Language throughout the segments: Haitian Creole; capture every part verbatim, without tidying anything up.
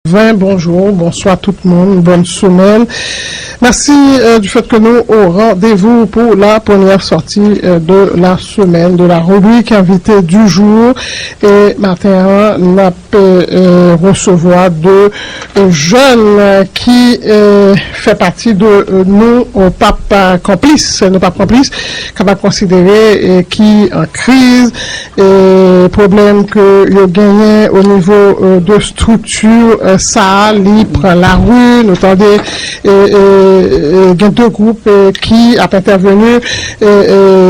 Ven, bonjou, bonswa tout moun, bòn semèn. Mèsi euh, du fait que nous au rendez-vous pour la première sortie euh, de la semaine de la rubrique invité du jour. E maten an, n ap euh, resevwa de euh, jeunes qui euh, fait partie de euh, nous euh, pap euh, konplis, nou pap konplis, kapab konsidere euh, ki an kriz, e pwoblèm ke yo genyen o nivo euh, de strikti euh, sa a, li pran lari, nou tande e, e, e, gen de gwoup e, ki ap entèveni e, e,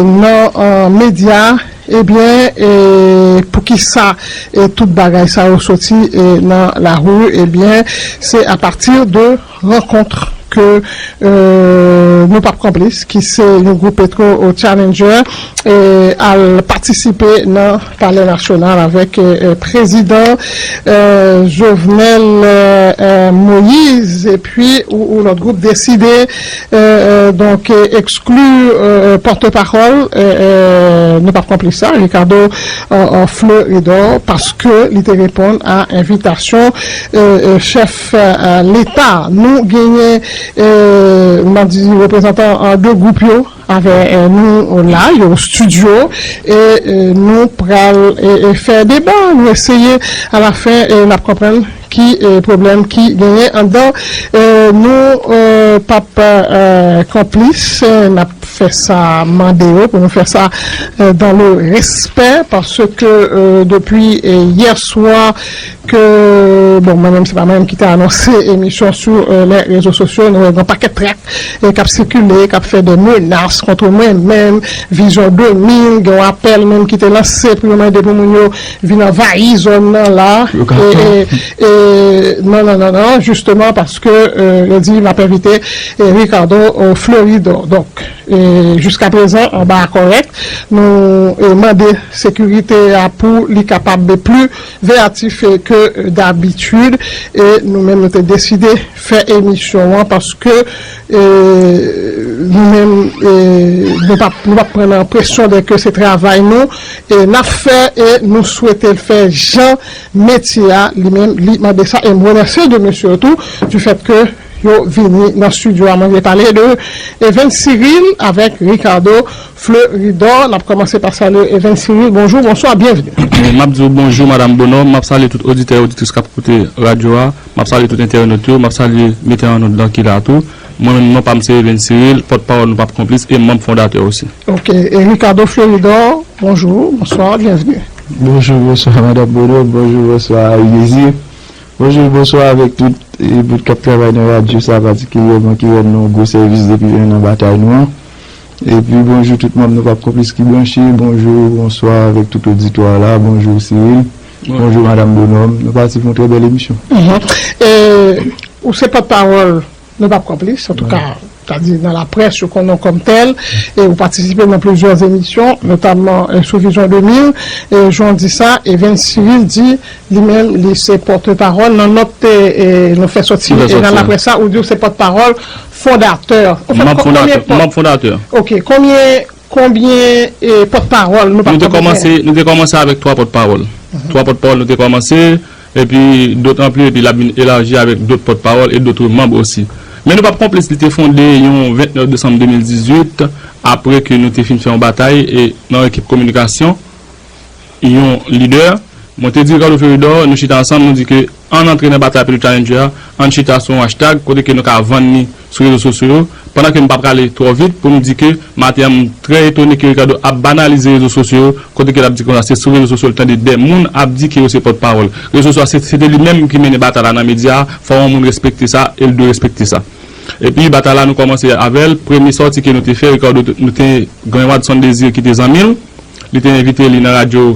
nan euh, medya, ebyen, e, poukisa e, tout bagay sa yo soti e, nan lari, ebyen, se apati de rankont ke euh, nou pap konplis, ki se yon gwoup petro challenger, e al patisipe nan palè nasyonal avèk euh, prezidan euh, Jovenel euh, euh, Moïse, epi ou, ou lòt gwoup deside euh, euh, donk euh, ekskli euh, pòtpawòl euh, euh, nou pap konplis sa, Ricardo euh, euh, Fleuridor, paske li te reponn a envitasyon euh, euh, chèf euh, leta. Nou genyen euh, m ap di reprezantan euh, de gwoup yo avè euh, nou la, yo estidyo, e euh, nou pral euh, euh, fè deba, nou eseye alafen e n ap konprann ki euh, pwoblèm ki genyen anndan euh, nou euh, pap euh, konplis, euh, n ap fè sa mande yo pou nou fè sa euh, dans le respect, paske euh, depi euh, yè swa ke, bon, mwen menm se pa mwen menm ki te anonse emisyon sou euh, les réseaux sociaux, nou wè gen pakèt trak e k ap sikile, k ap fè de menas kont mwen menm, Vizyon de mil, gen yon apèl menm ki te lanse pou yo mande pou moun yo vin anvayi zòn nan la. E, e, e, non, non, non, non, jisteman paske euh, yo di m ap envite e, Ricardo euh, Fleuridor. Donk, e, jiskaprezan, anba a kòrèk, nou e, mande sekirite a pou li kapab pli veyatif ke dabitid, e nou menm nou te deside fè emisyon an paske e, nou menm e, nou p ap nou p ap pran nan presyon de ke se travay nou e n ap fè, e nou swete l fè jan metye a li menm li mande sa, e m remèsye de mesye yo tou du fait que yo vini nan studio a. Mwen vle pale de Evens Cyril avèk Ricardo Fleuridor. N ap kòmanse pa salye Evens Cyril. Bonjou, bonswa, byenvni. M ap di w bonjou, Madanm Bonòm. M ap salye tout oditè e oditris k ap koute radyo a. M ap salye tout entènòt yo. M ap salye metè an nòt lan ki la tou. Mwen menm, non pa m se Evens Cyril, pòtpawòl Nou P ap Konplis e manm fondatè osi. Ok. E Ricardo Fleuridor, bonjou, bonswa, byenvni. Bonjou, bonswa, Madanm Bonòm. Bonjou, bonswa, Désir. Bonjou, bonswa avèk tout e, moun k ap travay nan radyo sa, patikilyèman ki rann nou gwo sèvis depi enn an batay nou an. Epi bonjou tout manm Nou P ap Konplis ki branche. Bonjou, bonswa avèk tout oditwa la. Bonjou, Cyril. Bonjou, Madanm Bonòm. Nou pati pou yon trè bèl emisyon. Mhm. E, ou se pòtpawòl Nou P ap Konplis, antouka, sa di nan laprès, yo konnen w kòm tèl, e ou patisipe nan plizyè emisyon, notamman e, sou Vizyon de mil, e jan w di sa, Evens Cyril di li menm, li se pòtpawòl. Nan nòt e, e, nou fè sòti, e nan laprès sa, ou di w se pòtpawòl fondatè. Manm fondatè. Manm fondatè. Ok, konbyen, konbyen e, pòtpawòl Nou P ap Konplis genyen? Nou te kòmanse, nou te kòmanse avèk twa pòtpawòl. Mhm. Twa pòtpawòl nou te kòmanse, epi dòt anpli, epi l ap vin elaji avèk dòt pòtpawòl e dòt manm osi. Men Nou P ap Konplis, li te fonde yon vennèf desanm de mil dizuit, apre ke nou te fin fè yon batay e nan ekip kominikasyon, yon lidè. Mwen te di Ricardo Fleuridor, nou chita ansanm, nou di ke ann antre nan batay Petro Challenger a, ann chita sou yon hashtag kote ke nou ka vann li sou rezo sosyo yo, pandan ke m pa prale twò vit pou nou di ke maten an m trè etone ke Ricardo ap banalize rezo sosyo yo, kote ke l ap di konsa se sou rezo sosyo l tande de moun ap di ke yo se pòtpawòl. Rezo sosyo a se, se te li menm ki mennen batay la nan medya a, fò yon moun respekte sa e l dwe respekte sa. Epi batay la nou kòmanse avè l, premye sòti ke nou te fè, Ricardo te, nou te gen Wadson Désir ki te zanmi l, li te envite li nan radyo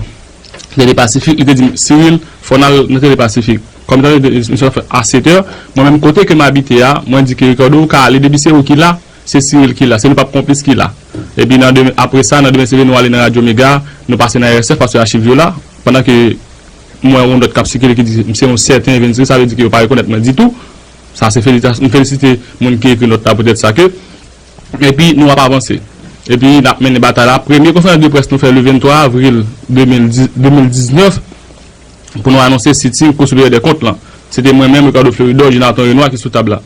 Tele Pasifik, li te di m, Cyril, fò n al nan Tele Pasifik. Kòm tande emisyon ap fèt a sèt è, mwen menm kote ke m abite a, mwen di ke Ricardo ou ka ale, depi se ou ki la, se Cyril ki la, se Nou P ap Konplis ki la. Epi nan demen, apre sa, nan demen se vre nou ale nan Radyo Mega, nou pase nan R S F paske achiv yo la, pandan ke m wè yon nòt k ap sikile ki di m se yon sèten Evens Cyril, sa vle di ke yo pa rekonèt mwen ditou. Sa se felita-, m felisite moun ki ekri nòt la poutèt sa ke Epi nou ap avanse. Epi n ap mennen batay la. Premye konferans de près nou fè le venntwa avril de mil diznèf pou nou anonse sitin Kou Siperyè dè Kont lan. Se te mwen menm, Ricardo Fleuridor, Jonathan Renois ki sou tab la.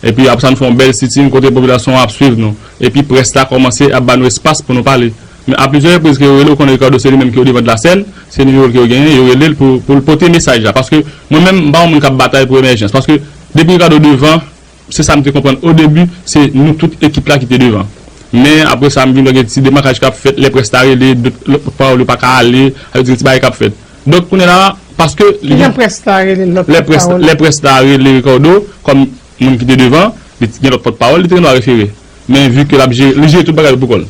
Epi apre sa, nou fè yon bèl sit-in kote popilasyon an ap swiv nou. Epi près la kòmanse ap ba nou espas pou nou pale. Men a plizyè repriz ke yo rele, ou konnen Ricardo se li menm ki odevan de la sèn, se nimewo l ke yo genyen, yo rele l pou, pou l pote mesaj la. Paske mwen menm, m pa yon moun k ap batay pou emèjans. Paske depi Ricardo devan, se sa m te konprann o debi, se nou tout ekip la ki te devan. Men apre sa, m vin wè gen ti demakaj k ap fèt, lè près la rele, dòt, lòt pòtpawòl yo pa ka ale, sa vle di gen ti bagay k ap fèt. Donk, kounye a la, paske li Kijan près la rele lòt lè près, pòtpawòl? Lè près la rele Ricardo kòm moun ki te devan, li t- gen lòt pòtpawòl, li te gen dwa refere. Men vi ke l ap jere, li jere tout bagay yo pou kò l.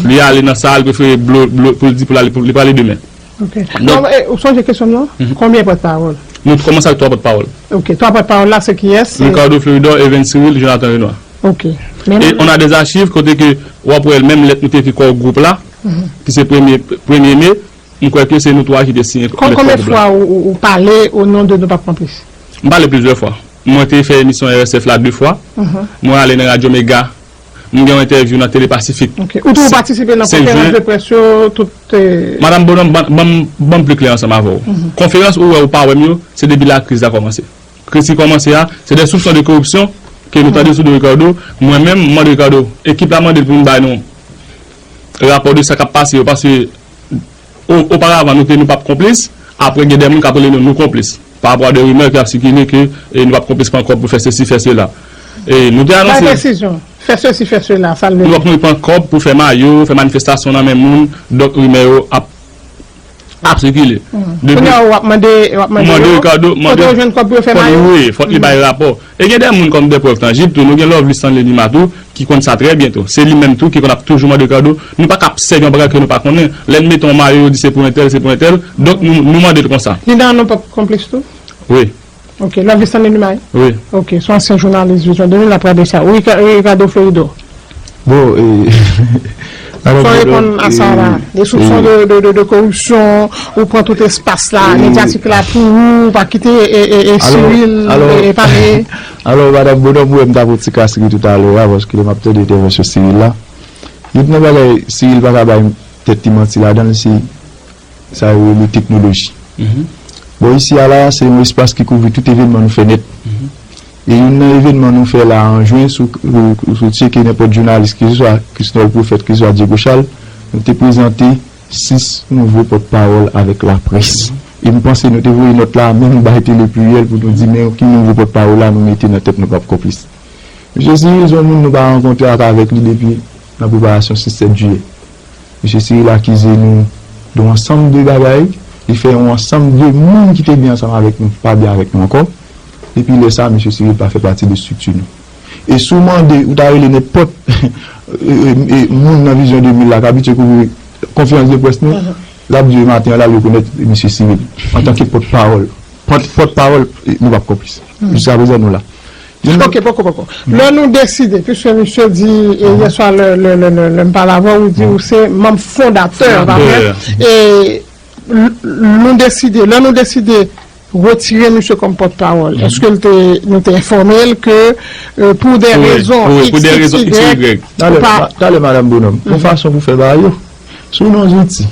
Li ale nan sa, li prefere blo, blo, pou l di pou l ale, pou li prale demen. Ok. Donk, Bon, e, ou sonje kesyon m nan? Mhm. Konbyen pòtpawòl? Nou kòmanse ak twa pòtpawòl. Ok, twa pòtpawòl la, se kiyès? Se Ricardo Fleuridor, Evens Cyril, Jonathan Renois. Ok. Men E nou on a des archives kote ke w ap wè menm lèt nou te ekri kò gwoup la, Mhm. ki se premye, premye me, m kwè ke se nou twa ki te siyen Kon- lèt kò Konbyen gwoup la. fwa ou, ou, ou pale o non de Nou P ap Konplis? M pale plizyè fwa. Mwen te fè emisyon R S F la de fwa. Mhm. Mwen ale nan Radyo Mega. M gen yon entèvyou nan Tele Pasifik. Ok. Ou tou Se- patisipe nan se konferans jen- de près yo, tout, eh, Madam Bonhomme, ban, ban, ban m pli klè ansanm avè w. Mhm. Konferans ou wè ou pa wè m yo, se depi la kriz la kòmanse. Kriz ki kòmanse a, se de soupsyon de koripsyon ke nou tande sou do Ricardo. Mwen menm, m mande Ricardo, ekip la mande l pou nou bay nou rapò de sa k ap pase yo, paske o, oparavan, nou te Nou P ap Konplis, apre gen de moun k ap rele nou Nou Konplis, pa rapò a de rimè ki ap sikile ke, e, Nou P ap Konplis pran kòb pou fè sesi, fè sela. E, nou te Bay anonse presizyon. Fè sesi, fè sela, sa l vle Nou P ap Konplis pran kòb pou fè mayo, fè manifestasyon nan men moun, donk rimè yo ap, ap sikile. Depi Kounye a, w ap mande, w ap mande mande yo, Ricardo, kote mande yo jwenn kòb pou yo fè fòk li, mayo? Wi, fòk li bay rapò. E gen de moun kòm de prèv tanjib tou, nou gen Lovely Stanley Numa tou, ki konn sa trè byen tou. Se li menm tou ki konn ap toujou mande Ricardo, nou pa ka ap sèvi yon bagay ke nou pa konnen. Lè n mete yon mayo, yo di se pou entèl, se pou entèl. Donk, nou, nou mande l konsa. Li nan Nou P ap Konplis tou? Wi. Ok, Lovely Stanley Numa? Wi. Ok, se yon ansyen jounalis Vizyon de mil, l ap rale sa. Wi, Rica- Ricardo Fleuridor. Bon, e, Fò reponn a sa la. De soupsyon de, de, de, de koripsyon, ou pran tout espas la, medyatik la pou ou, ou pa kite, e, e, e, Cyril, e, e, pale. Alò, madanm Bonhomme, mwen, m t ap yon ti kras ri toutalè a, paske lè m ap tande entèvansyon Cyril la, youn nan bagay Cyril pa ka bay tèt li manti ladan l, se sa yo rele teknoloji. Bon, isi a la, se yon espas ki kouvri tout evènman nou fè nèt. E youn nan evènman nou fè la an jen, si w, si w tcheke nenpòt jounalis, keseswa Christol Prophète, keseswa Diego Charles, nou te prezante sis nouvo pòtpawòl avèk laprès. E m panse nou te voye nòt la menm bay Tele Pluriel pou nou di, men ki nouvo pòtpawòl la nou mete nan tèt Nou P ap Konplis. Mesye Cyril, se yon moun nou pa rankontre ak avèk li depi nan preparasyon sis sèt jiyè. Mesye Cyril akize nou de yon ansanm de bagay, li fè yon ansanm de moun ki te byen ansanm avèk nou pa byen avèk nou ankò. Depi lè sa, mesye Cyril pa fè pati de estrikti nou. E si w mande, ou ta rele nenpòt e, e, e, moun nan Vizyon de mil la k abitye kouvri konferans de près nou, l ap di yo maten an, l al rekonèt mesye Cyril antanke pòtpawòl. Pòt, pòtpawòl, e, Nou P ap Konplis. Jiskaprezan, nou la. Ok, poko, poko. Lè nou deside, piske misye di, e, yè swa, lè, lè, lè, lè, lè m pale avè w, ou di ou se manm fondatè, pa vre? E l-, nou deside, lè nou deside retire misye kòm pòtpawòl, èske l te, nou te enfòme l ke, e, pou de rezon X, Y, talè, pa- ma-, talè, madanm Bonhomme, yon fason pou fè bagay yo. Si w nan yon zouti,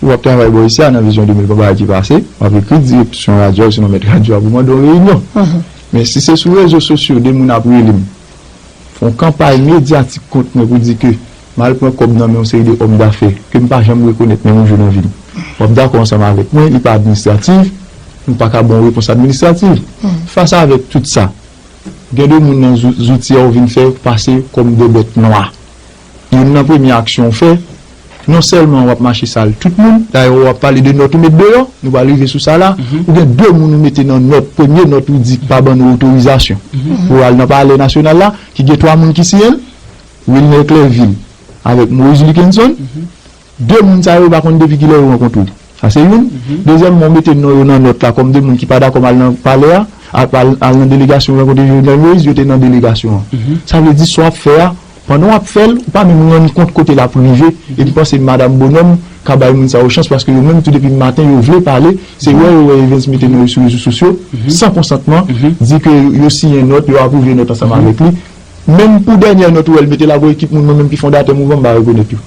ou ap travay bò isi a nan Vizyon de mil, gon bagay ki pase, w ap ekri direksyon radyo a, sinon mèt radyo a pou mande yon reyinyon. Men si se sou rezo sosyo, de moun ap rele m, fè yon kanpay medyatik kont mwen pou di ke m al pran kòb nan men yon seri de òm dafè ke m pa janm rekonèt menm yon jou nan vi m. W ap dakò ansanm avèk mwen, li pa administratif, nou pa ka ba w repons administratif. Fas avèk tout sa, gen de moun nan zou-, zouti a w vin fè pase kòm de bèt nwa. Youn nan premye aksyon w fè, non sèlman w ap mache sal tout moun, dayè w ap pale de nòt ou met deyò, nou pral rive sou sa la, ou gen de moun ou mete nan nòt, premye nòt ou di k pa ban nou otorizasyon pou al nan Palè Nasyonal la, ki gen twa moun ki siyen l, Wilner Clervil avèk Moïse Luckenson. De moun sa yo, ou pa konn depi kilè yo rankontre. Sa se youn. Dezyèmman, ou mete non yo nan nòt la kòm de moun ki pa dakò m al nan palè a, al, al, al nan delegasyon rankontre Jovenel Moïse, yo te nan delegasyon an. Sa vle di sa w ap fè a, pandan w ap fè l, ou pa menm rann kont kote l ap rive. E m panse madanm Bonhomme ka bay moun sa yo chans, paske yo menm tou depi maten yo vle pale, se wè yo wè Evens mete non yo sou rezo sosyo, san konsantman, di ke yo siyen nòt, yo apwouve nòt ansanm avèk li. Menm pou dènyè nòt ou wè l mete la, gon ekip moun mwen menm ki fondatè mouvman m pa rekonèt yo.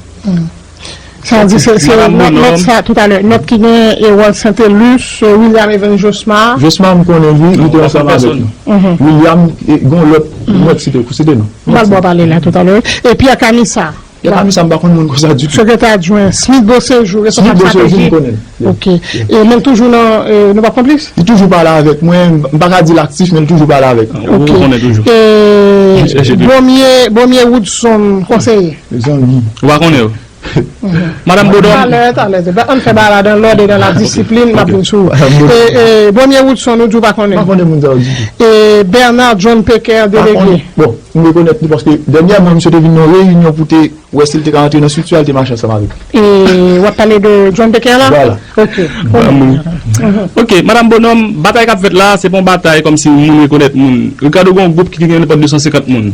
Sa di se, se nòt, nòt sa toutalè. Nòt ki gen Erol Saintelus, William Evans Josma. Josma, m konnen li, li te ansanm avèk nou. William, e, gon lòt nòt, se te, se te nou. M pral ba w pale la toutalè. E Pierre Camisa. Pierre Camisa, m pa konn moun konsa ditou. Sekretè adjwen, Smith Beauséjour, responsab strateji. Smith Beauséjour, m konnen l. Ok. E men l toujou nan, e, nou p ap konplis? Li toujou pale avèk mwen, m pa ka di l aktif, men l toujou pale avèk mwen. Ou konnen toujou. E Bomye, Bomye Woodson, konseye. Mezanmi. Ou pa konnen yo? Madanm Bodòm. Talè, talè. Ann fè bagay la dans l'ordre et dans la discipline, m ap vin sou ou. E, e, Bomye Woodson, ou di w pa konnen. Pa konnen moun sa yo ditou. E Bernard John Peker, delege. Bon, m rekonèt li paske dènyèman, misye te vin nan yon reyinyon pou te wè si l te ka antre nan estrikti a, l te mache ansanm avèk. E w ap pale de John Peker la? Vwala. Ok. Ok, Madanm Bonòm, batay k ap fèt la, se pa yon batay kòmsi moun rekonèt moun. Ricardo gen yon gwoup ki gen nenpòt de san senkant moun.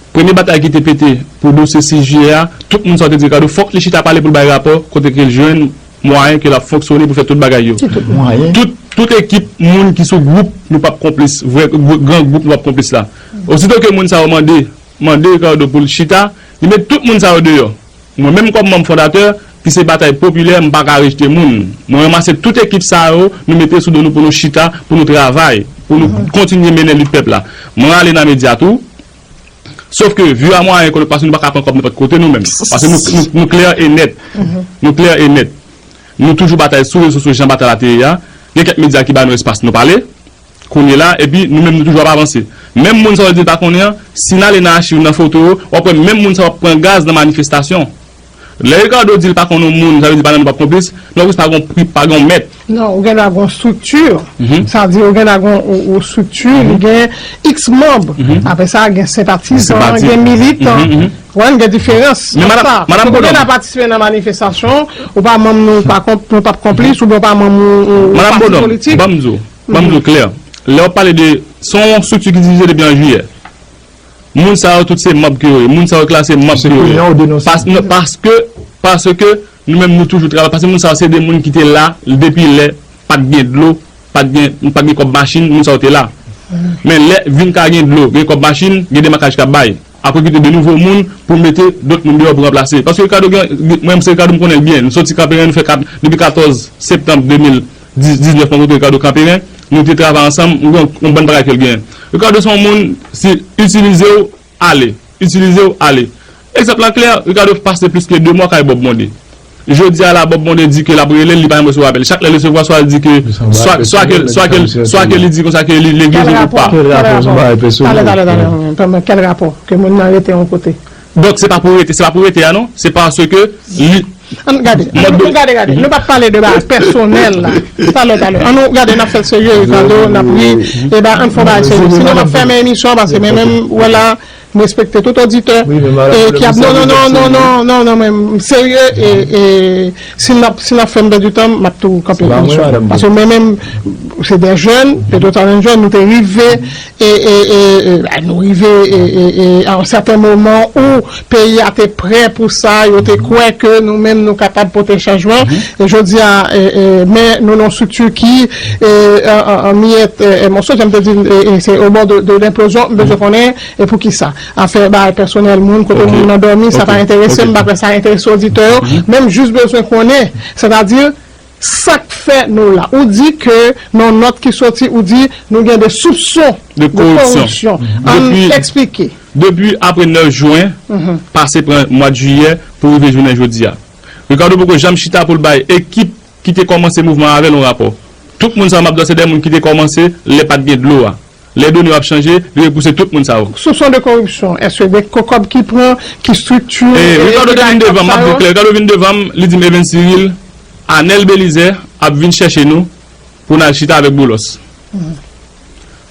Premye batay ki te pete pou dosye sis jiyè a, tout moun sa yo te di Ricardo fòk li chita pale pou l bay rapò kote ke l jwenn mwayen ke l ap fonksyone pou fè tout bagay yo. Tout, tout ekip moun ki sou gwoup nou p ap konplis, vrè gwo-, gran gwoup nou p ap konplis la. Osito ke moun sa yo mande, mande Ricardo pou l chita, li met tout moun sa yo deyò. Mwen menm kòm manm fondatè, ki se batay popilè, m pa ka rejte moun. Mwen ranmase tout ekip sa yo, nou mete sou do nou pou nou chita, pou nou travay, pou nou kontinye mennen lit pèp la. Mwen ale nan medya tou, sof ke vi a mwayen ekonomik, paske nou pa ka pran kòb nenpòt kote nou menm. Paske nou, nou, nou klè e nèt. Nou klè e nèt. Nou toujou batay sou rezo sosyo, jan batay la te ye a. Gen kèk medya ki ba nou espas nou pale. Kounye la, epi nou menm nou toujou ap avanse. Menm moun sa yo di l pa konnen an, si n ale nan achiv, nan foto yo, w ap wè menm moun sa yo ap pran gaz nan manifestasyon. Lè Ricardo di l pa konn yon moun, sa vle di pa nan nou p ap konplis, non, pa gon pri, pa gon mèt. Non, ou gen dwa gon estrikti, sa vle di ou gen dwa gon yon, yon estrikti, li gen iks manm. Apre sa, gen senpatizan, gen militan. Ou konprann, gen diferans ant sa. Ou gen dwa patisipe nan manifestasyon, ou pa manm nou, pa konp-, nou p ap konplis, oubyen ou pa manm yon, yon pati politik. Ban m di w, ban m di w klè. Lè w ap pale de, se yon estrikti ki dirije depi an jiyè. Moun sa yo tout se manb ke yo ye. Moun sa yo klase manb ke yo ye. Pas-, non, paske, paske nou menm nou toujou travay. Paske moun sa yo se de moun ki te la depi lè pa t gen dlo, pa t gen, pa t gen kòb machin, moun sa yo te la. Men lè vin ka gen dlo, gen kòb machin, gen demakaj k ap bay. Ap rekrite de nouvo moun pou mete dòt moun deyò pou ranplase. Paske Ricardo gen, mwen menm se Ricardo m konnen l byen. Nou soti Kanperen, nou fè kat-, depi katòz septanm de mil diznèf mwen rankontre Ricardo Kanperen, nou te travay ansanm, m gen yon bann bagay ke l genyen. Ricardo se yon moun, se itilize w, ale. Itilize w, ale. Egzanp la klè, Ricardo pase plis ke de mwa kay Bob Mondé. Jodi a la, Bob Mondé di ke l ap rele l, li pa janm resevwa apèl. Chak lè l resevwa, swa l di ke, swa, swa ke, swa ke, swa ke li di konsa ke li, legliz ou pa. Kèl rapò? Kèl rapò? Talè, talè, talè. Kèl rapò? Ke moun nan rete yon kote. Donk, se pa pou rete, se pa pou rete a non. Se paske li, ann gade, ann gade, gade. Nou p ap pale de bagay pèsonèl la. Talè, talè. Ann nou gade, n ap fè l serye, Ricardo, n ap ri. E ben, ann fè yon bagay serye. Sinon, n ap fèmen emisyon an, paske men menm, wè la, m respekte tout oditè, e ki ap, non, non, non, men m serye, e, e si n ap, si n ap fè m pèdi tan, m ap tou kanpe emisyon an. Paske mwen menm, se de jèn, Pedro Talent jèn, nou te rive, e, e, e, e, nou rive, e, e, e, a yon sèten moman ou peyi a te prè pou sa, yo te kwè ke nou menm nou kapab pote chanjman. E jodi a, e, e, men nou nan yon estrikti ki, e, an, an, an miyèt, e, e, mòso, jan m te di, e, e, se au bord de, de l'implosion, m bezwen konnen, e poukisa. Afè bagay pèsonèl moun, kote moun nan dòmi, sa pa enterese m, m pa kwè sa enterese oditè yo, men m jis bezwen konnen, sètadi, sa k fè nou la? Ou di ke nan nòt ki soti, ou di nou gen de soupson de koripsyon. Ann eksplike. Depi apre nèf jen, pase pran mwa jiyè pou rive jounen jodi a. Ricardo poko janm chita pou l bay ekip ki te kòmanse mouvman avè l yon rapò. Tout moun sa yo m ap di w, se de moun ki te kòmanse lè pa t gen dlo a. Lè done yo ap chanje, li repouse tout moun sa yo. Soupson de koripsyon, èske de kòb ki pran, ki estrikti, e, e, Ricardo te vin devan m, m ap di w klè, Ricardo vin devan m, li di m, Evens Cyril, Anèl Belizaire ap vin chèche nou pou n al chita avèk Boulos.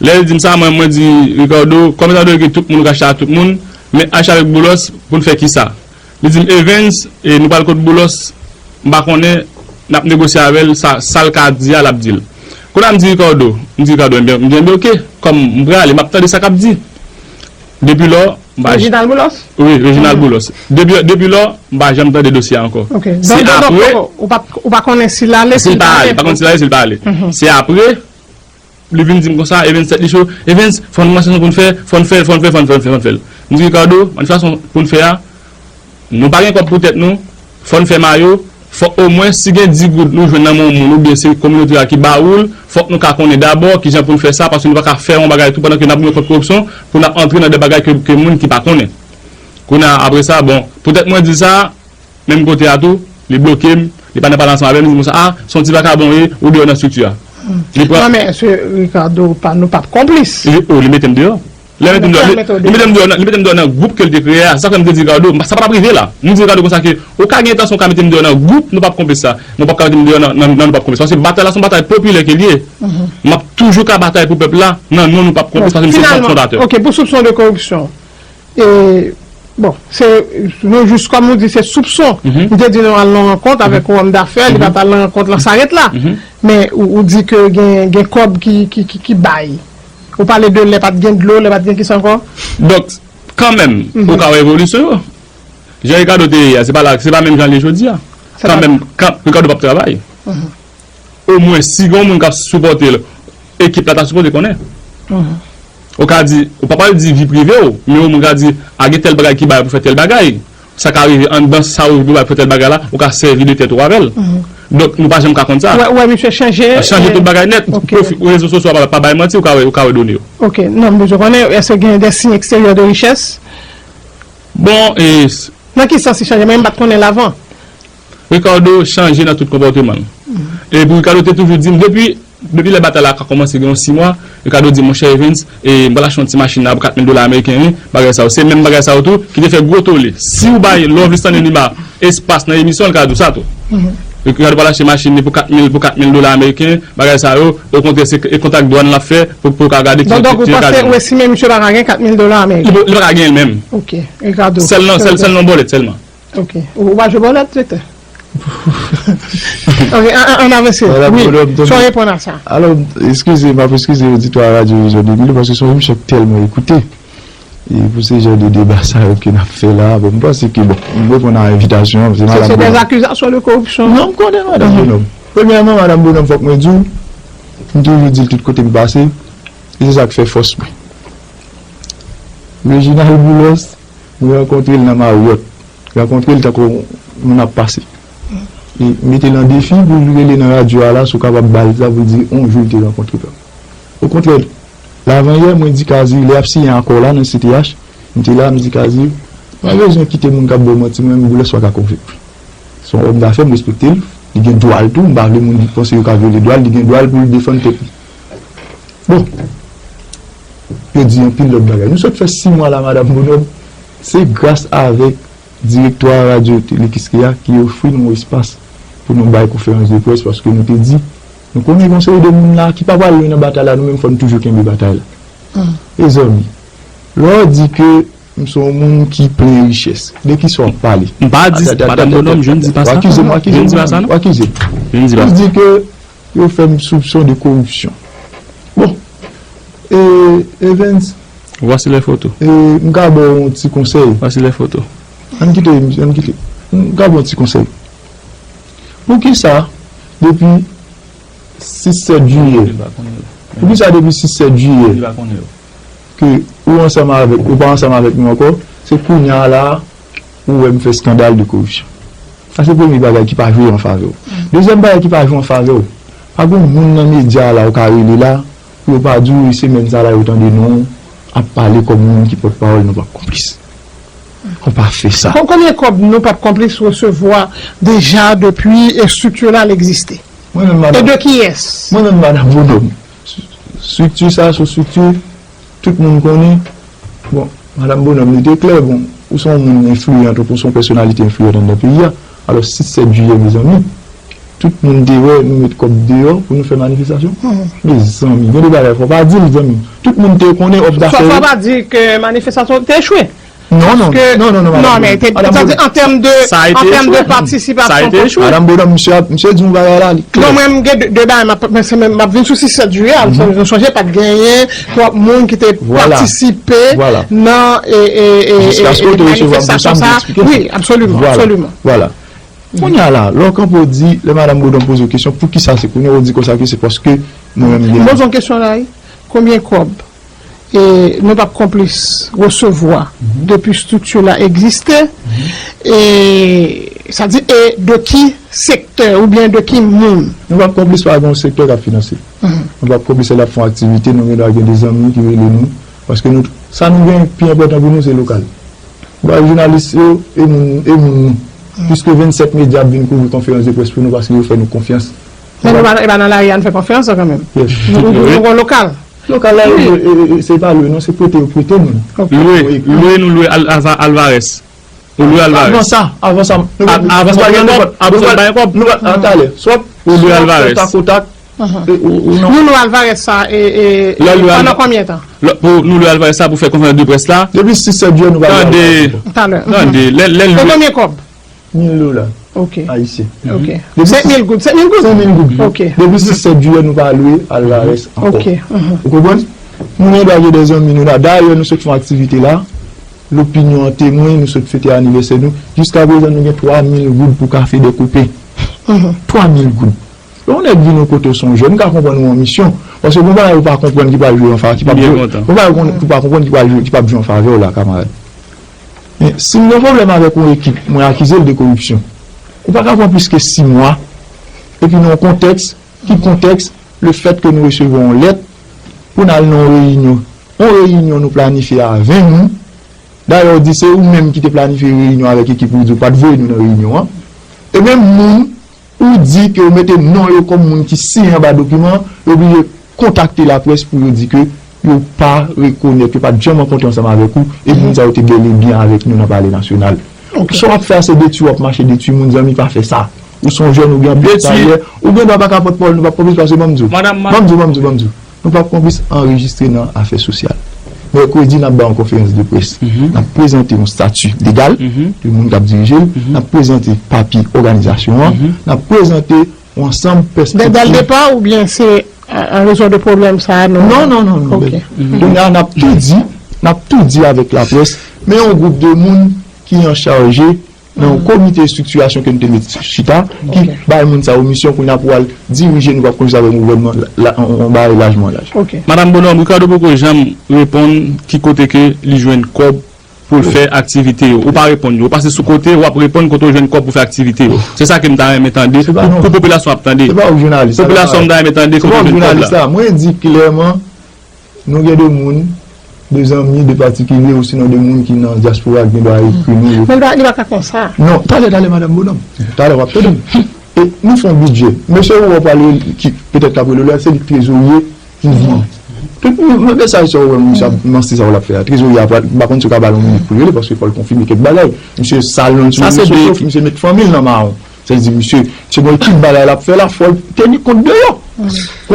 Lè li di m sa, mwen, mwen di, Ricardo, kòm etan done ke tout moun ou ka chita ak tout moun, men al chita avèk Boulos pou n fè kisa? Li di m, Evens, e nou pral kot Boulos, m pa konnen, n ap negosye avè l, sa, sa l ka di a, l ap di l. Kounye a m di Ricardo, m di Ricardo, enben, m di, enben, oke, kòm m prale, m ap tande sa k ap di. Depi lò, m pa Reginald Boulos? Wi, Reginald Boulos. Depi, depi lò, m pa janm tande dosye a ankò. Oke. Donk, donk, ou pa, ou pa konnen si l ale, si l pa ale. M pa konnen si l ale, si l pa ale. Se apre, li vin di m konsa, Evens tèt li cho, Evens, fò n rann fason pou n fè, fò n fè l, fò n fè l, fò n fè l, fò n fè l, fò n fè l. M di Ricardo, rann fason pou n fè a, nou pa gen kòb pou tèt nou, Fò n fè mayo, fòk omwen si gen dis goud nou jwenn nan men yon moun oubyen se kominote a ki ba ou l, fòk nou ka konnen dabò kijan pou n fè sa, paske nou pa ka fè yon bagay tou pandan ke n ap lite kont koripsyon pou n ap antre nan de bagay ke, ke moun ki pa konnen. Kounye a, apre sa, bon, poutèt mwen di sa, menm kote a tou, li bloke m, li pa nan pale ansanm avè m, li di konsa, a, se yon ti vakabon w ye, ou deyò nan estrikti a. Li pran. Non, men, se Ricardo, pa, nou p ap konplis. Li, oh, li mete m deyò. Lè mete m deyò, li, li mete m deyò nan, li mete m deyò nan gwoup ke l te kreye a. Se sa fè m te di Ricardo, sa pa t ap rive la. M di Ricardo konsa ke ou ka gen entansyon ou ka mete m deyò nan gwoup nou p ap konplis sa. Men w p ap ka mete m deyò nan, nan, nan nou p ap konplis. Paske batay la se yon batay popilè ke l ye. M ap toujou ka batay pou pèp la nan non nou p ap konplis paske m se manm fondatè. Ok, pou soupson de koripsyon, e, bon, se, nou jis kòm nou di, se soupson. M te di nou al nan rankont avèk yon òm dafè, li pa t al nan rankont lan, sa ret la. Men ou, ou di ke gen, gen kòb ki, ki, ki, ki bay. Ou pale de lè pa t gen dlo, lè pa t gen kisa ankò? Donk, kanmenm, ou ka wè evolisyon yo. Jan Ricardo te ye a, se pa la, se pa menm jan l ye jodi a. Kanmenm, kan, Ricardo p ap travay. Omwen, si gen yon moun k ap sipòte l, ekip la ta sipoze konnen. Ou ka di, ou pa pral di vi prive w, men yon moun ka di, a gen tèl bagay ki bay pou fè tèl bagay. Sa ka rive anndan sa ou bay pou fè tèl bagay la, ou ka sèvi de tèt ou avè l. Donk, nou pa janm ka konn sa. Ou wè, ou wè misye chanje, chanje tout bagay nèt. Ok. Pwofi-, rezo sosyo a pa, pa bay manti, ou ka wè, ou ka wè done yo. Ok, non, m bezwen konnen, èske gen de siy eksteryè de richès? Bon, e, nan ki sans li chanje? Mwen, m pa t konnen l avan. Ricardo chanje nan tout konpòteman l. Epi Ricardo te toujou di m, depi, depi lè batay la ka kòmanse gen yon sis mwa, Ricardo di m, monchè Evens, e, m pral achte yon ti machin la pou kat mil dola ameriken, wi, bagay sa yo. Se menm bagay sa yo tou ki te fè gwo tole. Si w bay Loveless Stanley Nima espas nan emisyon, l ka di w sa tou. Ricardo pral achte machin li pou kat mil, pou kat mil dola ameriken, bagay sa yo. Okontrè, se e kontak dwàn l ap fè pou, pou ka gade ki. Donk, donk, ou panse, ou estime misye pa ka gen kat mil dola ameriken? Li pa, li pa ka gen l menm. Ok, Ricardo. Sèl nan, sèl, sèl nan bòlèt sèlman. Ok. Ou, ou pa jwe bòlèt, direktè? Ok, ann, ann, ann avanse. Wi, sa w reponn a sa? Alò, eskize, m ap eskize oditwa Radyo Vizyon de mil, paske se yon emisyon k tèlman ekoute. E pou se jan de deba sa yo ke n ap fè la, bon, m panse ke, bon, m reponn a envitasyon an, se madanm Bonòm. C'est des accusations de corruption. Non, m konnen madanm Bonòm. Premyèman, madanm Bonòm, fòk mwen di w, m toujou di l tout kote m pase, e se sa k fè fòs mwen. Reginald Boulos, mwen rankontre l nan Marriott. Rankontre l tankou moun ap pase. E mete l an defi pou l rele nan radyo a la, si w kapab ba l sa pou l di yon jou l te rankontre pèp. Okontrè, lavanyè, mwen di Kazir, lè y ap siyen akò la nan C T H, m te la, m di Kazir, pa bezwen kite moun k ap ba w manti, mwen menm Boulos pa ka konvenk mwen. Se yon òm dafè, m respekte l, li gen dwa l tou, m pa vle moun panse yo ka vyole dwa l, li gen dwa l pou l defann tèt li. Bon, yo di anpil lòt bagay. Nou sot fè sis mwa la, madanm Bonòm, se gras avèk direktwa Radyo Tele Kiskeya ki ofri nou espas pou nou bay konferans de près, paske nou te di, nou konnen gen yon seri de moun la ki pa pral lwen nan batay la, nou menm fò n toujou kenbe batay la. Mezanmi, lè w di ke m se yon moun ki plen richès, de kisa w ap pale? M pa di, madanm Bonòm, je ne dis pas ça. Ou akize m, ou akize m, ou akize m. Je ne dis pas ça. Ou di ke yo fè m soupson de koripsyon. Bon, e, Evens, voici les photos. E, m ka ba w yon ti konsèy. Voici les photos. Ann kite, ann kite. M ka ba w yon ti konsèy. Poukisa, depi sis sèt jiyè, poukisa depi sis sèt jiyè, ke ou ansanm avèk, ou pa ansanm avèk nou ankò, se kounye a la, ou wè m fè eskandal de koripsyon. Sa se premye bagay ki pa jwe an favè w. Dezyèm bagay ki pa jwe an favè w, pa gen moun nan medya la ou ka rele la pou yo pa di w wi semèn sa la yo tande non w ap pale kòm moun ki pòtpawòl nou p ap konplis. Ou pa fè sa. Kon-, konbyen kòb nou p ap konplis resevwa deja depi estrikti la egziste? Mwen menm, madanm. E de kiyès? Mwen menm, madanm Bonòm. Estrikti sa se yon estrikti tout moun konnen. Bon, madanm Bonòm, li te klè, bon, ou se yon moun enfliyan, tankou se yon pèsonalite enfliyan anndan peyi a. Alò, sis sèt jiyè, mezanmi, tout moun te wè nou met kòb deyò pou nou fè manifestasyon. Mezanmi, gen de bagay fò pa di l, zanmi. Tout moun te konnen òm dafè yo. Fò, fò pa di ke manifestasyon te echwe. Non, non, non, non, non, madanm Bonòm. Non, men te, sa di, an tèm de, an tèm de patisipasyon. Sa a ete echwe. Madanm Bonòm, misye ap, misye di yon bagay la, li klè. Non, mwen, m gen de, de bagay, m ap, men se menm, m ap vin sou sis sèt jiyè a, nou sonje pa t genyen twòp moun ki te patisipe nan, e, e, e, e, manifestasyon sa a. Wi, absoliman, absoliman. Vwala. Kounye a la, lè w kanpe w di, lè madanm Bonòm poze w kesyon, poukisa se kounye a w di konsa ke se paske mwen menm gen. M poze yon kesyon la, wi. Konbyen kòb e nou p ap konplis resevwa depi estrikti la egziste. E Sa di, e de ki sektè oubyen de ki moun? Nou p ap konplis pa gen yon sektè k ap finanse. Nou p ap konplis lè l ap fè yon aktivite, nou gen dwa gen de zanmi ki rele nou. Paske nou, sa nou gen pi enpòtan pou nou, se lokal. Ba jounalis yo, e moun, e moun nou. Piske vennsèt medya ap vin kouvri konferans de près pou nou paske yo fè nou konfyans. Men nou pa, e pa nan lari a n fè konfyans kanmenm. Yes. Nou, nou, nou gon lokal. Lokal la, e, e, e, se pa lwe, non, se prete yo prete nou. Lwe, lwe nou lwe Al-, Alva-, Alvarez. Ou lwe Alvarez. Avan sa, avan sa, nou A-, avan sa, nou pa gen kòb, avan sa, nou pa gen kòb. Nou pa, a, talè, swap, ou lwe swap Alvarez. Takotak, e, ou, ou non. Nou lwe Alvarez sa, e, e, pandan konbyen tan? Lè, pou nou lwe Alvarez sa pou fè konferans de près la. Depi sis sèt jiyè, nou pa lwe Alvarez ankò. Talè. Tande, lè, lè l lwe. E konbyen kòb? Mil dola ayisyen. Ok. Depi senk mil goud, senk mil goud? Senk mil goud. Ok. Depi sis sèt jiyè, nou pa lwe Alvarez ankò. Ok. Ou konprann? Nou gen dwa gen de zanmi nou la. Dayè, nou sot fè yon aktivite la. Lopinyon an temwen, nou sot fete anivèsè nou. Jiska prezan, nou gen twa mil goud pou kafe de koupe. Twa mil goud. Lè yon nèg vin yon kote w se yon jèn, m ka konprann ou an misyon. Paske gon bagay ou pa konprann ki pral jwe anfa, ki p ap jwe. Gon bagay ou pa konprann ki pral jwe, ki p ap jwe an favè w la, kamarad. Men, si m gen pwoblèm avèk yon ekip, mwen akize l de koripsyon. Ou pa ka pran plis ke sis mwa, epi nan yon kontèks, ki kontèks, le fèt ke nou resevwa yon lèt pou n al nan yon reyinyon. Yon reyinyon nou planifye a ven moun. Dayè, w di se ou menm ki te planifye reyinyon avèk ekip ou, di w pa t voye nou nan reyinyon an. E menm moun ou di ke w mete non yo kòm moun ki siyen anba dokiman an, yo oblije kontakte laprès pou yo di ke yo pa rekonèt, yo pa t janm rankontre ansanm avèk ou, e moun sa yo te bèl e byen avèk nou nan Palè Nasyonal. Sa w ap fè a, se detwi w ap mache detwi moun, zanmi, pa fè sa. Ou se yon jèn, ou gen anpil karyè, ou gen dwa pa ka pòt pawòl, nou p ap konplis paske ban m di w. Ban m di w, ban m di w, ban m di w. Nou p ap konplis anrejistre nan afè sosyal. Mèkredi, n ap bay yon konferans de près. N ap prezante yon stati legal de moun k ap dirije l. N ap prezante papye òganizasyon an. N ap prezante yon ansanm pèspektiv. Dè, dè l depa oubyen se a, a rezon de pwoblèm sa a, nou? Non, non, non, non. Ok. Kounye a, n ap tou di, n ap tou di avèk laprès, men yon gwoup de moun ki an chaje nan yon komite estriktirasyon ke nou te met chita, ki bay moun sa yo misyon kounye a pou al dirije nou, p ap konn sa avèk yon gouvènman la, la, yon, yon bagay lajman laj. Ok. Madanm Bonòm, Ricardo poko janm reponn ki kote ke li jwenn kòb pou l fè aktivite yo. Ou pa reponn yo. Ou pase sou kote, w ap reponn kote w jwenn kòb pou fè aktivite yo. Se sa ke m ta renmen tande. Pou, pou popilasyon ap tande. Se pa w jounalis la. Popilasyon, m ta renmen tande kote w jwenn kòb la. Mwen di klèman, nou gen de moun, de zanmi, de patikilye, osinon de moun ki nan dyaspora ki gen dwa ekri nou yo. Men li pa, li pa ka konsa. Non, talè, talè, madanm Bonòm. Talè, w ap tande m. E nou fè yon bidjè. Mesye Aurore pral rele, ki petèt k ap rele w la, se li k trezorye mouvman. Tout moun, mesaj sa w wè, misye ap, manti sa w l ap fè a. Trezorye a pral, m pa konn si w ka ba l yon minit pou l rele, paske fò l konfime kèk bagay. Misye sal non l sou rezo sosyo, misye met fanmi l nan mawon. Sa vle di, misye, se bon, tout bagay l ap fè la, fò l teni kont de yo.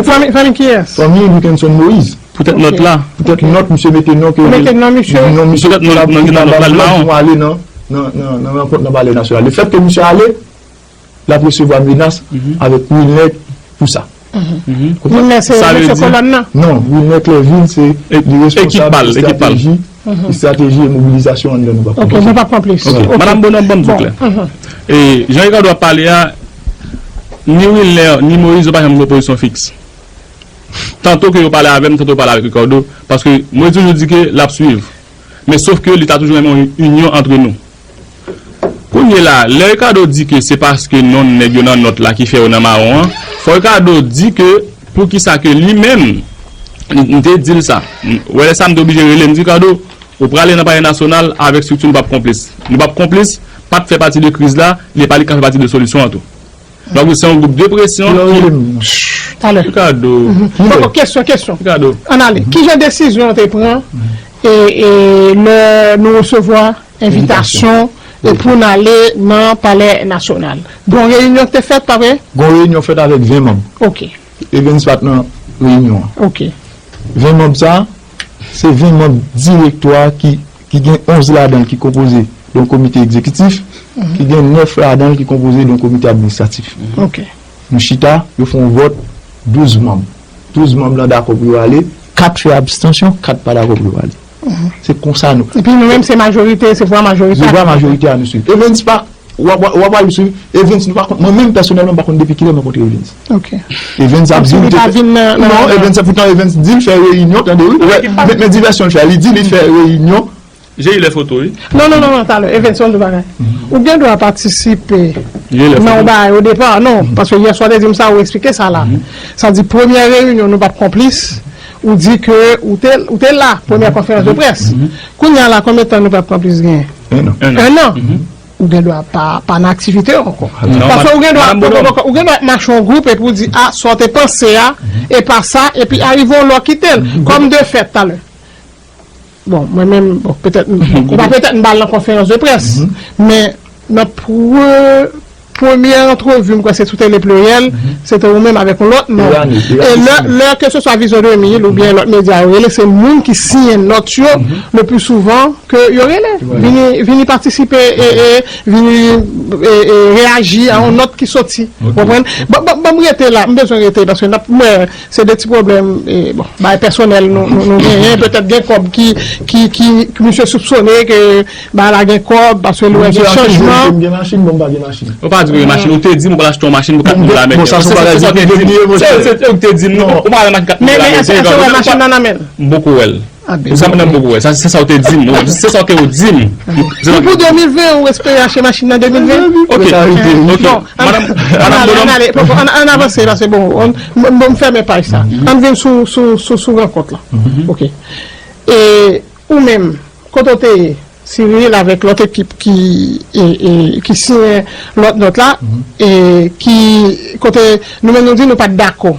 Fanmi, fanmi kiyès? Fanmi Wilkinson Moïse. Poutèt nòt la. Poutèt nòt, misye mete non ke non misye ki nan nòt la, l mawon. Pou ale nan, nan, nan, nan rankont nan Palè Nasyonal. Lefètke misye ale, l ap resevwa menas avèk Wilner pou sa. Wilner se mesye kolòn nan? Non, Wilner Clervil se li responsab estrateji, estrateji e mobilizasyon anndan nou p ap konplis. Ok, nou p ap konplis. Ok. Madanm Bonòm, ban m di w klè. E jan Ricardo ap pale a, ni Wilner, ni Moïse, yo pa janm gen yon pozisyon fiks. Tanto ke yo pale avè m, tanto yo pale avèk Ricardo, paske mwen toujou di ke l ap swiv. Men sof ke li ta toujou renmen yon inyon antre nou. Kounye la, lè Ricardo di ke se paske non nèg yo nan nòt la ki fè yo nan mawon an, fò Ricardo di ke poukisa ke li menm, m, m te di l sa. M, wè lè sa m te oblije rele, m di, Ricardo, ou prale nan Palè Nasyonal avèk estrikti nou p ap konplis. Nou p ap konplis, pa t fè pati de kriz la, li pa li k ka fè pati de solisyon an tou. Donk, se yon gwoup de presyon ki... Talè. Ricardo. Poko, kesyon, kesyon. Ricardo. Ann ale. Kijan desizyon an te pran, e, e, lè nou resevwa envitasyon, e pou n ale nan Palè Nasyonal? Gon reyinyon ki te fèt, pa vre? Gon reyinyon fèt avèk ven manm. Ok. Evens pa t nan reyinyon an. Ok. Ven manm sa, se ven manm direktwa ki, ki gen onz ladan l ki konpoze de yon komite egzekitif, ki gen nèf ladan l ki konpoze de yon komite administratif. Ok. Nou chita, yo fè yon vòt, douz manm. Douz manm lan dakò pou yo ale, kat fè abstansyon, kat pa dakò pou yo ale. Se konsa nou. Epi nou menm se majorite, se vwa majorite a nou swiv. Evens pa W ap, w ap, w ap al swiv Evens, nou pa konn, mwen menm pèsonèlman, m pa konn depi kilè m rankontre Evens. Ok. Evens ap di l te fè, non, Evens, se poutan Evens di l fè reyinyon, tande, wi. Men, men divèsyon l fè, li di li fè reyinyon Jeri lè foto, wi. Non, non, non, non, talè, Evens, yon bagay. Ou gen dwa patisipe nan yon bagay o depa, non, paske yè swa te di m sa, ou eksplike sa la. Sa di, premyè reyinyon, nou p ap konplis, ou di ke ou te, ou te la, premyè konferans de près. Kounye a la, konbyen tan nou p ap konplis genyen? En an. En an. Ou gen dwa pa, pa nan aktivite yo ankò. Paske ou gen dwa, ou gen dwa mache yon gwoup epi ou di, a, sa w te panse a, e pa sa, epi arive yon lè w kite l. Kòm de fèt, talè. Bon, mwen menm, bon, petèt, m pa petèt m pa al nan konferans de près, men nan pre, premyè antrevi, m kwè se sou Tele Pluriel, se te ou menm avèk yon lòt moun. E lè, lè ke se swa Vision deux mille oubyen lòt medya yo rele, se moun ki siyen nòt yo le pli souvan ke yo rele. Vini, vini patisipe e, e vini e, e, reyaji a yon nòt ki soti. Ou konprann? Bon, bon, bon, m rete la, m bezwen rete paske n ap, m wè se de ti pwoblèm, e, bon, bagay pèsonèl nou, nou, nou genyen. Petèt gen kòb ki, ki, ki, ki misye soupsone ke bagay la gen kòb, paske l wè gen chanjman. M gen machin, bon, m pa gen machin. Ou pa di w gen machin, ou te di m ou pral achte yon machin pou kat mil la, men se sa ou te di m. Se, se, se ou te di m, non, ou pa wè machin kat mil la, men, men, èske, èske w wè machin nan nan men l? M poko wè l. Ou sa mwen nan poko wè. Sa, se sa ou te di m. Se sa ke ou di m. Pou, pou de mil ven, ou espere achte machin nan de mil ven? Ok. Ok. Bon, ann, ann ale, ann ale, ann, ann avanse la, se bon. Ann, m, m, m fèmen paj sa. Ann vin sou, sou, sou, sou rankont la. Ok. E ou menm, kote w te ye, Cyril, avèk lòt ekip ki, e, e, ki siyen lòt nòt la, e ki, kote nou menm nou di nou pa t dakò.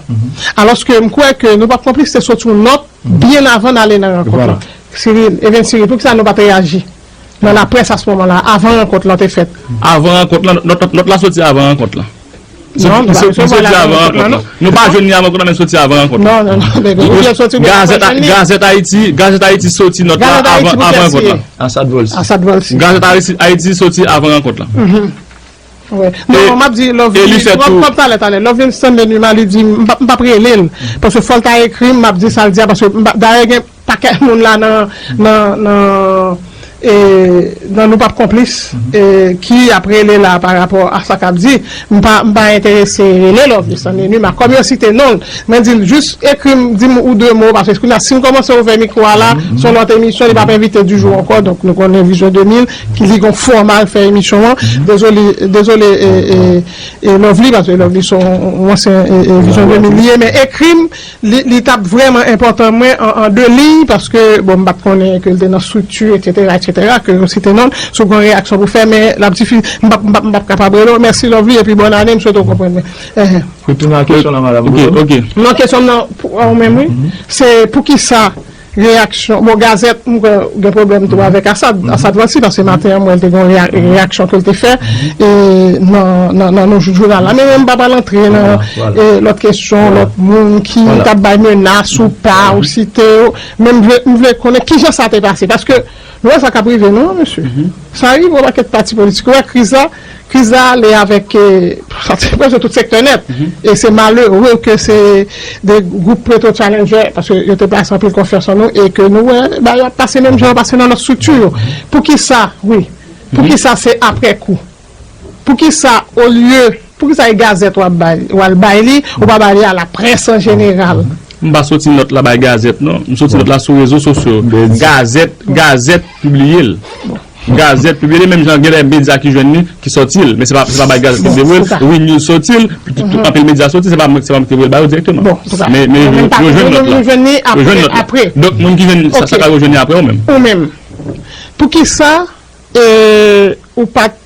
Alòske m kwè ke nou p ap konplis, te soti yon nòt byen avan n ale nan rankont lan. Cyril, Evens Cyril, poukisa nou pa t reyaji nan laprès a se moman la, avan rankont lan te fèt? Avan rankont lan, nòt, nòt la soti avan rankont lan. Non, nou pa resevwa l avan rankont lan, non. Nou pa jwenn li avan rankont lan, men soti avan rankont lan. Non, non, non, men ou byen soti, ou byen jwenn li. Gazèt Ayiti, Gazèt Ayiti soti nòt la avan, avan rankont lan. Asad Volcy. Asad Volcy. Gazèt Ayiti, Ayiti soti avan rankont lan. Wi. Non, m ap di Lovely, m ap, m ap talè, talè. Lovely Stanley Numa, li di, m p ap, m p ap rele l. Paske fò l ta ekri m, m ap di sa l di a, paske m p ap, dayè gen pakèt moun la nan, nan, nan, e, nan nou p ap konplis, e, ki ap rele la pa rapò a sa k ap di. M pa, m pa enterese rele Lovely Stanley Numa. Kòm yo site non l, mwen di l jis ekri m, di m ou de mo, paske kounye a, si m kòmanse ouvè mikwo a la, se yon lòt emisyon, li p ap envite du jour ankò, donk nou konnen Vision deux mille, ki li gon fòma l fè emisyon an. Dezole, dezole, e, e, e Lovely, paske Lovely se yon, yon ansyen, e, e, Vision deux mille li ye, men ekri m, li, li t ap vrèman enpòtan mwen an, an de liy, paske, bon, m pa t konnen ke l te nan estrikti, etsetera, etsetera, ke yo site non l, si w gen yon reyaksyon pou fè, men l ap difi-, m p ap, m p ap, m p ap kapab rele w. Mèsi, Lovely, epi bòn ane, m swete w konprann mwen. Enhen. Retounen a kesyon lan, madanm Bruno. Ok, ok. Non, kesyon m nan, pou, a, ou menm, wi. Se poukisa reyaksyon, bon, Gazèt, m kwè gen pwoblèm tou avèk Asad, Asad Volcy, paske maten an, m wè l te gen yon reya-, reyaksyon ke l te fè, e, nan, nan, nan, nan jou-, jounal la. Men, men m pa pral antre nan, e, lòt kesyon, lòt moun ki t ap bay menas ou pa, ou site yo. Men m vle, m vle konnen kijan sa te pase, paske nou wè sa k ap rive nou, mesye. Sa rive yon pakèt pati politik. Ou wè kriz la, kriz la ale avèk, e, sa te prèske tout sektè nèt. E se malere ke se de gwoup Petro Challenger, paske yo te plase anpil konfyans an nou, e ke nou wè, ba, y ap pase menm jan yo pase nan lòt estrikti yo. Poukisa, wi, poukisa se aprè kou? Poukisa, olye, poukisa e Gazèt w ap bay, w al bay li, ou pa bay li a laprès an jeneral? M pa soti nòt la bay Gazèt, non. M soti nòt la sou rezo sosyo. Gazèt, Gazèt pibliye l. Gazèt pibliye li, menm jan gen de medya ki jwenn li, ki sòti l. Men se pa, se pa bay Gazèt ki te voye l. Wi News sòti l, pi tout, tout anpil medya sòti, se pa mwen, se pa mwen ki te voye l ba yo dirèkteman. Men, men yo, yo jwenn nòt la. Yo jwenn nòt la. Donk, moun ki jwenn sa, sa ka yo jwenn li aprè ou menm. Ou menm. Poukisa, e, ou pa t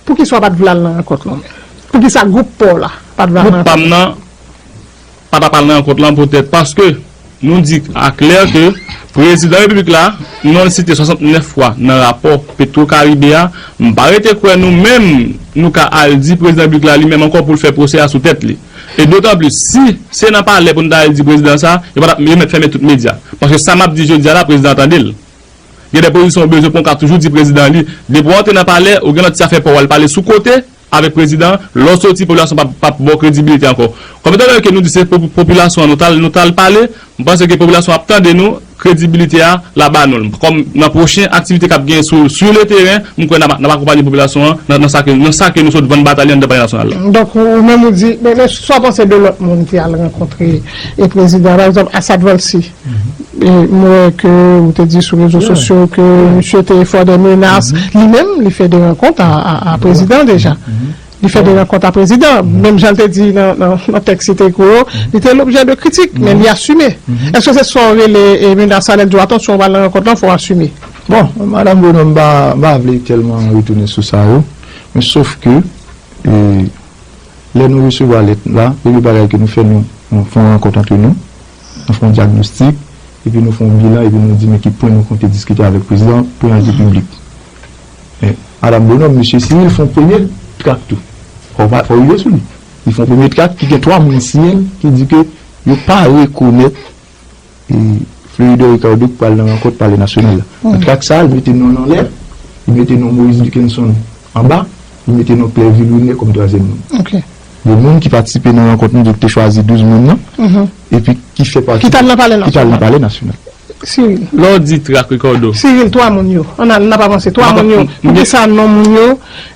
Poukisa w pa t vle al nan rankont lan menm? Poukisa gwoup pa w la pa t vle al nan rankont lan? Gwoup pa m nan pa t ap al nan rankont lan poutèt paske nou di aklè ke prezidan repiblik la, non l site swasantnèf fwa nan rapò Petro Caribe a, m pa rete kwè nou menm nou ka al di prezidan repiblik la li menm ankò pou l fè pwosè a sou tèt li. E dotanplis, si se nan palè pou n ta al di prezidan sa, yo pa t ap, yo mèt fèmen tout medya. Paske sa m ap di jodi a la, prezidan an tande l. Gen de pozisyon ou bezwen pran, ou ka toujou di prezidan li. Depi w antre nan palè, ou gen lòt ti afè pa w, w al pale sou kote avèk prezidan an. Lè w soti, popilasyon p ap, p ap ba w kredibilite ankò. Kòm etan done ke nou di se popi-, popilasyon an nou t al, nou t al pale, m panse ke popilasyon ap tande nou, kredibilite a, l a ba nou l. Kòm nan pwochen aktivite k ap genyen sou, sou le teren, m kwè n ap, n ap akonpanye popilasyon an nan, nan sa ke, nan sa ke nou sot vann batay li anndan palè nasyonal la. Donk, ou, ou menm ou di, men, men sa w panse de lòt moun ki al rankontre e prezidan, pa egzanp, Assad Volcy? E, m wè ke ou te di sou rezo sosyo ke misye te fè de menas. Li menm, li fè de rankont a, a, a prezidan deja. Li fè de rankont a prezidan. Menm jan l te di nan, nan, nan tèks li te ekri yo, li te lobjè de kritik, men li asime. Èske se sa w rele, e, menas sa lè l di w, "Atansyon, w pral nan rankont lan, fò w asime"? Bon, Madanm Bonhomme, m pa, m pa vle tèlman retounen sou sa yo, men sof ke, e, lè nou resevwa lèt la, premye bagay ke nou fè, nou, nou fè yon rankont ant nou, nou fè yon dyagnostik, epi nou fè yon bilan, epi nou di men ki pwen nou konte diskite avèk prezidan pou yon enjè piblik. Men, Madanm Bonhomme, Mesye Cyril fè yon premye trak tou. Fò w pa, fò w rive sou li. Li fè yon premye trak ki gen twa moun siyen l ki di ke yo pa rekonèt e Fleuridor Ricardo k pral nan rankont Palè Nasyonal la. Nan trak sa a, li mete non l anlè, li mete non Moïse Luckenson anba, li mete non Clervil Wilner kòm twazyèm moun. De moun ki patisipe nan rankont nou, ki te chwazi douz moun nan, epi ki fè pati, ki t al nan Palè Nasyonal. Ki t al nan Palè Nasyonal. Cyril. Lè w di trak Ricardo. Cyril, twa moun yo. Ann al, n ap avanse. Twa moun yo. Poukisa non moun yo,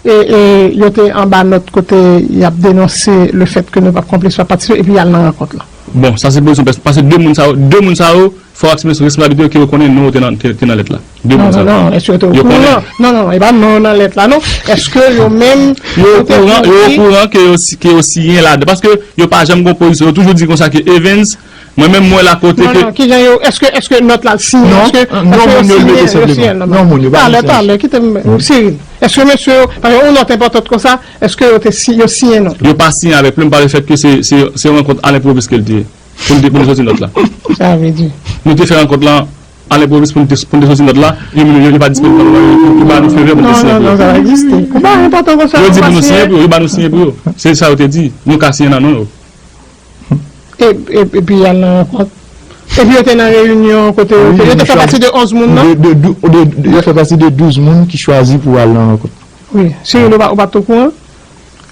e, e, yo te anba nòt kote y ap denonse le fèt ke nou p ap konplis, p ap patisipe, epi y al nan rankont lan? Bon, sa se pozisyon pèsonèl. Paske de moun sa yo, de moun sa yo, fò w aksepte responsabilite yo ke yo konnen non yo te nan, te, te nan lèt la. De moun sa yo. Non, non, èske yo te okouran? Non, non, e pa non yo nan lèt la, non. Èske yo menm, yo te okouran, yo okouran ke yo si-, ke yo siyen ladan? Paske yo pa janm gen pozisyon. Yo toujou di konsa ke Evens, mwen menm, mwen la kote ke. Non, non, kijan yo, èske, èske nòt la siyen? Non, èske, non, èske yo siyen, yo siyen, non, non. Non, moun yo pa siyen. Talè, talè, kite m, Cyril. Èske mesye yo, paske yon nòt enpòtan konsa, èske yo te si-, yo siyen non? Yo pa siyen avèk plim pa le fèt ke se, se, se yon rankont a lenpwovis ke l te ye. Pou n te, pou n te soti nòt la. Sa vle di. Nou te fè rankont lan a lenpwovis pou n te, pou n te soti nòt la. Yo, yo, yo pa disponib pou yo, yo ba nou feu vert pou n te siyen pou yo. Non, non, non, sa pa egziste. Ou pa enpòtan konsa. Yo di pou nou siyen pou yo, yo ba nou siyen pou yo. Se sa yo te di. Nou ka siyen nan non yo. E, e, epi y al nan rankont. Epi yo te nan reyinyon kote yo te, yo te fè pati de onz moun nan. De, de, de, de, yo fè pati de douz moun ki chwazi pou al nan rankont. Wi, Cyril, ou pa, ou pa t okouran?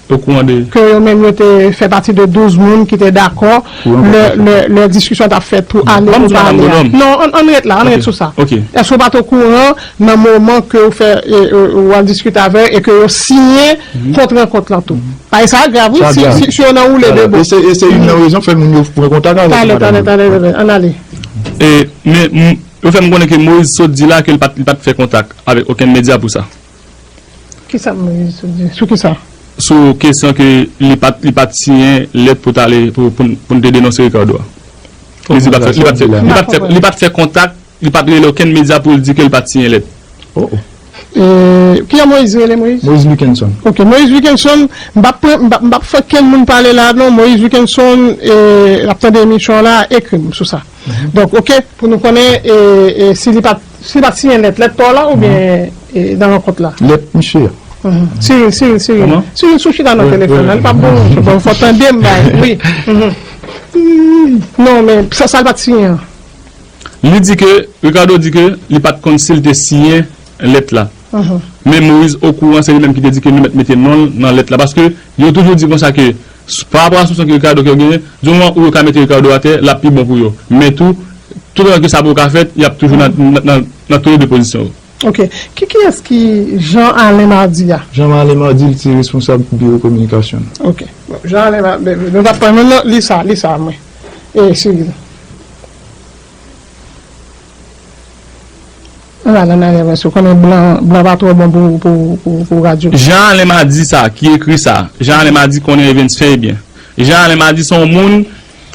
Okouran de. Ke yo menm yo te fè pati de douz moun ki te dakò lè, lè, lè diskisyon t ap fèt pou ale pou pa ale a. Non, ann, ann ret la, ann ret sou sa. Èske w pa t okouran nan moman ke w fè, e, e, w al diskite avè yo e ke yo siyen kont rankont lan tou? Bagay sa grav, wi, si, si, si yo nan woule de bon. E se, e se youn nan rezon fè moun yo pran kontak avèk nou. Talè, talè, talè, talè, ann ale. E, men, m, yo fè m konnen ke Moïse sot di la ke l pa t, li pa t fè kontak avèk okenn medya pou sa. Kisa Moïse sot di? Sou kisa? Sou kesyon ke li pa t, li pa t siyen lèt pou t ale, pou, pou, pou n te denonse Ricardo a. Li di li pa t fè, li pa t fè, li pa t fè, li pa t fè kontak, li pa t rele okenn medya pou l di ke l pa t siyen lèt. Oh, oh. E, kijan Moïse rele, Moïse? Moïse Luckenson. Ok, Moïse Luckenson, m p ap pran, m p ap, m p ap fè kenn moun pale la, non. Moïse Luckenson, e, l ap tande emisyon an la, ekri m sou sa. Donk, ok, pou nou konnen, e, e, si li pa t, si li pa t siyen lèt, lèt pa w la oubyen, e, nan rankont la? Lèt misye a. Cyril, Cyril, Cyril. Kòman? Cyril sou chita nan telefòn nan, li p ap bon, bon, fò tande m bay, wi. Non, men sa, sa l pa t siyen an. Li di ke, Ricardo di ke li pa t konn si l te siyen lèt la. Men Moïse okouran, se li menm ki te di ke li mèt mete non l nan lèt la. Paske yo toujou di konsa ke, s-, pa rapò a soupsyon ke Ricardo ke yo genyen, di moman ou yo ka mete Ricardo atè, l ap pi bon pou yo. Men tou, toutotan ke sa poko ka fèt, y ap toujou nan, nan, nan, nan tou le de pozisyon yo. Ok. Ki, kiyès ki Jean Alain Mardy a? Jean Alain Mardy, li se responsab biwo kominikasyon. Ok. Bon, Jean Alain Mardy, nou t ap pran, men non, li sa, li sa, mwen. E, Cyril. Ann al ann aryè, paske w konnen blan, blan pa twò bon pou, pou, pou, pou radyo. Jean Alain Mardy sa, ki ekri sa, Jean Alain Mardy konnen Evens fè byen. Jean Alain Mardy se yon moun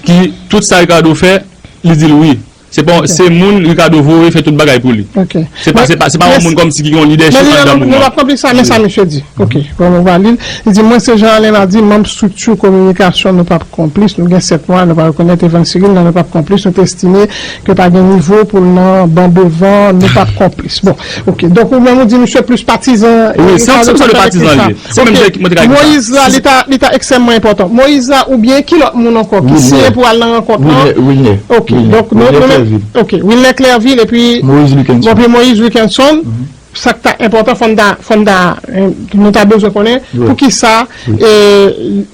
ki, tout sa Ricardo fè, li di l wi. Se pa, se moun Ricardo voye fè tout bagay pou li. Ok. Se pa, se pa, se pa yon moun kòmsi ki gen yon lidèchip anndan mouvman. Men li nan, nou p ap konplis sa, men sa misye di. Ok, bon, nou va li l. Li di, mwen se Jean Alain Mardy, manm estrikti kominikasyon, nou p ap konplis, nou gen sèt mwa, nou pa rekonèt Evans Cyril, nan nou p ap konplis, nou te estime ke pa gen nivo pou l nan ban devan, nou p ap konplis. Bon, ok. Donk, ou menm ou di misye plis patizan, wi, se yon, se yon sòt de patizan li ye. Se menm jan ki mwen te ka di sa. Moïse la, li ta, li ta ekstrèmman enpòtan. Moïse la, oubyen ki lòt moun ankò ki siyen pou al nan rankont lan? Wilner, Wilner. Ok, donk, nou, nou menm, ok, Wilner Clervil epi Moïse Luckenson. Bon, epi Moïse Luckenson. Sa k ta enpòtan, fò n ta, fò n ta, eh, nou ta bezwen konnen poukisa, eh,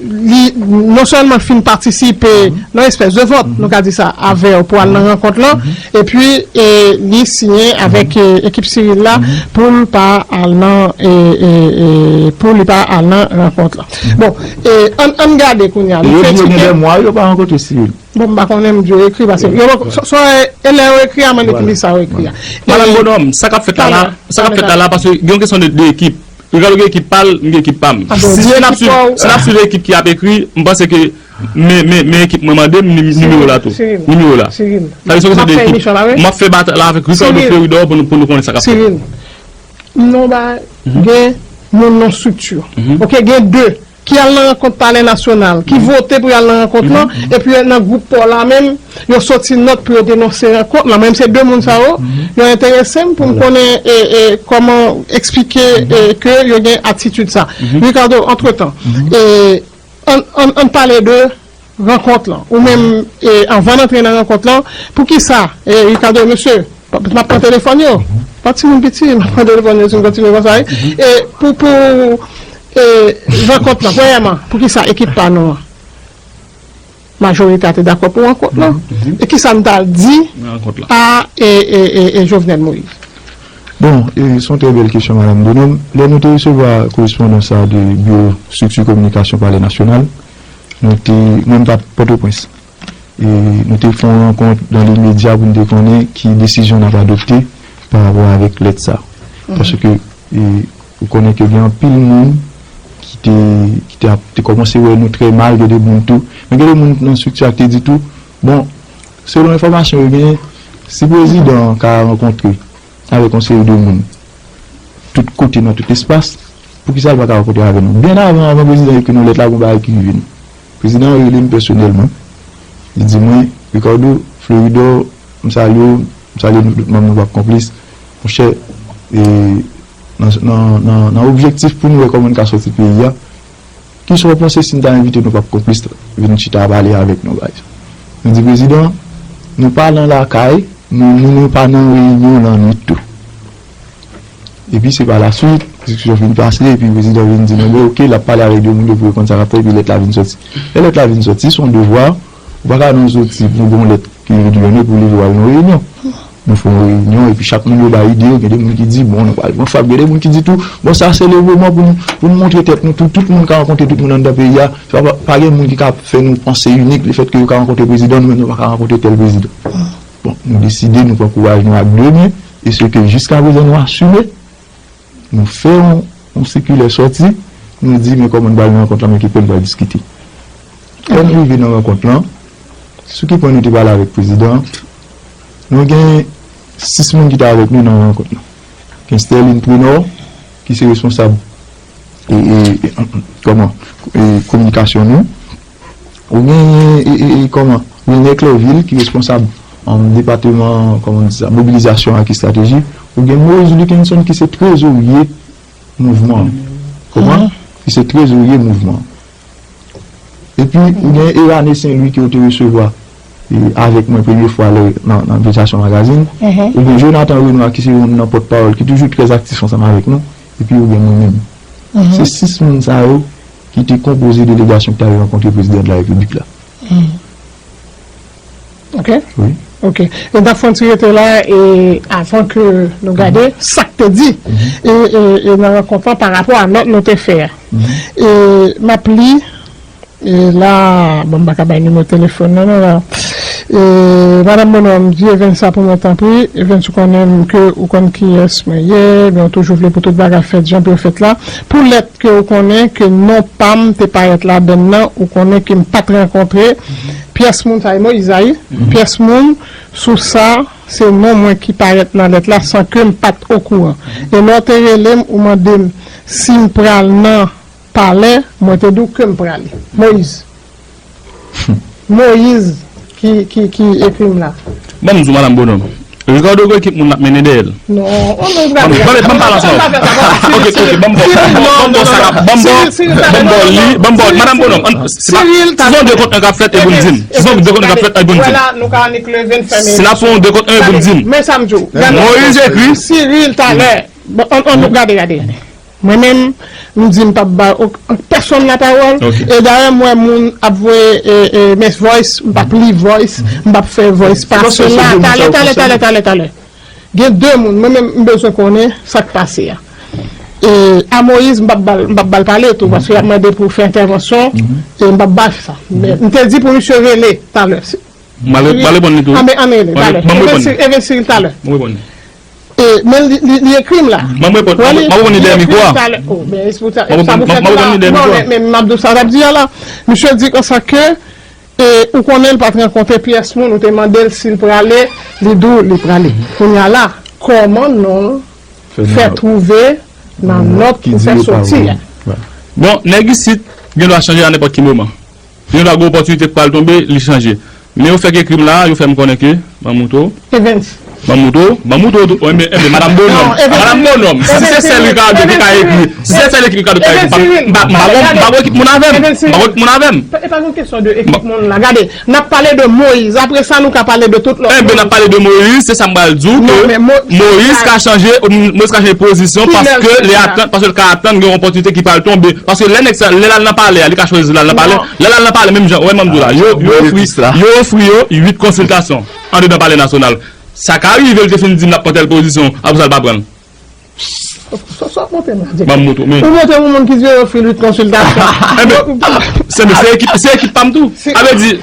li, non sèlman fin patisipe nan espès de vòt, nou ka di sa, avè w pou al nan rankont lan, epi, eh, li siyen avèk, eh, ekip Cyril la pou l pa al nan, eh, eh, eh, pou li pa al nan rankont lan. Bon, eh, ann, ann gade kounye a. Yo di yo gen de mwa, yo pa rankontre Cyril. Bon, m pa konnen, m di yo ekri, paske yo, so, so, e lè yo ekri a, mande ki li sa yo ekri a. Madanm Bonòm, sa k ap fèt la la, sa k ap fèt la la, paske gen yon kesyon de, de ekip. Ricardo gen ekip pa l, m gen ekip pa m. Si n ap swiv, si n ap swiv ekip ki ap ekri, m panse ke men, men, men ekip mwen mande m nim- nimewo la tou. Nimewo la. Sa vle di se yon kesyon de ekip. M ap fè batay la avèk Ricardo Fleuridor pou nou, pou nou konnen sa k ap fèt. M non ba gen moun nan strikti. Ok, gen de ki al nan rankont Palè Nasyonal, ki vote pou y al nan rankont lan, epi nan gwoup pa w la menm, yo soti nòt pou yo denonse rankont lan. Menm se de moun sa yo, yo enterese m pou m konnen e, e, kòman eksplike e, ke yo gen atitid sa. Ricardo, antretan, e, ann, ann, ann pale de rankont lan. Ou menm, e, anvan n antre nan rankont lan, poukisa, e, Ricardo, mesye, m ap pran telefòn yo. Pa timoun piti, m ap pran telefòn yo si m kontinye konsa, wi. E pou, pou e, rankont lan, premyèman, poukisa ekip pa nou an, majorite a te dakò pou rankont lan? E kisa n ta di a e, e, e, e Jovenel Moïse? Bon, e, se yon trè bèl kesyon, Madanm Bonòm. Lè nou te resevwa korespondans sa a de biwo estrikti kominikasyon Palè Nasyonal, nou te, mwen m t ap Pòtoprens. E nou te fè yon rankont dans les médias pou n te konnen ki desizyon n ap adopte pa rapò avèk lèt sa. Paske e, ou konnen ke gen anpil moun ki te, ki te, ap, te kòmanse wè nou trè mal, gen de moun tou. Men gen de moun nan estrikti a ki te di tou, bon, selon enfòmasyon yo genyen, si prezidan an ka rankontre avèk yon seri de moun tout kote, nan tout espas, poukisa l pa ka rankontre avè nou? Byen avan, avan prezidan ekri nou lèt la, gen yon bagay ki rive nou. Prezidan an rele m pèsonèlman. Li di mwen, Ricardo, Fleuridor, m salye w, m salye nou tout manm nou k ap konplis. Monchè, e, nan, nan, nan, nan objektif pou nou wè kòman n ka sòti peyi a, kisa w panse si n ta envite nou k ap konplis vin chita pale avèk nou, bay? Nou di, prezidan, nou pa nan lakay, nou, nou, nou pa nan reyinyon lannwit tou. Epi se pa laswit, diskisyon fin pase, epi prezidan vin di nou, men oke, l ap pale avèk de moun yo pou yo konn sa k ap fèt, epi lèt la vin sòti. Lè lèt la vin sòti, se yon devwa, ou pa ka nan sòti pou gen yon lèt ki vin jwenn ou pou leve w al nan reyinyon. Nou fè yon reyinyon, epi chak moun yo bay ide yo, gen de moun ki di, bon, nou pral pran frap, gen de moun ki di tou, bon, sa se le moman pou nou, pou nou montre tèt nou tou, tout moun ka rankontre tout moun anndan peyi a, pa, pa, pa gen moun ki ka fè nou panse inik, lefètke yo ka rankontre prezidan, nou menm nou pa ka rankontre tèl prezidan. Bon, nou deside, nou pran kouraj nou ak de men, e se ke jiskaprezan nou asime, nou fè yon, yon sikilè sòti, nou di men kòman n pral nan rankont lan, men ki pwen n pral diskite. Lè n rive nan rankont lan, sou ki pwen nou te pale avèk prezidan an, nou gen sis moun ki te avèk nou nan rankont lan. Gen Sterline Prenor, ki se responsab e, e, e, kòman, e, kominikasyon nou. Ou genyen, e, e, e, kòman, Wilner Clervil, ki responsab, um, depatman, kòman di sa, mobilizasyon ak estrateji. Ou gen Moïse Luckenson, ki se trezorye mouvman an. Kòman? Ki se trezorye mouvman an. Epi, ou gen Erane Saint Louis ki yo te resevwa e, avèk mwen premye fwa lè nan, nan Pulsasyon Magazine. Ou gen Jonathan Renois ki se youn nan pòtpawòl ki toujou trè aktif ansanm avèk nou. Epi ou gen mwen menm. Se sis moun sa yo ki te konpoze delegasyon ki t ale rankontre prezidan de la repiblik la. Ok. Wi. Ok. E n ap fè yon ti rete la e avan ke nou gade sa k te di e, e, e nan rankont lan pa rapò a nòt nou te fè a. E m ap li E la, bon, m pa ka bay nimewo telefòn nan, non, la. E, Madanm Bonòm, di Evens sa pou mwen, tanpri. Evens, ou konnen m ke ou konn kiyès mwen ye, men ou toujou vle pou tout bagay fèt jan pou yo fèt la. Pou lèt ke ou konnen ke non pa m te parèt ladann nan, ou konnen ke m pa t rankontre pyès moun sa, e Moyiz la, wi. Pyès moun sou sa, se non mwen ki parèt nan lèt la san ke m pa t okouran. E lè w te rele m, ou mande m si m pral nan palè, mwen te di w ke m prale. Moyiz. Moyiz ki, ki, ki ekri m la. Ban m di w, Madanm Bonòm. Ricardo gen ekip moun l ap mennen dèyè l. Non, oh non, gade. Ban m, ban m pale ansanm. Ok, ok, ban m ba w, ban m ba w sa k ap, ban m ba w, ban m ba w li, ban m ba w, Madanm Bonòm, ann, se pa, si se yon de kont en k ap fèt, e pou n di m. Si se yon de kont en k ap fèt, e pou n di m. Si n ap fè yon de kont en, e pou n di m. Men sa m di w. Moyiz ekri. Cyril, talè. Bon, ann, ann, gade, gade. Mwen menm, m di m p ap bay pèsonn lapawòl. E dayè, m wè moun ap voye e, e, men voice, m p ap li voice, m p ap fè voice pase la. Talè, talè, talè, talè, talè. Gen de moun, mwen menm, m bezwen konnen sa k pase a. E, a Moyiz, m p ap ba l, m p ap ba l pale tou, paske y ap mande pou fè entèvansyon, e m p ap ba l sa. Men, m te di pou misye rele talè. M ale, m ale reponn li tou. Anben, anben, talè. Evensil, Evensil, talè. M reponn li. E, men li, li, li ekri m la. M reponn, m reponn li dèyè mikwo a. M reponn li dèyè mikwo a. Non, men, men m ap di w sa w t ap di a la. Misye di konsa ke, e, ou konnen l pa t rankontre pyès moun, ou te mande l si l prale, li di w li prale. Kounye a la, kòman non l fè twouve nan nòt ou fè soti a? Bon, nèg isit gen dwa chanje a nenpòt ki moman. Gen dwa gen opòtinite k pral tonbe, li chanje. Men yo fèk ekri m la, yo fè m konnen ke, ban m moutre w. Evens. Ban m moutre w, ban m moutre w tou. Enben, enben, madanm Bonòm. Madanm Bonòm, si se sèl Ricardo ki ka ekri, si se sèl ekip Ricardo ki ka ekri, m pa, m pa, m pa gon, m pa gon ekip moun avè m. M pa gon ekip moun avè m. E pa yon kesyon de ekip moun la. Gade, n ap pale de Moyiz. Apre sa, nou ka pale de tout lòt moun. Enben, n ap pale de Moyiz, se sa m pral di w ke Moyiz ka chanje, Moyiz ka chanje pozisyon paske li atann, paske l ka atann gen yon opòtinite ki pral tonbe. Paske lè nèg sa, lè l al nan palè a, li ka chwazi l al nan palè. Lè l al nan palè, menm jan, wè, m di w la, yo, yo ofri, yo ofri yo uit konsiltasyon andedan Palè Nasyonal. Sa ka rive l te fin di m l ap pran tèl pozisyon, apre sa l pa pran l. Sa, sa w ap montre m la, direktè? Ban m montre w, men. Ou montre m yon moun ki di yo ofri l uit konsiltasyon. Enben, se, se ekip, se ekip pa m tou. Sa vle di,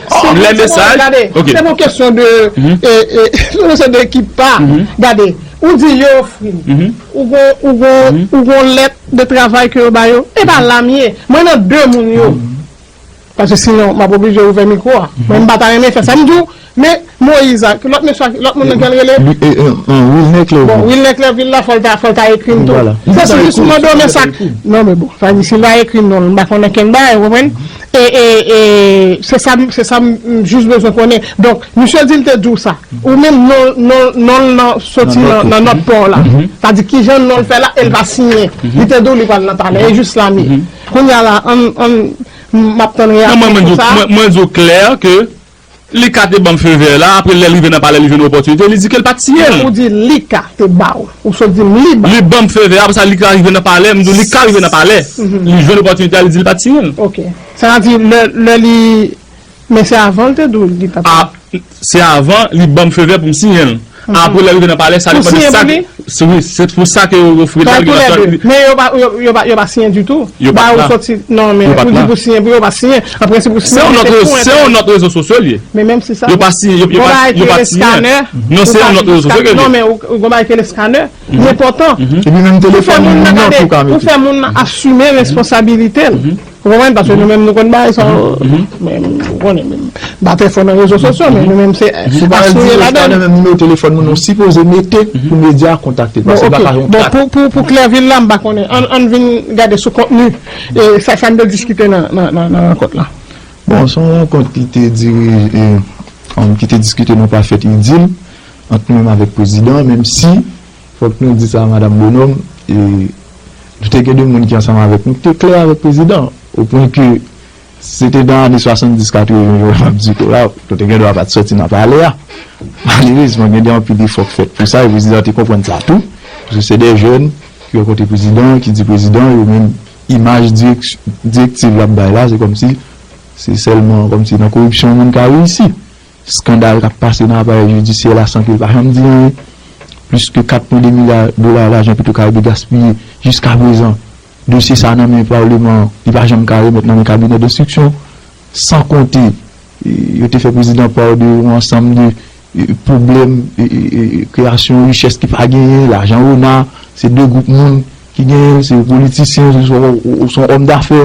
lè mesaj, gade, se yon kesyon de, e, e, se yon kesyon de ekip pa. Gade, ou di yo ofri l. Ou gon, ou gon, ou gon lèt de travay ke yo ba yo. E pa la m ye. Mwen nan de moun yo. Paske sinon, m ap oblije ouvè mikwo a. Mwen, m pa ta renmen fè sa. M di w, men Moyiz a, lòt mesye a, lòt moun nan ki al rele? Wilner Clerville. Bon, Wilner Clerville la, fò l ta, fò l ta ekri m tou. Se si jis m mande w, men sa k, non, men bon, sa di, si l ta ekri m non, m pa konnen kenn bagay, ou konprann? E, e, e, se sa, se sa m, m jis bezwen konnen. Donk, misye di l te di w sa. Ou menm, non, non, non l nan, soti nan, nan nòt pa w la. Sa di, kijan non l fè la, e l pa siyen. Li te di w li pral nan palè, e jis la m ye. Kounye a la, ann, ann, m ap tann reyaksyon sou sa. Non, mwen, mwen di w, mwen, mwen di w klè ke li ka te ban m fe vè la, apre lè l rive nan palè, li jwenn opòtinite, li di ke l pa t siyen l. Ou di li ka te ba w, ou sot di m li ba. Li ban m fe vè, apre sa, li ka rive nan palè, m di w li ka rive nan palè. Li jwenn opòtinite a, li di li pa t siyen l. Ok. Sa vle di, lè, lè li, men se avan l te di w li pa t. Se avan, li ban m fe vè pou m siyen l. Apre, lè l rive nan palè, sa depann de sa. Pou siyen pou li? Se, wi, se pou sa ke yo ofri l la, li gen dwa. Men yo pa, yo, yo pa, yo pa siyen ditou. Yo pa t la. Ba ou soti, non, men ou di pou siyen, pou yo pa siyen. An prensip, pou siyen, se yon nòt rezo sosyo l ye. Men menm si sa, yo pa siyen, yo, yo pa, yo pa t siyen. Non, se yon nòt rezo sosyo ke l ye. Non, men ou, ou gon bagay ke le scanner. Li enpòtan. Epi menm telefòn moun nan tou ka mete. Ou fè moun nan asime responsabilite l. Ou konprann? Paske nou menm nou konn bagay sa yo. Men ou konnen menm. M pa trè fò nan rezo sosyo, men nou menm se asire ladan l. Menm nimewo telefòn moun nou sipoze mete pou medya kontakte l. Paske l pa ka yon kat. Bon, pou, pou, pou Clerville la, m pa konnen. Ann, ann vin gade sou kontni, e, sa, sa n te diskite nan, nan, nan, nan rankont la. Bon, se yon rankont ki te diri, e, um, ki te diskite nan Pafèt Idil, ant nou menm avèk prezidan, menm si, fòk nou di sa, Madanm Bonòm, e, nou te gen de moun ki ansanm avèk nou, ki te klè avèk prezidan, o pwen ke si se te nan ane swasanndis, katreven, jan w ap di kounye a, nou te gen dwa pa t soti nan palè a. Malerezman, gen de anpil efò k fèt pou sa, e prezidan te konprann sa tou. Paske se de jèn ki rankontre prezidan, ki di prezidan, yo menm imaj dirèk-, direktiv l ap bay la, se kòmsi, se sèlman kòmsi nan koripsyon yon moun ka reyisi. Eskandal k ap pase nan aparèy jidisyè la san ke l pa janm di anyen. Plis ke kat pwen de milya dola lajan Petwokaribe gaspiye jiskaprezan. Dosye sa nan men palman an, li pa janm ka remèt nan men kabinè denstriksyon. San konte, e, yo te fè prezidan pa de yon ansanm de, e, pwoblèm, e, e, e, kreyasyon richès ki pa genyen, lajan ona, se de gwoup moun ki genyen l, se yon politisyen, se yon, se yon òm dafè.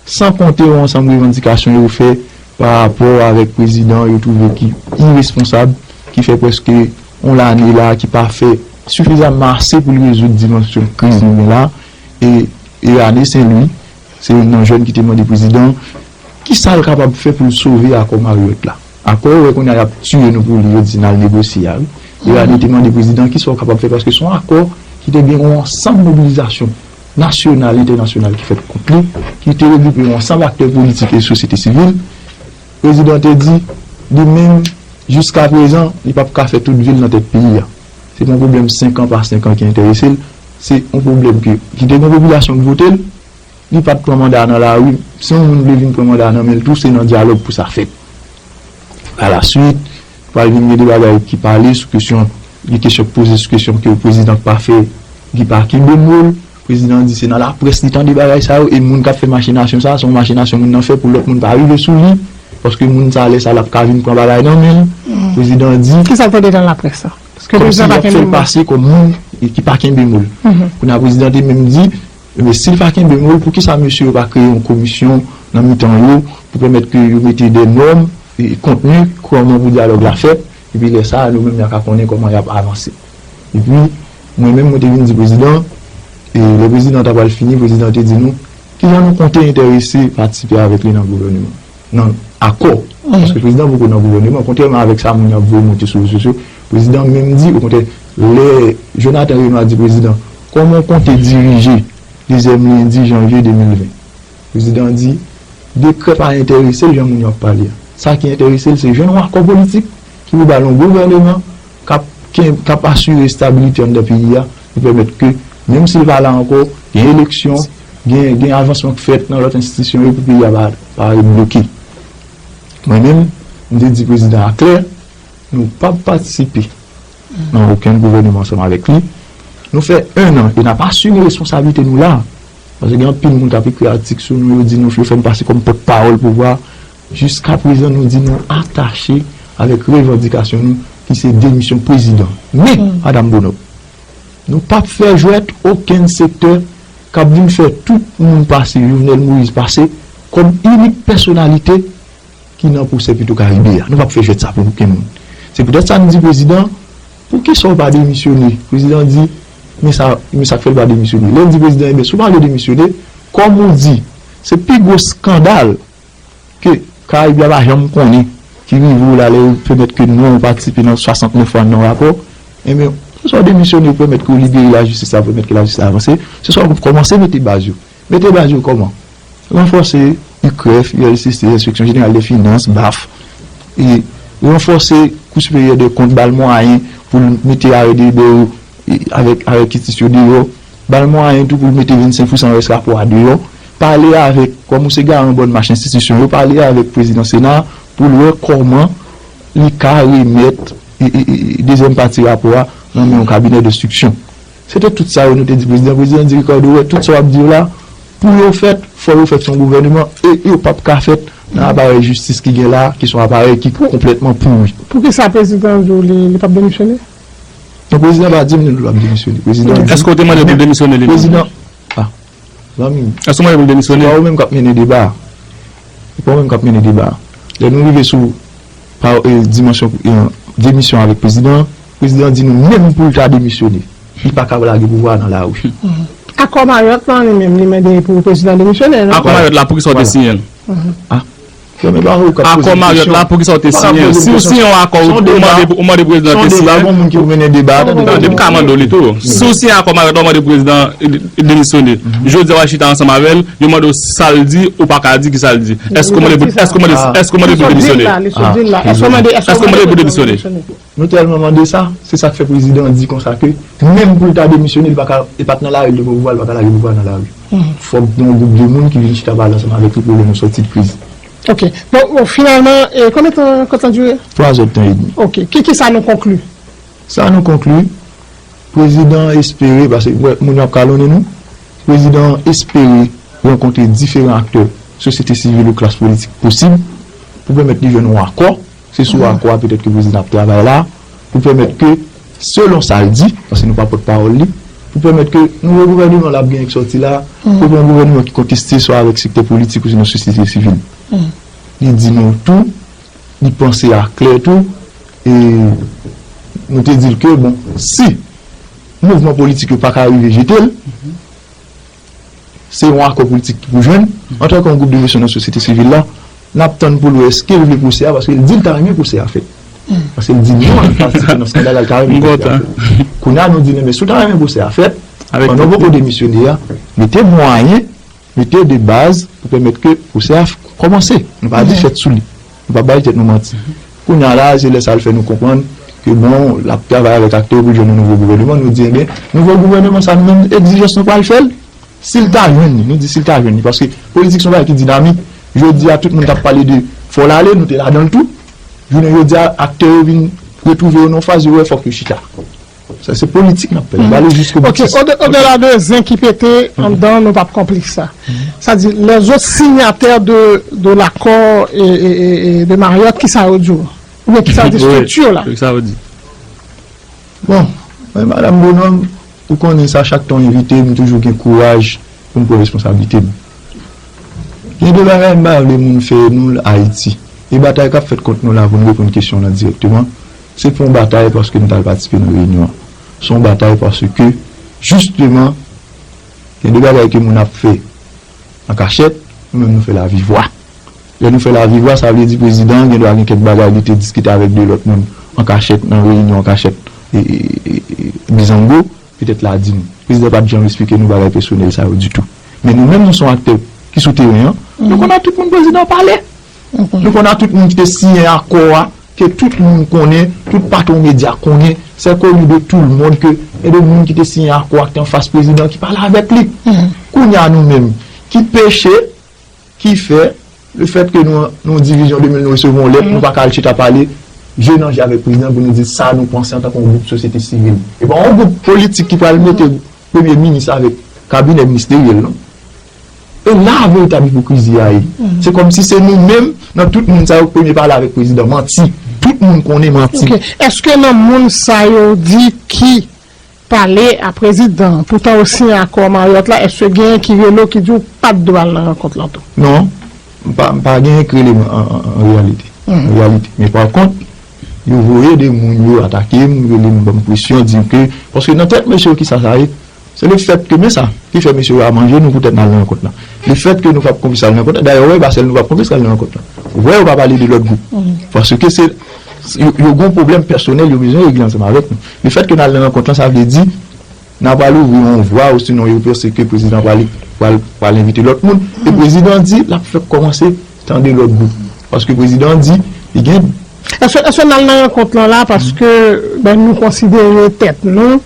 San konte yon ansanm revandikasyon yo fè pa rapò avèk prezidan yo twouve ki iresponsab, ki fè prèske yon lane la ki pa fè sifizamman ase pou l rezoud dimansyon kriz nou gen la. E, e Rene Saint Louis, se youn nan jèn ki te mande prezidan kisa l kapab fè pou l sove akò Marriott la. Akò yo wè kounye a y ap tiye nou pou li, yo di n al negosye a, wi. E Rene te mande prezidan kisa w kapab fè, paske se yon akò ki te gen yon ansanm mobilizasyon nasyonal, entènasyonal ki fèt kont li, ki te regwoupe yon ansanm aktè politik e sosyete sivil. Prezidan te di, li menm, jiskaprezan, li p ap ka fè tout vil nan tèt peyi a. Se pa yon pwoblèm senk an pa senk an ki enterese l, se yon pwoblèm ke, ki te gen yon popilasyon ki vote l, li pa t pran manda nan lari, si yon moun vle vin pran manda nan men l tou, se nan dyalòg pou sa fèt. Alaswit, pral vin gen de bagay ki pale sou kesyon, gen kesyon k poze sou kesyon ke prezidan k pa fè, ki pa kenbe mo l, Prezidan an di se nan laprès li tande bagay sa yo, e moun k ap fè machinasyon sa a, se yon machinasyon moun nan fè pou lòt moun pa rive sou li, paske moun sa a, lè sa a, l ap ka vin pran bagay nan men l. Prezidan an di, kisa l tande nan laprès la? Paske kòmsi prezidan pa kenbe mo. L ap fè l pase kòm moun ki pa kenbe mo l. Kounye a, prezidan te menm di, ebyen, si l pa kenbe mo l, poukisa mesye yo pa kreye yon komisyon nan mitan yo pou pèmèt ke yo mete de nòm e kontni, kòman pou dyalòg la fèt, epi lè sa a, nou menm, n a ka konnen kòman y ap avanse. Epi, mwen menm, mwen te vin di prezidan, e lè prezidan ta pral fini, prezidan te di nou, kijan nou konte enterese patisipe avèk li nan gouvèneman, nan akò. Paske prezidan poko nan gouvèneman, kontrèman avèk sa moun yo ap voye monte sou rezo sosyo, prezidan menm di, okontrè, lè Jonathan Renois di prezidan, kòman w konte dirije dezyèm lendi janvye de mil ven? Prezidan di, dekrè pa enterese l jan moun yo ap pale a. Sa ki enterese l, se jwenn yon akò politik ki pou ba l yon gouvèneman k ap, k ap asire estabilite anndan peyi a, pou pèmèt ke, menm si l pa la ankò, gen eleksyon, gen, gen avansman k fèt nan lòt enstitisyon yo pou peyi a pa, pa ret bloke. Mwen menm, m te di prezidan a klè, nou p ap patisipe nan okenn gouvèneman ansanm avèk li. Nou fè en an e n ap asime responsablite nou la. Paske gen anpil moun k ap ekri atik sou nou, yo di nou, yo fè n pase kòm pòtpawòl pouvwa. Jiska prezan, nou di nou atache avèk revandikasyon nou, ki se demisyon prezidan. Men, madanm Bonòp, nou p ap fè jwèt okenn sektè k ap vin fè tout moun pase, Jovenel Moïse pase, kòm inik pèsonalite ki nan pwosè Petwokaribe a. Nou p ap fè jwèt sa pou okenn moun. Se poutèt sa n di prezidan, poukisa w pa demisyone? Prezidan di, men sa, men sa k fè l pa demisyone. Lè n di prezidan, ebyen, si w pa vle demisyone, kòm ou di, se pi gwo eskandal ke Karayib la pa janm konnen ki rive w la lè yo pèmèt ke non w patisipe nan swasantnèf fwa nan rapò, ebyen, se swa w demisyone pou pèmèt ke w libere lajistis la, pou pèmèt ke lajistis la avanse, se swa w kòmanse mete baz yo. Mete baz yo kòman? Ranfòse U C R E F, U L C C, Enspeksyon Jeneral de Finans, baf, e ranfòse Kou Siperyè de Kont, ba l mwayen pou l mete arrêt de bò yo, e, avèk, avèk kitis yo deyò, ba l mwayen tou pou l mete vennsenk pousan rès rapò a deyò, pale avèk, kòm ou se garan bòn mach enstitisyon yo, pale avèk prezidan Sena a pou l wè kòman li ka remèt, e, e, e, dezyèm pati rapò a nan men yon kabinè denstriksyon. Se te tout sa yo nou te di prezidan. Prezidan di, Ricardo, wè, tout sa w ap di yo la, pou yo fèt, fò yo fèt se yon gouvèneman, e yo p ap ka fèt nan aparèy jistis ki gen la, ki se yon aparèy ki konplètman pouri. Poukisa prezidan an di w li, li p ap demisyone? Non, prezidan pa di m li p ap demisyone. Prezidan di, èske w te mande pou l demisyone li menm? Prezidan, a, zanmi m, èske w mande pou l demisyone? Se pa ou menm k ap mennen deba a. Se pa ou menm k ap mennen deba a. Lè nou rive sou pa, e, dimansyon, e, demisyon avèk prezidan an, prezidan an di nou menm pou l ta demisyone, li pa ka lage pouvwa a nan lari. Akò Mayòt lan, li menm, li mande pou prezidan demisyone, non? Akò Mayòt la, poukisa w te siyen l? A, frè m, e pa ou k ap poze m kesyon. Akò Mayòt la, poukisa w te siyen l? Si w siyen yon akò, ou mande, ou mande prezidan an te siyen l. Se yon deba, gon moun ki pou mennen deba a, tande. Tande, m ka mande w li tou. Si w siyen akò Mayòt la, ou mande prezidan an demisyone. Jodi a, w al chita ansanm avè l, yo mande w sa l di, ou pa ka di ki sa l di. Èske w mande pou, èske w mande, èske w mande pou demisyone? Èske w mande pou demisyone? Nou tèlman mande sa, se sa k fè prezidan an di konsa ke menm pou l ta demisyone, li pa ka, li pa t nan lari, li te pran pouvwa, li pa ka lage pouvwa nan lari. Fòk gen yon gwoup de moun ki vin chita pale ansanm avèk li pou lè nou sòti kriz. Ok. Bon, bon, finalman, e, konbyen tan, konbyen tan dire? Twa zè tan edmi. Ok. Ki, ki sa nou konkli? Sa nou konkli, prezidan an espere, paske, wè, moun yo ap kalonnen nou, prezidan an espere rankontre diferan aktè sosyete sivil ou klas politik posib pou pèmèt li jwenn yon akò. Se sou akò a petèt ke prezidan ap travay la, pou pèmèt ke, selon sa l di, paske nou pa pòtpawòl li, pou pèmèt ke nouvo gouvèneman l ap genyen k sòti la, pou yon gouvèneman ki konteste swa avèk sektè politik ou sinon sosyete sivil. Li di nou tou, li panse a klè tou, e nou te di l ke, bon, si mouvman politik yo pa ka rive jete l, se yon akò politik ki pou jwenn, antanke yon gwoup de presyon nan sosyete sivil la, n ap tann pou l wè èske l vle pwosè a, paske l di l ta renmen pwosè a fèt. Paske l di non, l patisipe nan eskandal la, l ta renmen pwosè a fèt. Kounye a, nou di l, men si w ta renmen pwosè a fèt, pandan w poko demisyone a, mete mwayen, mete de baz pou pèmèt ke pwosè a f-, kòmanse. Nou pa di fèt sou li. Nou pa bay tèt nou manti. Kounye a la, se lè sa l fè nou konprann ke, bon, l ap travay avèk aktè yo pou l jwenn yon nouvo gouvèneman. Nou di, ebyen, nouvo gouvèneman sa, nou menm egzijans nou pral fè l. Si l ta jwenn li, nou di si l ta jwenn li, paske politik se yon bagay ki dinamik. Jodi a, tout moun t ap pale de fò l ale, nou te ladan l tou. Jounen jodi a, aktè yo vin retwouve yo nan yon faz, yo wè fòk yo chita. Sa se politik n ap fè la. N ale jiskobout. Ok, au-delà de zen ki pete anndan, nou p ap konplis sa. Sa di, les autres signataires de, de l'accord e, e, e, e de Marriott, ki sa yo di w? Oubyen ki sa di structure la? Ki sa yo di? Bon, men Madame Bonhomme, ou konnen sa, chak tan w envite m, m toujou gen kouraj pou m pran responsablite m. Gen de bagay m pa vle moun fè nou l Ayiti. E batay k ap fèt kont nou la, pou n reponn kesyon w lan dirèkteman, se pa yon batay paske m t al patisipe nan reyinyon an. Se yon batay paske, jisteman, gen de bagay ke moun ap fè an kachèt, nou menm nou fè l avivwa. Lè nou fè l avivwa, sa vle di prezidan an gen dwa gen kèk bagay li te diskite avèk de lòt moun an kachèt, nan reyinyon an kachèt, e, e, e, e, bizango, petèt l a di nou. Prezidan pa t janm esplike nou bagay pèsonèl sa yo ditou. Men nou menm, nou se yon aktè ki sou teren an, nou konn a tout moun prezidan an pale. Nou konn a tout moun ki te siyen akò a, ke tout moun konnen, tout patwon medya konnen, c'est connu de tout le monde ke gen de moun ki te siyen akò a ki te anfas prezidan ki pale avèk li. Kounye a nou menm, ki peche ki fè, lefètke nou, nou divizyon de mil, nou resevwa yon lèt, nou pa ka al chita pale, je nan je avèk prezidan pou nou di sa nou panse antanke yon gwoup sosyete sivil. E pa yon gwoup politik ki pral mete premye minis avèk kabinè ministeryèl, non. E la veritab ipokrizi a ye. Se kòmsi se nou menm, nan tout moun sa yo, premye pale avèk prezidan. Manti. Tout moun konnen manti. Ok. Èske nan moun sa yo di ki pale a prezidan, poutan yo siyen akò Marriott la, èske genyen ki rele w ki di w pa t dwe al nan rankont lan tou? Non, m pa, m pa genyen ki rele m an, an, an reyalite. An reyalite. Men pa kont, yo voye de moun, yo atake m, rele m, ban m presyon, di m ke, paske nan tèt mesye yo, kisa sa ye? Se lefètke, men sa, ki fè mesye yo a manje nou poutèt n al nan rankont lan. Lefètke nou p ap konplis al nan rankont lan, dayè, w wè, e pa sèl nou p ap konplis al nan rankont lan. Ou wè, yo pa pale de lòt gwoup. Paske se, se, yo, yo gen yon pwoblèm pèsonèl, yo bezwen regle ansanm avèk nou. Lefètke n al nan rankont lan, sa vle di, n a pral ouvri yon vwa, osinon yo panse ke prezidan pral, pral, pral envite lòt moun. E prezidan di, l ap fèk kòmanse tande lòt gwoup. Paske prezidan di, li gen Èske, èske n al nan rankont lan la paske, ben, nou konsidere tèt nou,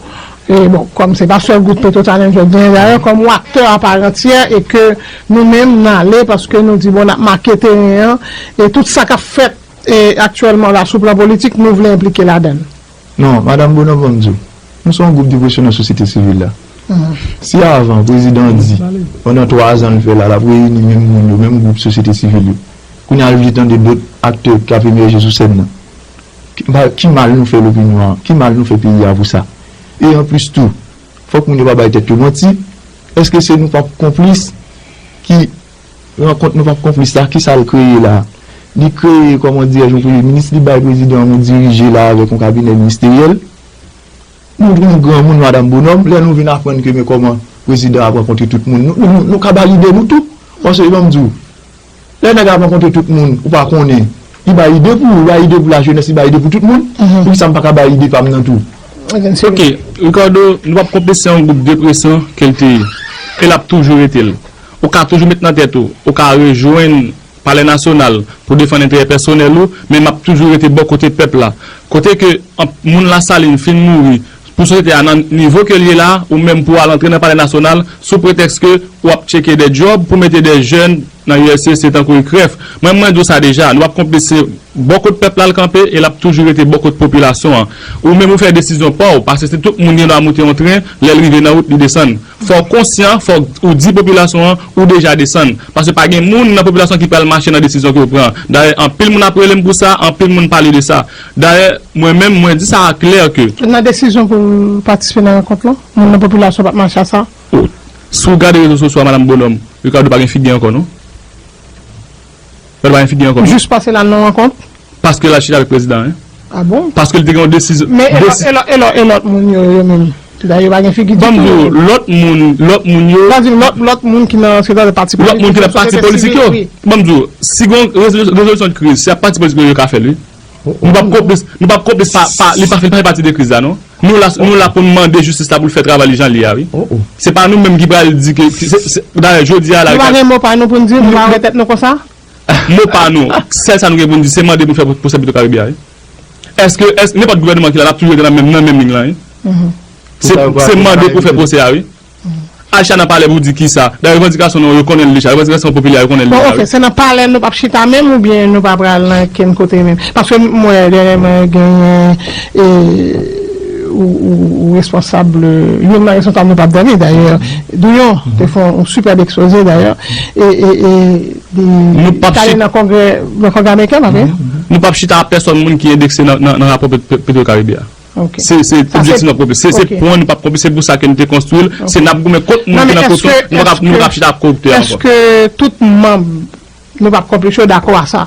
e bon, kòm se pa sèl gwoup Petro Challenge yo genyen, dayè, kòm yon aktè aparansye e ke nou menm n ale paske nou di, bon, n ap make teren an, e tout sa k ap fèt, e aktyèlman la sou plan politik, nou vle enplike ladan l? Non, Madanm Bonhomme, ban m di w, nou se yon gwoup de presyon nan sosyete sivil la. Si avan, prezidan di, pandan twa zan l fè la, l ap reyini menm moun yo, menm gwoup sosyete sivil yo, kounye a l vle tande dòt aktè k ap emèje sou sèn nan. Ki, ba, ki mal nou fè lopinyon an? Ki mal nou fè peyi a pou sa? E anplis tou, fòk moun yo pa bay tèt yo manti. Èske se nou p ap konplis ki rankont nou p ap konplis la? Kisa l kreye la? Li kreye, kòman dirè, yon premye minis, li bay prezidan an yon dirije la avèk yon kabinè ministeryèl. Nou, nou granmoun, Madanm Bonhomme, lè nou vin aprann ke men kòman prezidan ap rankontre tout moun, nou, nou, nou, nou ka bay ide nou tou. Paske, ban m di w, lè nèg ap rankontre tout moun, ou pa konnen, li bay ide pou ou, li bay ide pou lajenès, li bay ide pou tout moun. Poukisa m pa ka bay ide pa m nan tou? Ok, Ricardo, nou p ap konplis se yon gwoup depresan ke l te ye. E l ap toujou rete l. Ou ka toujou met nan tèt ou, ou ka rejwenn Palè Nasyonal pou defann enterè pèsonèl ou, men m ap toujou rete bò kote pèp la. Kote ke anp-, moun Lasalin fin mouri, pou sosyete a nan nivo ke l ye la, ou menm pou w al antre nan Palè Nasyonal, sou pretèks ke w ap tcheke de djòb pou mete de jèn nan U S C C tankou I C R E F. Mwen, mwen di w sa deja, nou p ap konplis se bò kot pèp la l kanpe e l ap toujou rete bò kot popilasyon an. Ou menm ou fè desizyon pa w, paske se tout moun gen dwa moute yon tren, lè l rive nan wout, li desann. Fò w konsyan, fò w di popilasyon an, ou deja desann. Paske pa gen moun nan popilasyon ki pral mache nan desizyon ke w pran. Dayè, anpil moun ap rele m pou sa, anpil moun pale de sa. Dayè, mwen menm, mwen di sa a klè ke Nan desizyon pou l patisipe nan rankont lan, moun nan popilasyon p ap mache a sa? O, si w gade rezo sosyo a, Madanm Bonhomme, Ricardo pa gen figi ankò, non? Ricardo pa gen figi ankò, non? Jis pase l al nan rankont? Paske l al chita avèk prezidan an. Ah bon? Paske l te gen yon desizyon. Men e lòt, e lòt, e lòt, e lòt moun yo, yo menm? Yo pa gen figi ditou. Ban m di w, lòt moun, lòt moun yo. Sa di lòt, lòt moun ki nan, se ta pati politik yo, sosyete sivil, wi. Ban m di w, si gon rezo-, rezolisyon de kriz, se ap pati politik yo, yo ka fè l, wi. Nou p ap konplis, nou p ap konplis pa, pa, li pa fè, li pa fè pati de kriz la, non. Nou la, nou la pou n mande jistis la pou l fè travay li jan l ye a, wi. Se pa nou menm ki pral di ke, ki, se, se, dayè, jodi a la, Nou pa gen mo pa nou pou n di, nou pa wè tèt nou konsa? Mo pa nou, sèl sa nou gen pou n di, se mande pou fè pwosè Petro Karibe a, wi. Èske, èske nenpòt gouvènman ki la, l ap toujou rete nan menm, nan menm liy lan, wi? Se, se mande pou fè pwosè a, wi. Al chita nan palè pou di kisa? Dayè, revandikasyon nou, yo konnen l deja. Revandikasyon popilè, yo konnen l deja, wi. Bon, ok, se nan palè nou p ap chita menm oubyen nou pa pral nan kenn kote menm? Paske m wè dènyèman genyen, e, ou, ou, ou responsab, youn nan responsab nou p ap dòmi, dayè, Douyon te fè yon sipèb ekspoze, dayè, e, e, e, li t ale nan kongrè, nan kongrè ameriken, pa vre? Nou p ap chita ak pèsòn moun ki endekse nan, nan, nan rapò Pet-, Pet-, Petwokaribe a. Se, se objektif nou p ap konplis. Se, se pwen nou p ap konplis. Se pou sa ke nou te konstwi l. Se n ap goumen kont moun ki nan koton. Nou p ap, nou p ap chita ak koriptè ankò. Èske tout manm nou p ap konplis yo dakò a sa?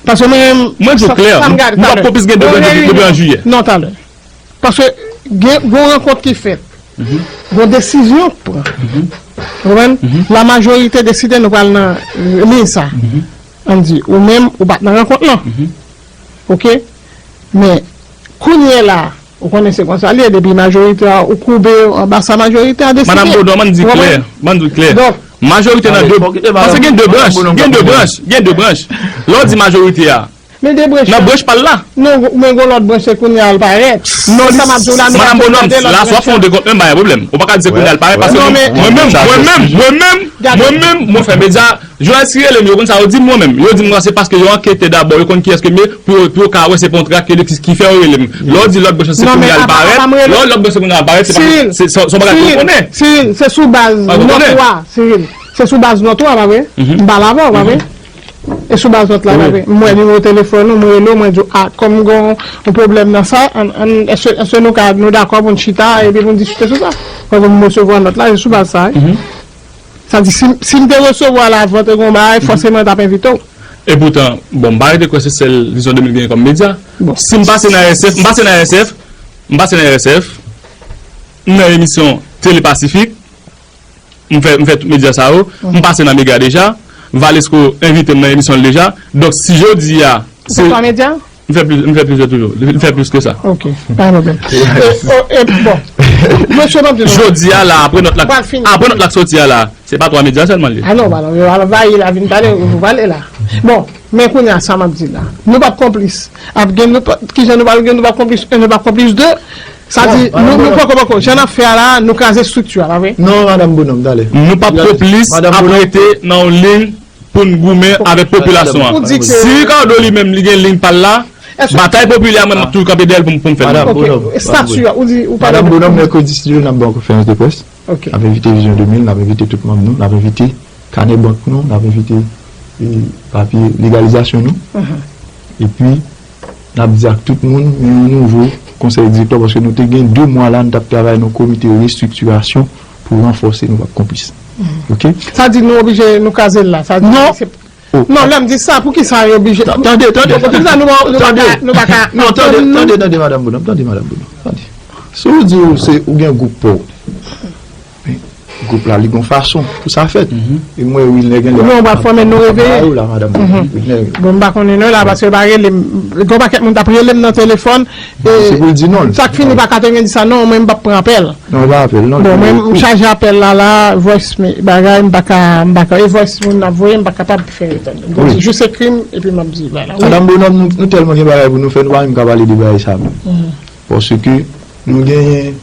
Paske mwen menm, mwen di w klè, nou p ap konplis gen de branch depi, depi an jiyè. Non, talè. Paske gen, gen yon rankont ki fèt. Gen yon desizyon k pran. Ou konprann? La majorite deside nou pral nan, euh, liy sa. Ann di, ou menm, ou pa t nan rankont lan. Oke? Men, kounye la, ou konnen se konsa l ye, depi majorite a, ou koube anba sa majorite a deside. Madanm Bonan, m ann di klè, m ann di klè. Majorite nan de, paske gen de branch, gen de branch, gen de branch. Lè w di majorite a, nan branch pa l la. Non, men gen lòt branch, se kounye a l parèt. Non, sa m ap di w la, nou pa tande lòt branch la. Madanm Bonan, la, si w ap fè yon dekontman, m pa gen pwoblèm. Ou pa ka di se kounye a l parèt, paske mwen menm, mwen menm, mwen menm, mwen menm, mwen fè medya, jounalis ki rele m yo, konn sa yo di m, mwen menm. Yo di m se paske yo ankete dabò, yo konn kiyès ke m ye, pou yo, pou yo ka wè se pa yon trak ke ki, ki fè yo rele m. Lè w di lòt branch se kounye a l parèt, lè w di lòt branch se kounye a l parèt, se pa, se, se, se yon bagay ke w konnen. Siril, se sou baz nòt ou a, Siril. Se sou baz nòt ou a, pa vre? M pale avè w, pa vre? E sou baz nòt la, pa vre? M wè nimewo telefòn ou, m rele w, mwen di w, a, kòm gen yon pwoblèm nan sa, ann, ann, èske, èske nou ka, nou dakò pou n chita, epi pou n diskite sou sa? Fò m resevwa nòt la, e sou baz sa, wi. Sa di, si, si m te resevwa l avan, te gen yon bagay, fòseman, m t ap envite w. Epoutan, bon, m pa rete kwè se sèl Vizyon de mil genyen kòm medya. Si m pase nan R S F, m pase nan R S F, m pase nan R S F, m nan emisyon Tele Pasifik, m fè, m fè tout medya sa yo, m pase nan Mega deja, Valesco envite m nan emisyon l deja. Donk, si jodi a, se twa medya? M fè plis, m fè plizyè toujou. M fè plis ke sa. Ok, pa gen pwoblèm. E, o, e, bon. Mesye, m ap di nou. Jodi a la, apre nòt la, apre nòt la k soti a la, se pa twa medya sèlman l ye. A non, pa non, yo al anvayi la, vin pale, yo pale la. Bon, men kounye a, sa m ap di la. Nou p ap konplis. Ap gen, nou p ap, kijan nou pral gen, nou p ap konplis, nou p ap konplis de. Sa di, nou, nou poko, poko. Jan n ap fè a la, nou kraze estrikti a, pa vre? Non, madanm Bonòm, talè. Nou p ap konplis ap rete nan yon liy pou n goumen avèk popilasyon an. Si Ricardo li menm li gen liy pa l la, batay popilè a mwen m ap toujou kanpe dèyè l pou m, pou m fè l. Ok, estati a, ou di, ou pale de. Madanm Bonòm, mèkredi, si Dye vle, n ap ba yon konferans de près. Ok. N ap envite Vizyon de mil, n ap envite tout manm nou, n ap envite kanè bank nou, n ap envite, e, papye legalizasyon nou. Epi, n ap di ak tout moun, men yon nouvo konsèy direktè, paske nou te gen de mwa la, nou t ap travay nan komite restriktirasyon pou ranfòse, nou p ap konplis. Ok? Sa di nou oblije nou kraze l la. Sa di non. Non, lè m di sa, poukisa yo oblije? Tande, tande, tande. Poukisa nou, nou pa ka, nou pa ka. Non, tande, tande, tande, madanm Bonòm, tande, madanm Bonòm, tande. Si w di w se, ou gen gwoup pa w, men gwoup la, li gon fason pou sa fèt. E m wè Wilner gen lè. Non, w ap fòme nou reve. Ba yo la, madanm Bonòm. Wilner. Bon, m pa konnen non la, paske yo pa rele m. Gon pakèt moun t ap rele m nan telefòn. Se pou l di non. Sa k fini pa katrevenndis la, non, mwen m p ap pran apèl. Non, pa apèl, non. Bon, mwen, m chaje apèl la, la, voice, men bagay, m pa ka, m pa ka, e voice moun ap voye, m pa kapab fè retann. Bon, jis ekri m, epi m ap di, vwala. Madanm Bonòm, nou, nou tèlman gen bagay pou nou fè, nou pa menm ka pale de bagay sa menm. Paske nou genyen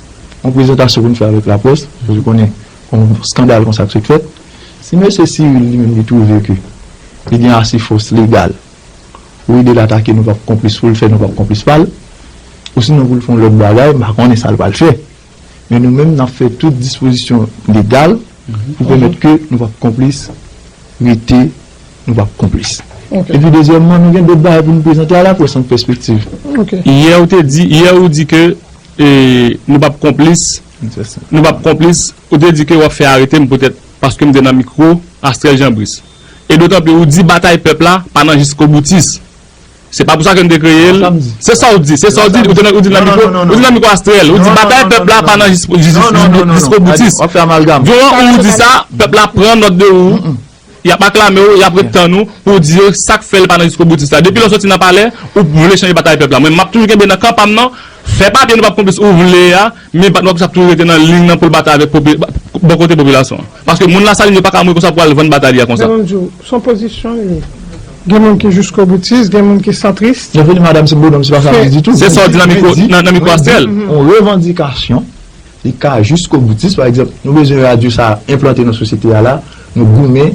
yon prezantasyon pou n fè avèk laprès, pou nou konnen yon eskandal konsa k sot fèt. Si mesye Cyril li menm li twouve ke li gen ase fòs legal pou ede l atake nou p ap konplis, pou l fè nou p ap konplis pa l, osinon pou l fè yon lòt bagay, m pa konnen sa l pral fè. Men nou menm, n ap fè tout dispozisyon legal pou pèmèt ke nou p ap konplis, rete, nou p ap konplis. Epi dezyèmman, nou gen dòt bagay pou nou prezante a laprès an pèspektiv. Yè ou te di, yè ou di ke, e, nou p ap konplis, nou p ap konplis, ou te di ke w ap fè arete m poutèt paske m te nan mikwo Astrèl Jean Brice. E dotan pli, ou di batay pèp la pa nan jiskoboutis. Se pa pou sa ke nou te kreye l. Se sa w di, se sa w di, ou te nan, ou di nan mikwo, ou di nan mikwo Astrèl, ou di batay pèp la pa nan jis, jis, jiskoboutis. Jan ou di sa, pèp la pran nòt de ou, y ap aklame w, y ap ret tann ou pou w di yo sa k fè l pa nan jiskoboutis la. Depi lè w soti nan palè, ou vle chanje batay pèp la. Mwen, m ap toujou kenbe nan kan pa m nan, fè papye nou p ap konplis ou vle a, men pa, nou p ap toujou rete nan liy nan pou l batay avèk popi-, bò kote popilasyon an. Paske moun Lasalin yo pa ka mouri konsa pou al vann batay li a konsa. Gen moun di w, se yon pozisyon li ye. Gen moun ki jiskoboutis, gen moun ki santris. Byenveni, madanm, se Bonòm, se pa sa m di ditou. Se sa w di nan mikwo, nan, nan mikwo Astrèl. Yon revandikasyon, li ka jiskoboutis. Pa egzanp, nou bezwen radyo sa a enplante nan sosyete a la, nou goumen,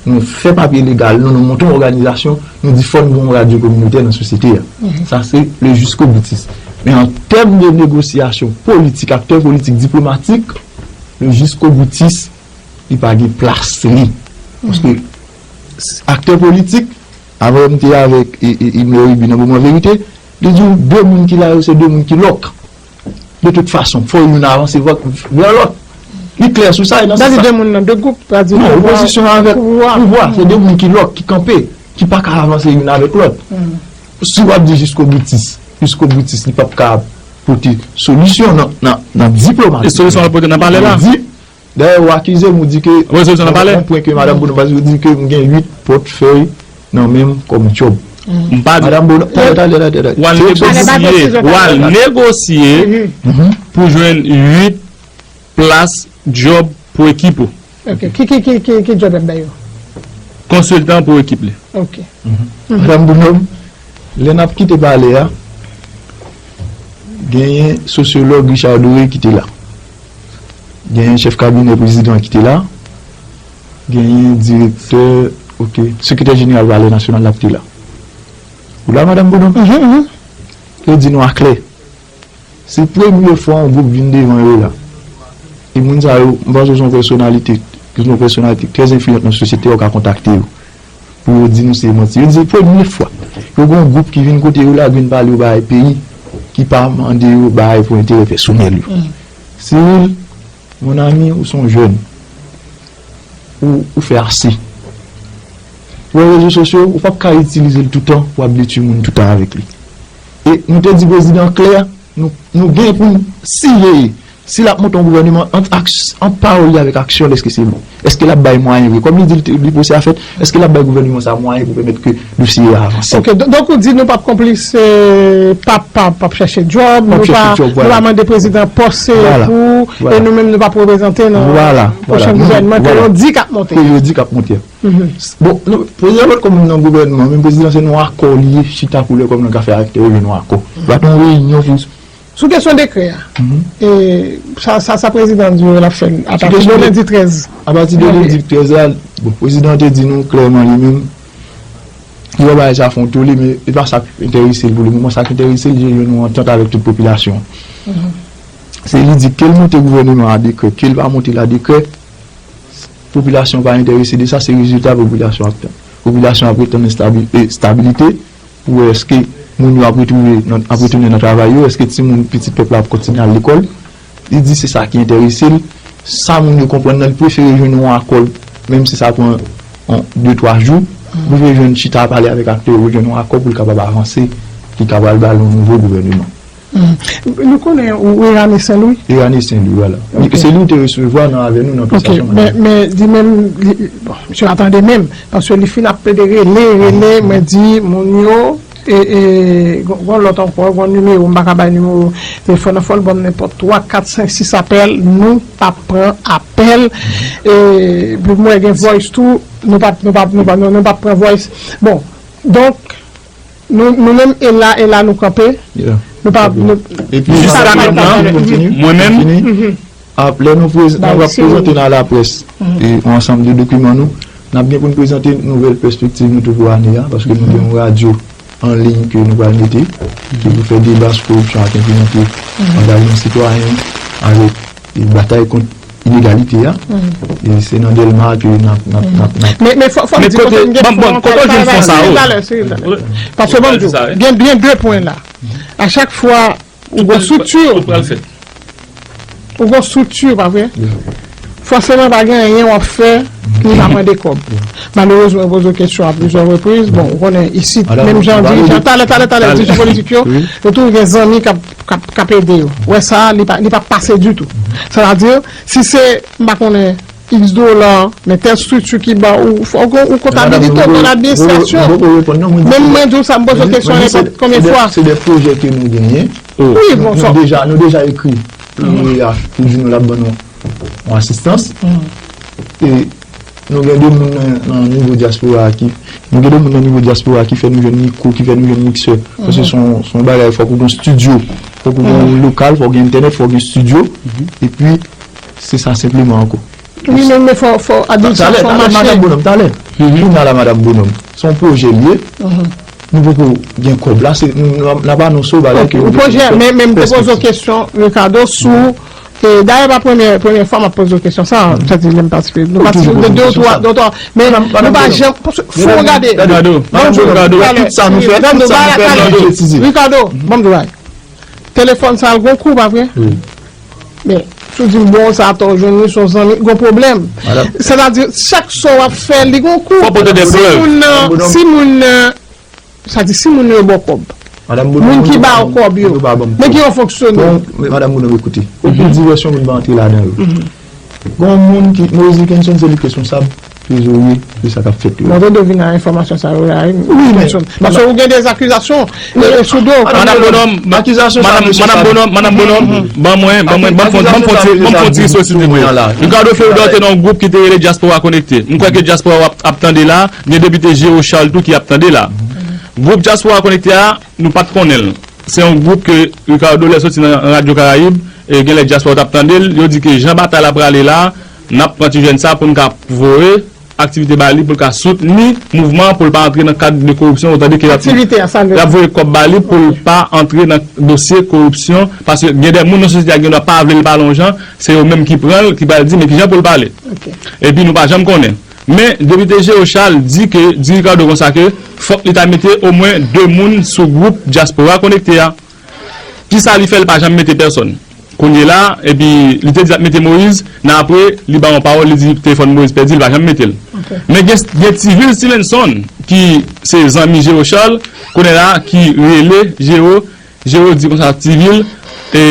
nou fè papye legal nou, nou monte yon òganizasyon, nou di fò n gen yon radyo kominotè nan sosyete a. Sa se le jiskoboutis. Men an tèm de negosyasyon politik, aktè politik, diplomatik, le jiskoboutis, li pa gen plas li. Paske aktè politik, avan m te avèk e, e, Imler Ruby nan moman verite, li di w de moun ki la yo se de moun ki lòk. De tout fason, fò youn avanse vè, vè lòt. Li klè sou sa, e nan sans sa. De moun nan de gwoup, sa di non, opozisyon avèk pouvwa, se de moun ki lòk, ki kanpe, ki pa ka avanse youn avèk lòt. Si w ap di jiskoboutis, jiskoboutis, li p ap ka pote solisyon nan, nan, nan diplomasi. E solisyon l ap pote nan palè la. Dayè, ou akize m, ou di ke, yon pwen ke madanm Bonom pa di, ou di ke m gen uit pòtfèy nan men m kòm djòb. M pa di. Madanm Bonom, talè, talè, talè, talè. W al negosye, w al negosye pou jwenn uit plas djòb pou ekip ou. Ok. Ki, ki, ki, ki, ki djòb y ap bay yo? Konsiltan pou ekip li. Ok. Madanm Bonom, lè n ap kite palè a, genyen sosyològ Richard Doré ki te la. Genyen chèf kabinè prezidan ki te la. Genyen direktè, ok, sekretè jeneral Palè Nasyonal la ki te la. Ou la, madanm Bonom? Yo di nou aklè. Se premye fwa yon gwoup vin devan yo la. E moun sa yo, m panse se yon pèsonalite, se yon pèsonalite trè enfliyan nan sosyete a, ou ka kontakte yo pou yo di nou se manti. Yo di se premye fwa. Yo gen yon gwoup ki vin kote yo la, vin pale yo bagay peyi, ki pa mande yo bagay pou enterè pèsonèl yo. Cyril, mon ami, ou se yon jèn. Ou, ou fè ase. Ou wè rezo sosyo, ou p ap ka itilize l toutan pou ap detwi moun toutan avèk li. E nou te di prezidan klè, nou, nou gen pou n siveye. Si l ap monte yon gouvèneman, ant aks-, ant pawòl li avèk aksyon l, èske se bon? Èske l ap bay mwayen vre? Kòm li di li te, li pwosè a fèt, èske l ap bay gouvèneman sa mwayen pou pèmèt ke dosye a avanse? Ok, don-, donk ou di nou p ap konplis, eh, p ap, p ap, p ap chèche djòb, nou pa, nou pa mande prezidan pòs, eh, pou, e nou menm nou p ap reprezante nan pwochen gouvènman ke yo di k ap monte. Ke yo di k ap monte. Bon, nou, prezidan pa t kòm moun nan gouvènman, men prezidan se nan akò li ye, chita koulè kòm nan kafe avèk tè yo jwenn yon akò. Li pa t yon reyinyon pou Sou kesyon dekrè a, e, sa, sa, sa prezidan an di yo l ap fè l apati de lendi trèz. Apati de lendi trèz la, bon, prezidan an te di nou klèman li menm, li wè bagay sa fè yon tole, men e pa sa k enterese l pou le moman. Sa k enterese l, se jwenn yon antant avèk tout popilasyon an. Se li di ke l monte gouvèneman a dekrè, ke l pa monte l a dekrè, popilasyon pa enterese de sa, se rezilta popilasyon ap tann. Popilasyon ap ret tann estabi-, e, estabilite pou wè èske moun yo ap retwouve nan, ap retounen nan travay yo, èske timoun pitit pèp la ap kontinye al lekòl. Li di se sa ki enterese l. Sa moun yo konprann nan, li prefere jwenn yon akò, menm si sa pran yon, de, twa jou, li prefere jwenn chita pale avèk aktè yo, jwenn yon akò pou l kapab avanse, ki kapab ba l yon nouvo gouvèneman. Nou konnen ou Erane Senlwi. Erane Senlwi, vwala. Se li ou te resevwa nan avè nou nan prestasyon. Men, men li menm, li, bon, misye pa tande menm, paske li fin ap plede rele, rele, mwen di moun yo, e, e, gon, gon lòt ankò, gon nimewo, m pa ka bay nimewo telefòn nan, fò l ban m nenpòt twa, kat, senk, sis apèl, nou p ap pran apèl. E, pou mwen gen voice tou, nou p ap, nou p ap, nou p ap, nou, nou p ap pran voice. Bon, donk, Nou, nou menm, e la, e la nou kanpe. Nou pa, nou, epi, jiska mentnan, mwen menm, ap, lè nou prez-, nou ap prezante nan laprès, e, yon ansanm de dokiman nou, n ap gen pou n prezante nouvèl pèspektiv nou tou pou ane a, paske nou gen yon radyo an liy ke nou pral mete, ki pou fè deba sou koripsyon ak enpinite, angajman sitwayen, avèk, e, batay kont inegalite a. E se nan Dèlma ke n ap, n ap, n ap, n ap. Men, men fò, fò m di kote m gen fon an, talè, talè, talè. Paske bon, gen byen de pwen la. A chak fwa ou gon estrikti, ou gon estrikti, pa vre? Fòseman pa gen anyen w ap fè ki pa mande kòb. Malerezman, yo poze w kesyon a plizyè repriz. Bon, ou konnen isit, menm jan di, jan talè, talè, talè, dirijan politik yo, yo toujou gen zanmi k ap k ap, k ap ede yo. Ou wè sa, li pa, li pa pase ditou. Sètadi, si se, m pa konnen, iks dola, men tèl estrikti ki ba ou, fò ou, ou kontabilite, ou nan ladministrasyon. Menm mwen di w sa, m poze w kesyon nenpòt konbyen fwa. Se de pwojè ke nou genyen. Wi, bon, nou deja, nou deja ekri pou O E A, pou di nou l ap ban nou yon asistans. E nou gen de moun nan, nan nivo dyaspora a ki, nou gen de moun nan nivo dyaspora a ki fè nou jwenn mikwo, ki fè nou jwenn miksè. Paske se yon, se yon bagay, fòk ou gen yon estidyo, fòk ou gen yon lokal, fòk ou gen entènèt, fòk ou gen estidyo. Epi, se sa senpleman ankò. Wi, men, men fò, fò administrasyon an mache. Talè, talè, madanm Bonom, talè. Kounye a la, madanm Bonom. Se yon pwojè l ye. Nou poko gen kòb la, se, nou, nou, n ap anonse w bagay ke yo poko gen kòb. Pwojè, men, men m te poze w kesyon, Ricardo, sou, e, dayè, pa premye, premye fwa m ap poze w kesyon sa, sa di lè m patisipe. Nou patisipe de de ou twa, de ou twa, men nou pa janm, fò w gade. Ricardo, Ricardo, tout sa nou fè, tout sa nou fè, nou bidjetize. Ricardo, ban m di w bagay. Telefòn sa al gon kou, pa vre? Men, si w di m bon, sa atò w jwenn li, se yon zanmi, gon pwoblèm. Sètadi, chak sa w ap fè, li gon kou. Fò pote de prèv. Si moun nan, si moun nan, sa di, si moun yo ba w kòb, moun ki ba w kòb yo, men ki yon fonksyonè. Bon, men Madanm Bonòm, ekoute, okenn divèsyon moun pa antre ladan yo. Gon moun ki, Moïse Wilkinson, se li k responsab trezorye de sa k ap fèt yo. Mwen tande w vin ak enfòmasyon sa yo la, wi, men paske ou gen de akizasyon, e, e sou do w. Madanm Bonòm, akizasyon sa, Madanm, Madanm Bonòm, Madanm Bonòm, ban mwen, ban mwen, ban m fon, ban m fon ti, ban m fon ti resous, silvouplè. Ricardo Fleuridor te nan yon gwoup ki te rele Dyaspora Konekte. M kwè ke dyaspora w ap, ap tande la, gen depite Géo Charles tou ki ap tande la. Gwoup Dyaspora Konekte a, nou pa t konnen l. Se yon gwoup ke Ricardo lè soti nan Radyo Karayib, e genlè dyaspora t ap tande l, yo di ke jan batay la prale la, n ap pran ti jèn sa pou n ka voye aktivite ba li, pou l ka soutni mouvman an, pou l pa antre nan kad de koripsyon, ou tande ke y ap, y ap voye kòb ba li pou l pa antre nan dosye koripsyon, paske gen de moun nan sosyete a gen dwa pa vle l pale yon jan, se yo menm ki pran l, ki pral di men kijan pou l pale. Epi nou pa janm konnen. Men, depite Géo Charles di ke, di Ricardo konsa ke fòk li ta mete omwen de moun sou gwoup Dyaspora Konekte a. Kisa li fè, li pa janm mete pèsòn? Kounye la, epi li te di l ap mete Moïse, men apre, li ba yon pawòl, li di telefòn Moïse pèdi, li pa janm mete l. Men gen, gen Tivil Stevenson, ki se zanmi Géo Charles, kounye la, ki rele Géo, Géo di konsa, Tivil, e,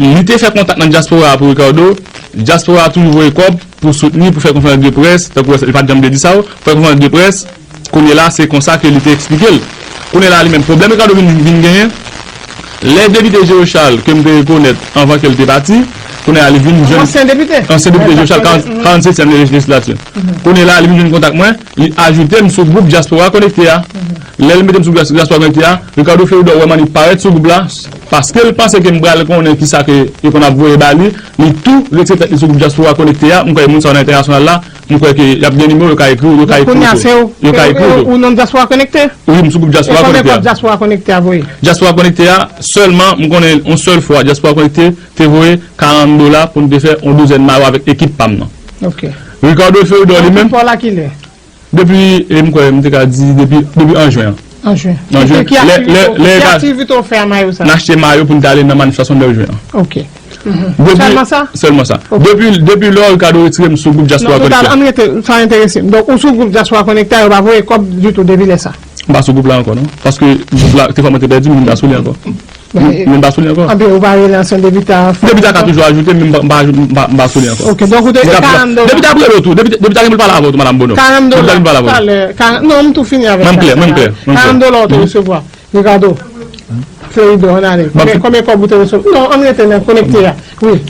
li te fè kontak nan dyaspora a pou Ricardo, dyaspora a toujou voye kòb pou soutni, pou fè konferans de près, tankou li pa t janm te di sa, fè konferans de près, kounye la, se konsa ke li te eksplike l. Kounye la, li menm, pwoblèm Ricardo vin, vin genyen, lè depite Géo Charles, ke m te rekonèt anvan ke l te pati, kounye la, li vin jwenn ansyen depite Géo Charles, karant, karannsetyèm lejislati. Kounye la, li vin jwenn kontak mwen, li ajoute m sou gwoup Dyaspora Konekte a. Lè l mete m sou Dyaspora Konekte a, Ricardo Fleuridor wè m annik parèt sou gwoup la, paske l panse ke m pral konnen kisa ke yo konn ap voye ba li, li tou retire tèt li sou gwoup Dyaspora Konekte a. M kwè moun sa yo nan entènasyonal la, m kwè ke y ap gen nimewo, yo ka ekri w, yo ka ekri w tou. Yo ka ekri w tou. Ou nan Dyaspora Konekte? Wi, m sou gwoup Dyaspora Konekte a. E konbyen kòb Dyaspora Konekte a voye? Dyaspora Konekte a, sèlman, m konnen yon sèl fwa, Dyaspora Konekte te voye karant dola pou n te fè yon douzèn mayo avèk ekip pa m nan. Ricardo Fleuridor li menm. Depi, e, m kwè, m te ka di depi, depi an jen an. An jen. An jen. Ki aktivite w fè a mayo sa? N achte mayo pou n te ale nan manifestasyon nèf jen an. Sèlman sa? Sèlman sa. Depi, depi lò Ricardo retire m sou gwoup Dyaspora Konekte a. An rete, sa enterese m. Donk, ou sou gwoup Dyaspora Konekte a, yo pa voye kòb ditou depi lè sa? M pa sou gwoup la ankò, non. Paske gwoup la, te fè mwen te pèdi, m vin pa sou li ankò. M vin pa sou li ankò. Anben, ou pa rele ansyen depite a? Depite a ka toujou ajoute, men m pa, m pa ajoute, m pa, m pa sou li ankò. Ok, donk ou te gen karant dola. Depite a ap rele w tou. Depite, depite a gen pou l pale avè w tou, Madanm Bonòm. Karant dola. Depite a gen pou l pale avè w. Talè, karant, non, m tou fini avèk sa. Mwen m klè, mwen m klè. Karant dola ou te resevwa. Ricardo, ann ale. Konbyen, konbyen kòb ou te resevwa? Non, ann rete nan konekte a. Wi.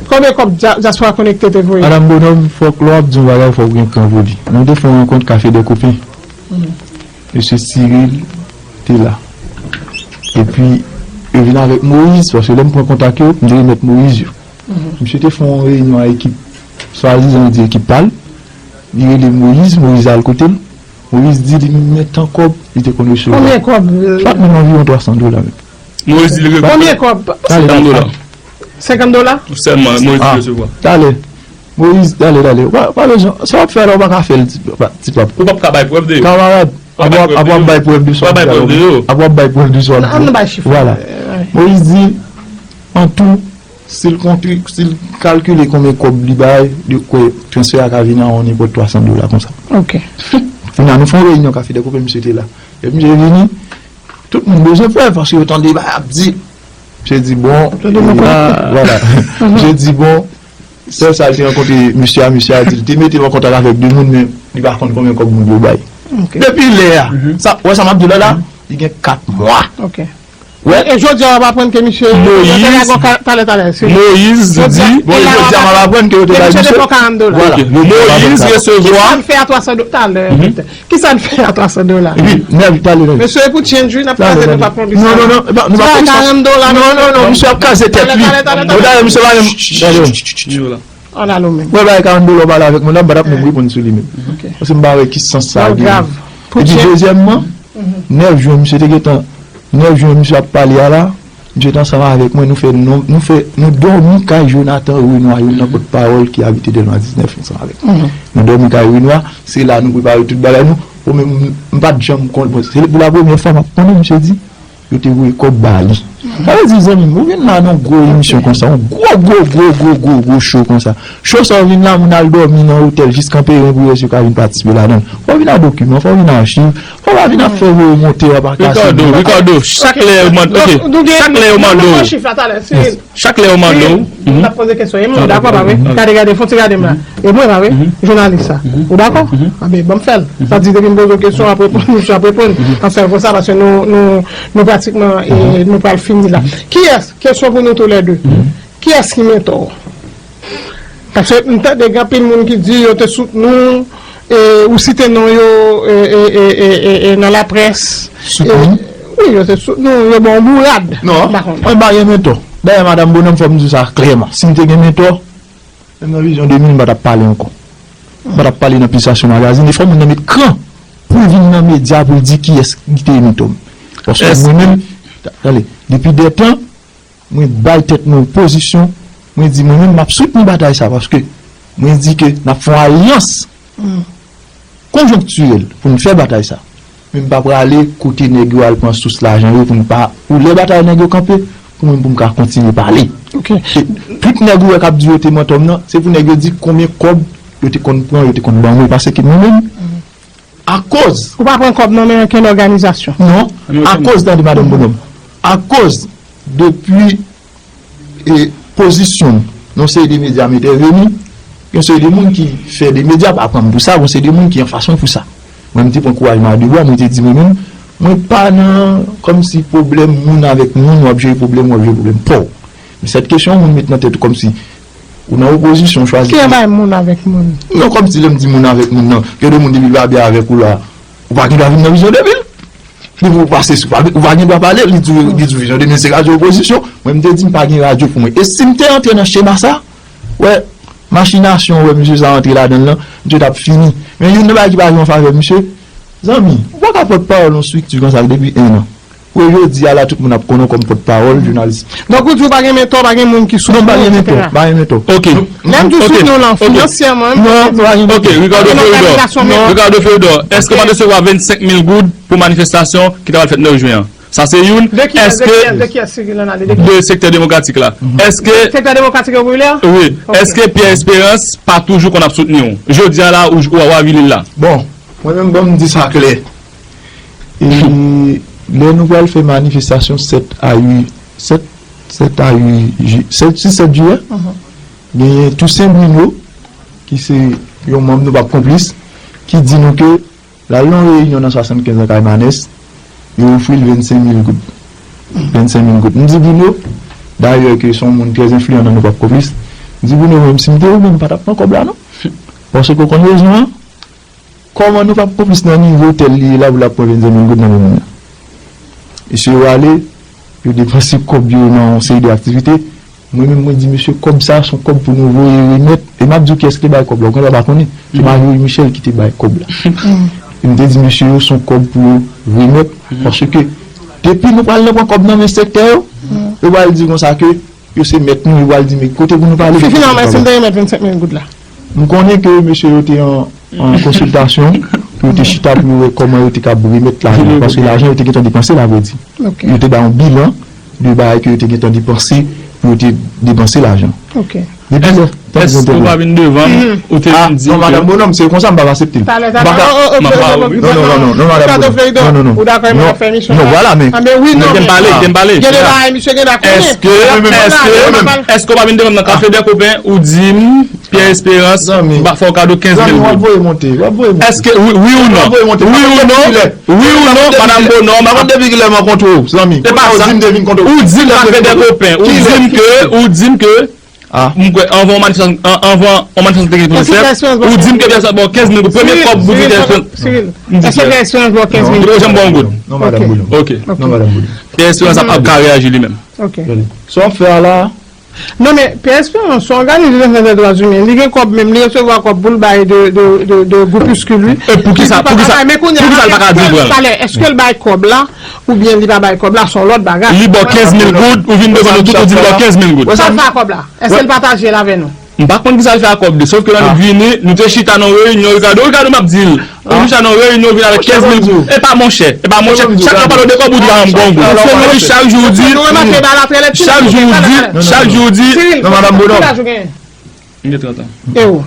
Konbyen kòb Dya-, Dyaspora Konekte te voye? Madanm Bonòm, fòk lè w ap di yon bagay, fòk ou gen kran pou di. Nou te fè yon rankont Café des Copains. Mesye Cyril te la. Epi, yo vin avèk Moïse, paske lè m pran kontak yo, m te remèt Moïse yo. Misye te fè yon reyinyon a ekip, swadizan li di ekip pa l. Li rele Moïse, Moïse al kote l. Moïse di li met tan kòb li te konn resevwa. Konbyen kòb? Sa t menm anviwon twa san dola menm. Moïse di li konbyen kòb? Talè, senkant dola. Senkant dola? Sèlman, Moïse di resevwa. Talè. Moïse, talè, talè. Ou pa, ou pa bezwen, sa w ap fè la, ou pa ka fè l, ti, pa, ti pap. Ou p ap ka bay prèv de yo. Kamarad, apre w ap bay prèv de sa w ap bay la. Apre w ap bay prèv de sa w ap bay. Ann, ann bay chif la. Vwala. Moïse di, an tou, si l konte, si l kalkile konbyen kòb li bay, li kwè transfè a ka vin a yon nenpòt twa san dola konsa. Ok. Kounye a, nou fè yon reyinyon Café des Copains, misye te la. Epi misye vini, tout moun bezwen prèv, paske yo tande bagay ap di. Misye di, bon, vwala. Misye di, bon, sèl sa l te rankontre misye a, misye a di l te mete l an kontak avèk de moun, men li pa konn konbyen kòb moun yo bay. Depi lè a, sa, wè sa m ap di w la, la, li gen kat mwa. Ok. Wè. E jodi a, w ap aprann ke misye, Moïse, talè, talè, talè, Moïse di, bon, e jodi a, m ap aprann ke yo te bay misye karant dola. Vwala. Moïse resevwa. Kisa l fè a twa san dola? Talè. Kisa n fè a twa san dola? Epi, men, talè, talè. Mesye, e pou change, wi, n ap kraze, nou pa pran risk. Non, non, non, nou pa pran risk. Karant dola, non, non, non, misye ap kraze tèt li. Talè, talè, talè. Bon, talè, misye pa menm. Talè. Ann ale w menm. Mwen bay karant dola, w pale avèk mwen la, m pa t ap menm reponn sou li menm. Ok. Paske m pa wè ki sans sa gen. Epi, dezyèmman, Nèf jen, misye te gentan, nèf jen, misye ap pale a la, misye te ansanm avèk mwen, nou fè, nou, nou fè, nou dòmi kay Jonathan Renois, youn nan pòtpawòl ki abite Dèlma diznèf ansanm avèk mwen. Nou dòmi kay Renois, se la nou prepare tout bagay nou. Ou menm, m pa t janm konn, bon, se pou la premyè fwa m ap konnen, misye di, yo te voye kòb ba li. Sa vle di, zanmi m, ou vin la nan gwo emisyon konsa, yon gwo, gwo, gwo, gwo, gwo, gwo show konsa. Show sa w vin la, moun al dòmi nan otèl jis kanpe ren pou yo si yo ka vin patisipe ladan l. Fò w vin ak dokiman, fò w vin ak achiv, fò w pa vin ap fè voye monte w ap akase Ricardo, moun. Ricardo, chak lè yo mande, ok, chak lè yo mande w, chak lè yo mande w, mhm. N ap poze kesyon. E mwen, dakò, pa vre? Gade, gade, fon ti gade m la. E mwen, pa vre? Jounalis sa. Ou dakò? Anben, ban m fè l. Sa di, depi m poze w kesyon, ap reponn, misye ap reponn. An fè l konsa, paske nou, nou, nou pratikman, e, nou pral fini la. Kiyès? Kesyon pou nou toulède. Kiyès ki mentò w? Paske m tande gen anpil moun ki di yo te soutni w, e, ou site non yo, e, e, nan laprès. Soutni? E, wi, yo te soutni w, yo ba w bourad. Non, mwen pa gen mentò. Dayè, Madanm Bonòm, fò m di w sa klèman. Si m te gen mentò, menm nan vizyon de mil, m pa t ap pale ankò. M pa t ap pale nan Pulsasyon Magazine. E fò moun nan met kran pou l vin nan medya pou l di kiyès ki te mentò m. Paske mwen menm, tande, depi dè tan, mwen bay tèt mwen pozisyon, mwen di mwen menm m ap soutni batay sa, paske mwen di ke n ap fè yon alyans konjonktirèl pou n fè batay sa. Men m pa prale kote nèg yo al pran sous lajan yo pou m pa, pou lè batay nèg yo kanpe, pou mwen pou m ka kontinye pale. E tout nèg ou wè k ap di yo te mentò m nan, se pou nèg yo di konbyen kòb yo te konn pran, yo te konn ban mwen, paske mwen menm, akoz. Ou pa pran kòb nan men okenn òganizasyon? Non, akoz, tande, Madanm Bonòm, akoz depi, e, pozisyon m, yon seri de medya m entèveni, yon seri de moun ki fè de medya pa pran m pou sa, yon seri de moun ki anfas mwen pou sa. Mwen, m te pran kouraj m a de bra, mwen te di mwen menm, mwen pa nan kòmsi pwoblèm moun avèk moun, w ap jere pwoblèm, w ap jere pwoblèm pa w. Men sèt kesyon moun met nan tèt ou kòmsi ou nan opozisyon, w chwazi. Ki anbay moun avèk moun? Non, kòmsi lè m di moun avèk moun nan, gen de moun depi l pa byen avèk ou la, ou pa gen dwa vin nan vizyon de mil. Depi ou pase sou, ou pa gen dwa pale, li di, li di vizyon de mil se radyo opozisyon. Mwen, m te di m pa gen radyo pou mwen. E si m te antre nan chema sa, wè, machinasyon, wè, misye sa antre ladan l lan, misye t ap fini. Men youn nan bagay ki pa jwe an favè misye, zanmi, ou pa ka pòtpawòl yon estrikti konsa depi en an. Pou jodi a la, tout moun ap konnen w kòm pòtpawòl, jounalis. Donk, ou di w pa gen mentò, pa gen moun ki soutni w, etsetera. Non, pa gen mentò, pa gen mentò. Ok. Lè m di w soutni w lan, finansyèman, non, pa gen mentò. Ok, Ricardo Feridor. Non, Ricardo Feridor, èske w pa resevwa vennsenk mil goud pou manifestasyon ki ta pral fèt nèf jen an? Sa se youn. De kiyès, de kiyès, de kiyès, Cyril, ann ale, de kiyès? De sektè demokratik la. Èske... Sektè demokratik e popilè? Wi. Ok. Èske Pierre Espérance pa toujou konn ap soutni w? Jodi a la, ou, ou, ou avili l la. Bon, mwen menm, ban m di sa klè. E lè nou pral fè manifestasyon sèt a uit, sèt, sèt a uit ji-, sèt, sis, sèt jiyè, genyen Toussaint Bruno, ki se yon manm Nou P A P Konplis, ki di nou ke l al nan yon reyinyon nan swasannkenz nan Kaymanes, yo ofri l vennsenk mil goud. Vennsenk mil goud. M di Bruno, dayè ke se yon moun trè enfliyan nan Nou P A P Konplis, m di Bruno, menm si m te ou, men m pa t ap pran kòb la non. Paske w konn rezon an? Kòman Nou P A P Konplis nan nivo tèl li ye la pou l ap pran vennsenk mil goud nan men moun nan? Mesye yo ale, yo depanse kòb yo nan yon seri de aktivite. Mwen menm, mwen di mesye, kòb sa, se yon kòb pou nou voye remèt. E m ap di w kiyès ki te bay kòb la. Ou konn pa konnen. Se Marie Michel ki te bay kòb la. E m te di mesye yo, se yon kòb pou yo remèt. Paske depi nou pral nan pran kòb nan men sektè yo, yo pral di konsa ke yo se mèt nou, yo pral di, men kote pou nou pale? Fi-, finalman, èske m te remèt vennsenk mil goud la? M konnen ke mesye yo te an, an konsiltasyon pou yo te chita pou yo wè kòman yo te kab remèt lajan, paske lajan yo te gentan depanse l, a vrè di. Ok. Yo te bay yon bilan de bagay ke yo te gentan depanse pou yo te depanse lajan. Ok. Depi lè, èske ou pa vin devan m, ou te vin di m ke... Ah, non, Madanm Bonòm, se konsa m p ap aksepte l. Talè, talè. M p ap ka... Oh, oh, non, non, non, non, non, non, non, Madanm Bonòm. Ricardo Feridor, non, non, non. Ou dakò, e mwen ap fè emisyon an? Non, voilà, men... Ah, men wi, non, men... Kite m pale, kite m pale. Gen de bagay misye gen dakò. Èske, èske, èske ou pa vin devan m nan Café des Copains, ou di m, Pierre Espérance, m ap fè w kado kenz mil goud. Zanmi, w ap voye monte, w ap voye monte. Èske, wi, wi ou non? W ap voye monte. Wi ou non? Wi ou non, Madanm Bonòm? M pa konn depi kilè m rankontre w, zanmi. Se pa sa. Ou di m te vin kontre w. Ou di m Café des Copains. Ou di m ke, ou di m ke, m kwè, anvan yon manifestasyon, an-, anvan yon manifestasyon te gen pou nou fè, ou di m ke Pierre Espérance ba w kenz mil goud. Premye kòb pou di Pierre Espérance. Cyril, èske Pierre Espérance ba w kenz mil goud? Li pa janm ba w yon goud. Non, Madanm Bonòm. Ok. Non, Madanm Bonòm. Pierre Espérance ap, ap ka reyaji li menm. Ok. Sa w ap fè a la, Non, men P S P se yon òganiz de defans de dwa imen. Li gen kòb menm, li resevwa kòb pou l bay de, de, de, de groupiskil, wi. E poukisa, poukisa, poukisa l pa ka di l pran? Talè, èske l bay kòb la, oubyen li pa bay kòb la, se yon lòt bagay. Li ba w kenz mil goud, ou vin devan nou tout, ou di l ba w kenz mil goud. Sa l fè ak kòb la? Èske l pataje l avè nou? M pa konn kisa l fè ak kòb li, sòf ke lè nou t vini, nou te chita nan reyinyon, Ricardo, Ricardo m ap di l. Nou chita nan reyinyon, vin avèk kenz mil goud. E pa monchè, e pa monchè. Chak lè w pale de kòb, ou di pa janm gon goud. Epi chak jou ou di, chak jou ou di, chak jou ou di. Cyril, non, madanm Bonòm. Ki laj ou genyen? M gen trant an. E ou?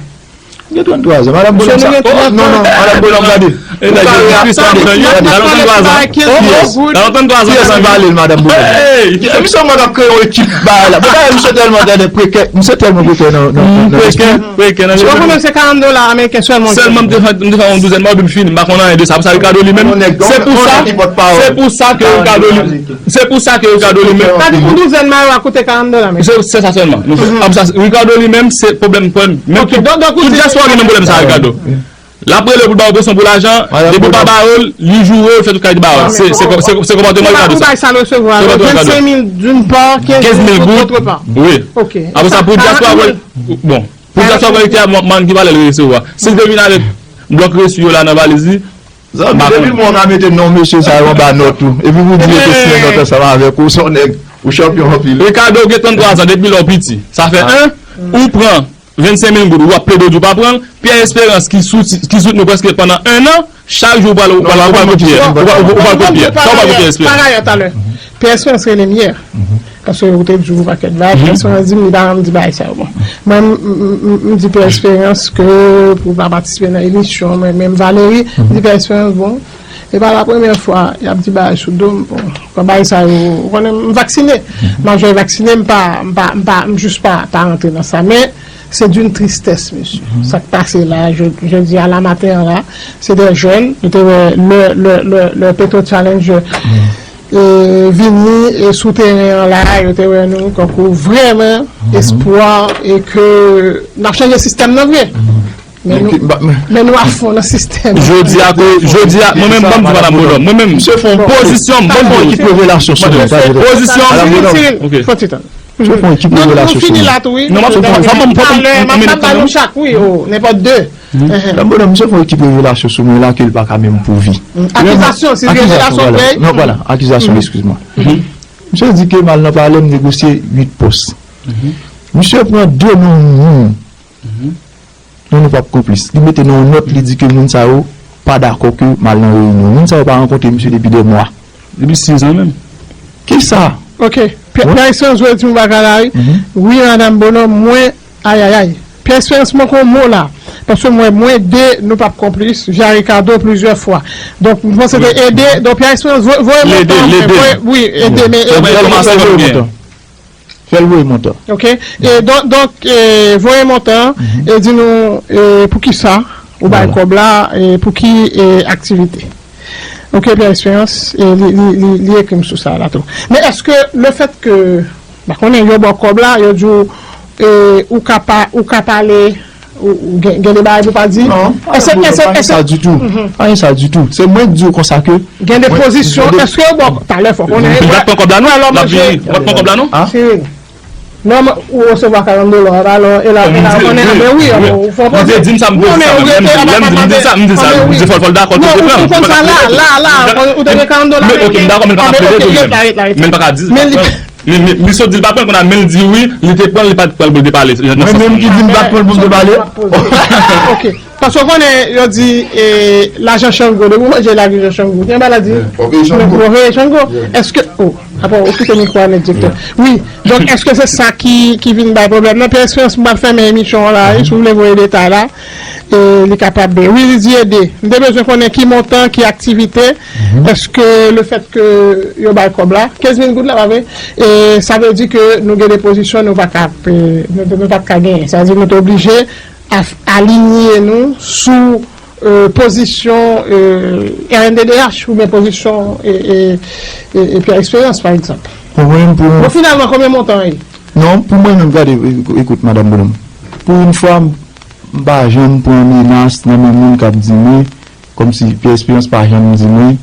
M gen tranntwa zan. Madanm Bonòm sa. Oh, non, non, madanm Bonòm, gade. E nèg yo di Chris ap pran li. Madanm tranntwa zan. Oh, oh. Madanm tranntwa zan. Kiyès ki vale l, madanm Bonòm? Hey! Misye mwen ap kreye yon ekip bagay la. Bon, dayè, misye tèlman, tèlman prekè, misye tèlman prekè nan, nan, nan, nan lespri. Prekè, prekè nan lespri. Ou konnen se karant dola ameriken sèlman. Sèlman m te fè, m te fè yon douzèn mayo, epi m fini. M pa konn anyen de sa. Pou sa, Ricardo li menm, se pou sa, se pou sa ke Ricardo li, se pou sa ke Ricardo li menm. Sa di pou douzèn mayo a koute karant dola ameriken. Se, se sa sèlman. Ricardo li menm, se pwoblèm, pwoblèm. Menm tout, tout dyaspora gen menm pwoblèm sa, Ricardo. L ap rele w pou l ba w presyon pou lajan, depi w pa ba yo l, li joure w, l fè tout kalite bagay. Se, se, se, se konpòteman Ricardo sa. Ou bay sa l resevwa, vennsenk mil d'une part, kenz mil goud, d'autre part. Wi. Ok. Apre sa, pou dyaspora, bon, pou dyaspora kolekte a, m, m ki valè l resevwa. Si l te vin avèk blòk resi yo la nan valiz li, zanmi, depi mwen ka mete non mesye sa yo anba nòt ou. Epi pou di yo te siyen nòt ansanm avèk ou, se yon nèg, ou chanpyon anpil. Ricardo gen tranntwa zan, depi lè w piti. Sa fè en, ou pran vennsenk mil goud, w ap plede w di w pa pran l. Pierre Espérance ki sout-, ki soutni w prèske pandan en an, chak jou w pral, w pral, w pral kot Pierre. W pral, w pral kot Pierre. Sa w pral kot Pierre Espérance. Par ayè, talè, Pierre Espérance rele m yè. Paske ou te di w pakèt bagay, Pierre Espérance di m li pa janm di bagay sa yo. Bon. Mwen, m, m, m, m di Pierre Espérance ke pou pa patisipe nan emisyon, mwen menm Valery, m di Pierre Espérance, bon, e pa la premyè fwa y ap di bagay sou do m. Bon, bagay sa yo, ou konnen m vaksine. Majorite vaksine, m pa, m pa, m pa, m jis pa, pa rantre nan sa. Men, c'est d'une tristesse, mesye. Sa k pase la, je, je dis à la matin an la, se de jèn, nou te wè le, le, le, le Petro Challenge, e, vini, e, sou teren an la, yo te wè nou, tankou vrèman, espwa, e ke n ap chanje sistèm nan vre. Men nou, men nou afon nan sistèm. Jodi a, jodi a, mwen menm, ban m di madanm Bonòm, mwen menm, pozisyon m, ban m di ekip revelasyon sou mwen, pozisyon m. Cyril, fò ti tann. Misye fè yon ekip revelasyon sou mwen. Non, m ap fè yon, fò m, fò m, talè, m ap ba nou chak, wi, o, nenpòt de. Madanm Bonòm, misye fè yon ekip revelasyon sou mwen la ke l pa ka menm pwouve. Akizasyon, se revelasyon, vwala. Non, vwala, akizasyon, eskize mwen. Misye di ke m al nan palè, m negosye uit pòs. Misye pran de non moun. Non, nou p ap konplis. Li mete nan yon nòt, li di ke moun sa yo pa dakò ke m al nan reyinyon. Moun sa yo pa rankontre misye depi dè mwa. Depi sis an menm. Kisa? Ok. Pierre Espérance vle di m bagay la, wi. Wi, madanm Bonòm, mwen, ayayay. Pierre Espérance manke yon mo la. Paske mwen, mwen de, nou p ap konplis, via Ricardo plizyè fwa. Donk, m panse te ede. Donk, Pierre Espérance, voye, voye montan. Ede, ede. Wi, ede, men ede. Fè l voye montan. Ok. E donk, donk, e, voye montan an, e di nou, e, pou kisa ou bay kòb la, e pou ki, e, aktivite. Ok, Pierre Espérance, e, li, li, li, li ekri m sou sa la tou. Men èske le fait que, m pa konnen, yo ba w kòb la, yo di w, e, ou ka pa, ou ka pale, ou, ou gen, gen de bagay pou pa di? Non, pa gen pwoblèm, pa gen sa ditou. Pa gen sa ditou. Se mwen k di w konsa ke gen de pozisyon, èske yo ba w, talè fò konnen. Li pa t pran kòb la non, l ap vini. Li pa t pran kòb la non. Cyril, non, ou resevwa karant dola, alò, e la, e la, ou konnen, anben wi, ou fè yon poze. Li te di m sa, m di sa, m di sa, m di sa, m di sa, m di fò l, fò l dakò, non, ou konn sa la, la, la, ou te gen karant dola, men, ok, m dakò, men l pa ka plede tou, men l pa ka di, men li, li sot di l pa pran, kounye a, men l di wi, li te pran, li pa t pran l pou l te pale. Mwen menm ki di m pa t pran l pou m te pale. Ok. Paske w konnen, yo di, e, lajan Chango, depi w manje lajan Chango, gen bagay la di, fò peye Chango. Fò peye Chango. Èske, o, apa, ou kite mikwo a nèt, direktè. Wi, donk, èske se sa ki, ki vin bay pwoblèm nan? Pierre Espérance, m pral fèmen emisyon an la, wi, si w vle voye detay la, e, li kapab, wi, li di ede. M te bezwen konnen ki montan, ki aktivite, èske le fait que yo bay kòb la, kenz mil goud la, pa vre? E sa vle di ke nou gen de pozisyon nou pa ka, e, nou, nou pa t ka genyen. Sa vle di nou te oblije a-, alinye nou sou, e, pozisyon, e, R N D D H oubyen pozisyon, e, e, e, e Pierre Espérance, pa egzanp. Bon, mwen menm pou... Bon, finalman, konbyen montan an ye? Non, pou mwen menm, gade, e-, ekout, madanm Bonòm. Pou yon fwa, m, m pa janm pran menas nan men moun k ap di mwen, kòmsi Pierre Espérance pa janm di mwen,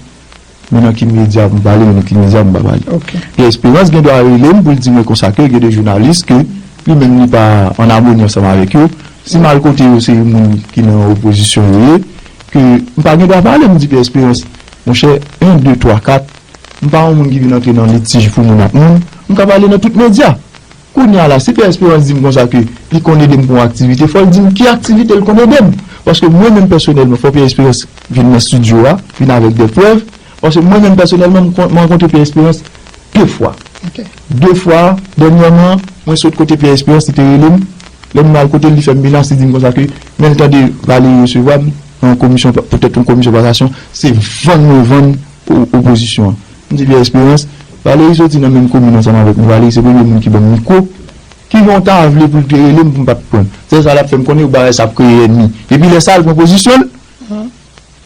men nan ki medya pou m pale, men nan ki medya pou m pa pale. Ok. Pierre Espérance gen dwa rele m pou l di mwen konsa ke gen de jounalis ke li menm li pa an amoni ansanm avèk yo. Si m al kote yo, se moun ki nan opozisyon yo ye, ke m pa gen dwa pale, m di Pierre Espérance, monchè, en, de, twa, kat, m pa yon moun ki vin antre nan litij pou moun ak moun, m ka pale nan tout medya. Kounye a la, si Pierre Espérance di m konsa ke li konn ede m pou yon aktivite, fò l di m ki aktivite l konn ede m. Paske mwen menm pèsonèlman, fò Pierre Espérance vin nan estidyo a, vin avèk de prèv. Paske mwen menm pèsonèlman, m kon- m rankontre Pierre Espérance de fwa. De fwa, dènyèman, mwen sot kote Pierre Espérance, li te rele m. Lè m al kote l, li fè m menas, li di m konsa ke, men l tande Valéry resevwa m nan yon komisyon, poutèt yon komisyon pasasyon, se vann mwen vann o- opozisyon an. M di Pierre Espérance, Valéry soti nan menm komin ansanm avèk nou. Valéry se premye moun ki ban m mikwo, ki jan w ta vle pou l te rele m pou m pa t pran l. Se sa l ap fè m konnen bagay sa ap kreye ènmi. Epi lè sa, l pran pozisyon l